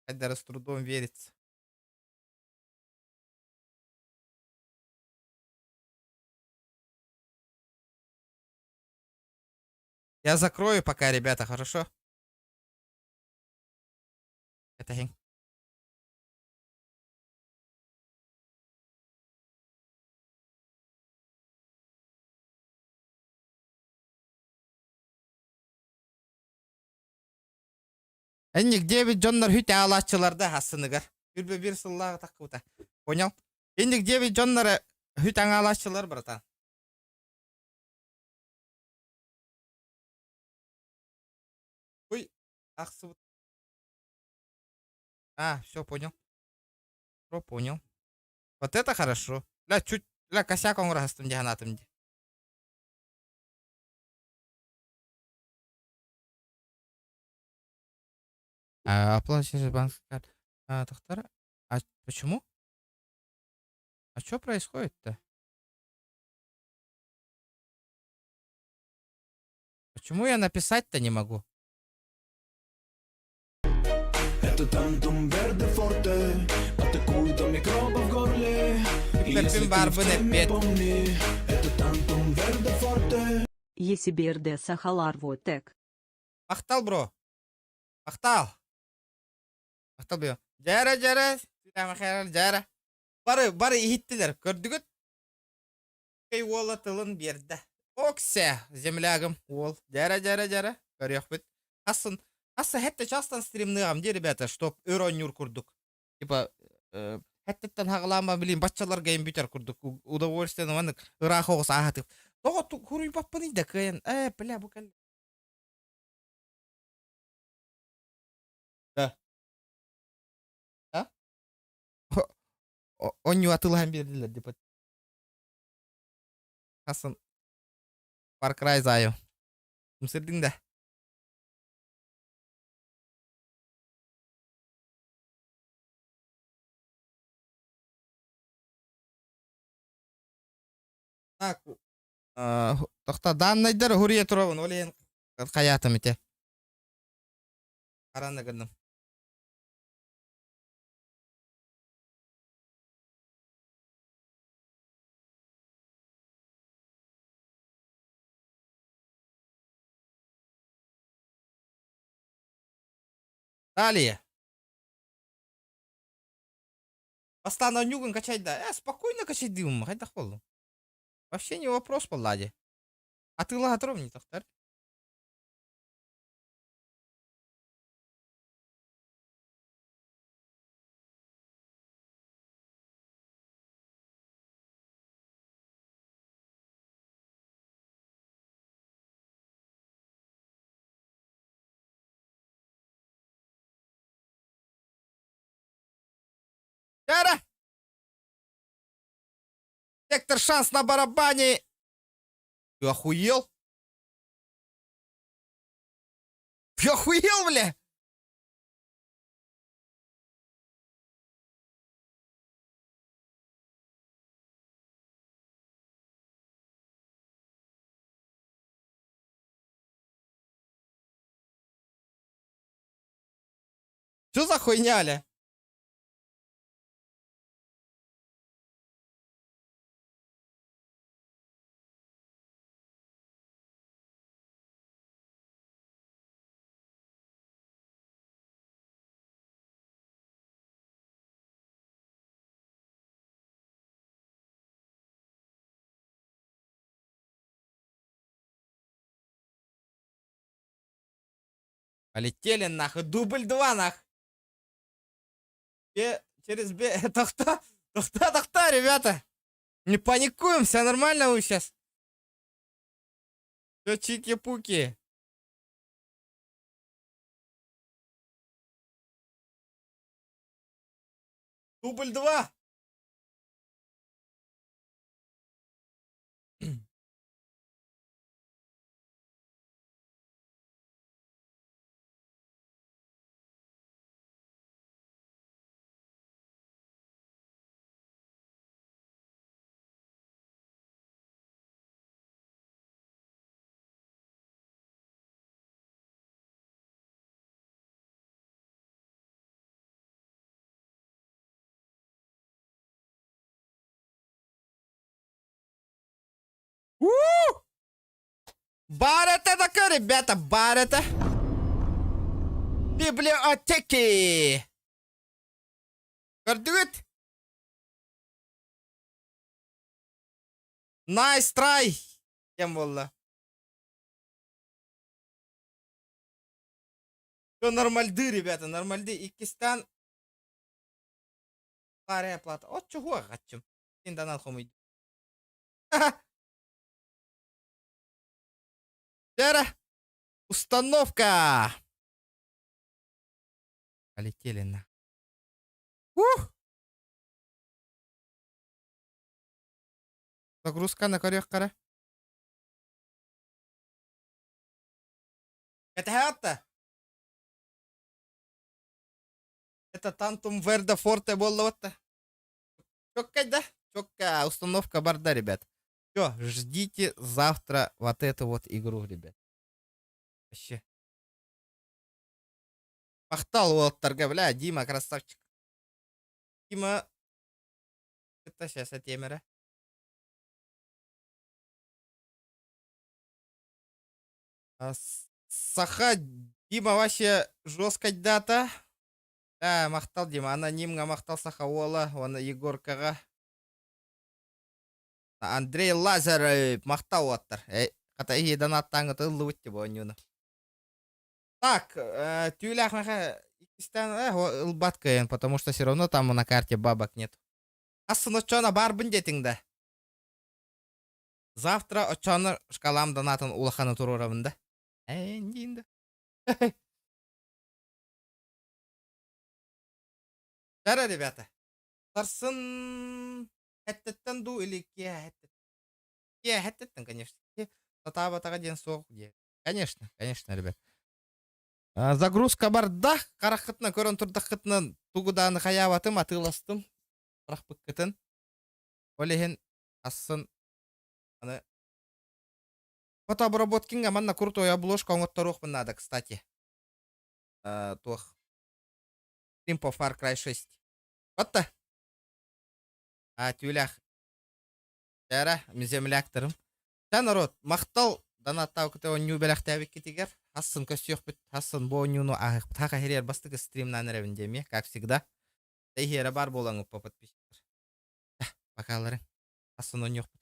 даже с трудом верится. Я закрою пока, ребята, хорошо? Это хин. Энник диэбит дьоннор хүт аалааччыларда хассыныгар. Үрбэ бир сыллааҕы таккыбыта. Понял? Инник диэбит дьоннор хүт аҥаалааччылар, братан. Ой, ахсыбыт. А, все, понял. Все, понял. Вот это хорошо. Ля, чуть, ля, косяк оҥоростум дии санаатым дии. А, оплата через банковскую карту. А, тохтар. А почему? А что происходит-то? Почему я написать-то не могу? Это Тантум Верде Форте Атакует микробов в горле И если ты в теме, помни Это Тантум Верде Форте Есиберде сахалар вотек. Махтал, бро. Махтал. Махтал бро. Дьэ, дьэ, дьэ. Бары, бары иһиттилэр. Көрдүгүт? Кэй уола тылын биэрдэ. Оксе, землягым, уол. Дьэ, дьэ, дьэ. Көрүөхпүт. Асын, аса хэтте частан стримныам дии, ребята, чтоб өр оонньуур курдук. Типа, хэттеттен хаҕалаама билин баччаларга им бүтэр курдук удовольствие маннык ыраах оҕус ааһатып. Тоҕо хуруйбаппыный да кыайан. Бля, бу кэл. Да. А? Онньу атылаһан биэрдилэр типа. Хасын Far Cry зайым. Ымсырдың да. Так, тохта даннайдар хуруйа турабын, ол иһин хайаатым ити. Харана гынным. Далее. Бастаан оонньуугун качайда. Спокойно качайдыым, хайдах буоллуҥ? Вообще не вопрос буоллаа дии. Атыылаһа турабын тохтор. Чара! Сектор шанс на барабане! Ты охуел? Ты охуел, бля? Что за хуйня, ля? Полетели нахуй. Дубль 2 нах. Б, через Б. Тохтоо, тохтоо, тохтоо, ребята. Не паникуем, все нормально вы сейчас. Все чики-пуки. Дубль 2! У! Бар это такое, ребята, бар это. Библиотеки. Көрдүгүт? Nice try. Кем буолла? Все нормальды, ребята, нормальды. Иккистан Старая плата. От чего хачым? Син донат хомуй. Вера, установка. Полетели на. Ух! Загрузка на көрүөх Это это? Это Тантум Верда Форте буолла Чётко, да? Чётко установка барда, ребят. Все, ждите завтра вот эту вот игру, ребят. Вообще. Махтал уолаттарга, бля, Дима, красавчик. Дима, это сейчас этиэмэрэ. Саха Дима вообще жесткая дата. Да, махтал Дима, анонимҥа махтал Саха уола, уонна Егоркаҕа. Андрей Лазарев махтал уоттар. Хата иһи донаттааҥҥыт ыллыбыт типа оонньууну. Так, түүлээх мэхэ иккистээн ылбат кыайан, потому что все равно там на карте бабок нет. Асын оччоно баарбын диэтиҥ да. Завтра оччоно шкалам донатын улаханы туруорабын да. Эндин да. Дара, ребята. Сарсын хэттеттен дуу или киэ Киэ хэттеттен, конечно. Сатаабатаҕа диэн суох диэ. Конечно, конечно, ребят. Загрузка барда, хараххытынан көрөн турдаххытынан тугу дааны хайаабатым, атыыластым. Харахпыккытын. Ол иһин ассын аны фотообработкиҥҥа манна крутой обложка оҥотторуохпун наада, кстати. Туох Стрим по Far Cry 6. Батта. А, түүлээх. Чара, землякторым. Та народ, махтал донаттаабыкыта оонньуу бэлэхтээбиккитигэр. Хассын көрсүөхпүт, хассын бу оонньууну ааһыахпыт. Хаха иһириэр бастакы стримнаан эрэбин диэмиэ, как всегда. Иһиэрэ баар буолаҥ уппа подписчиктар. Покаларың. Хассын оонньуохпут.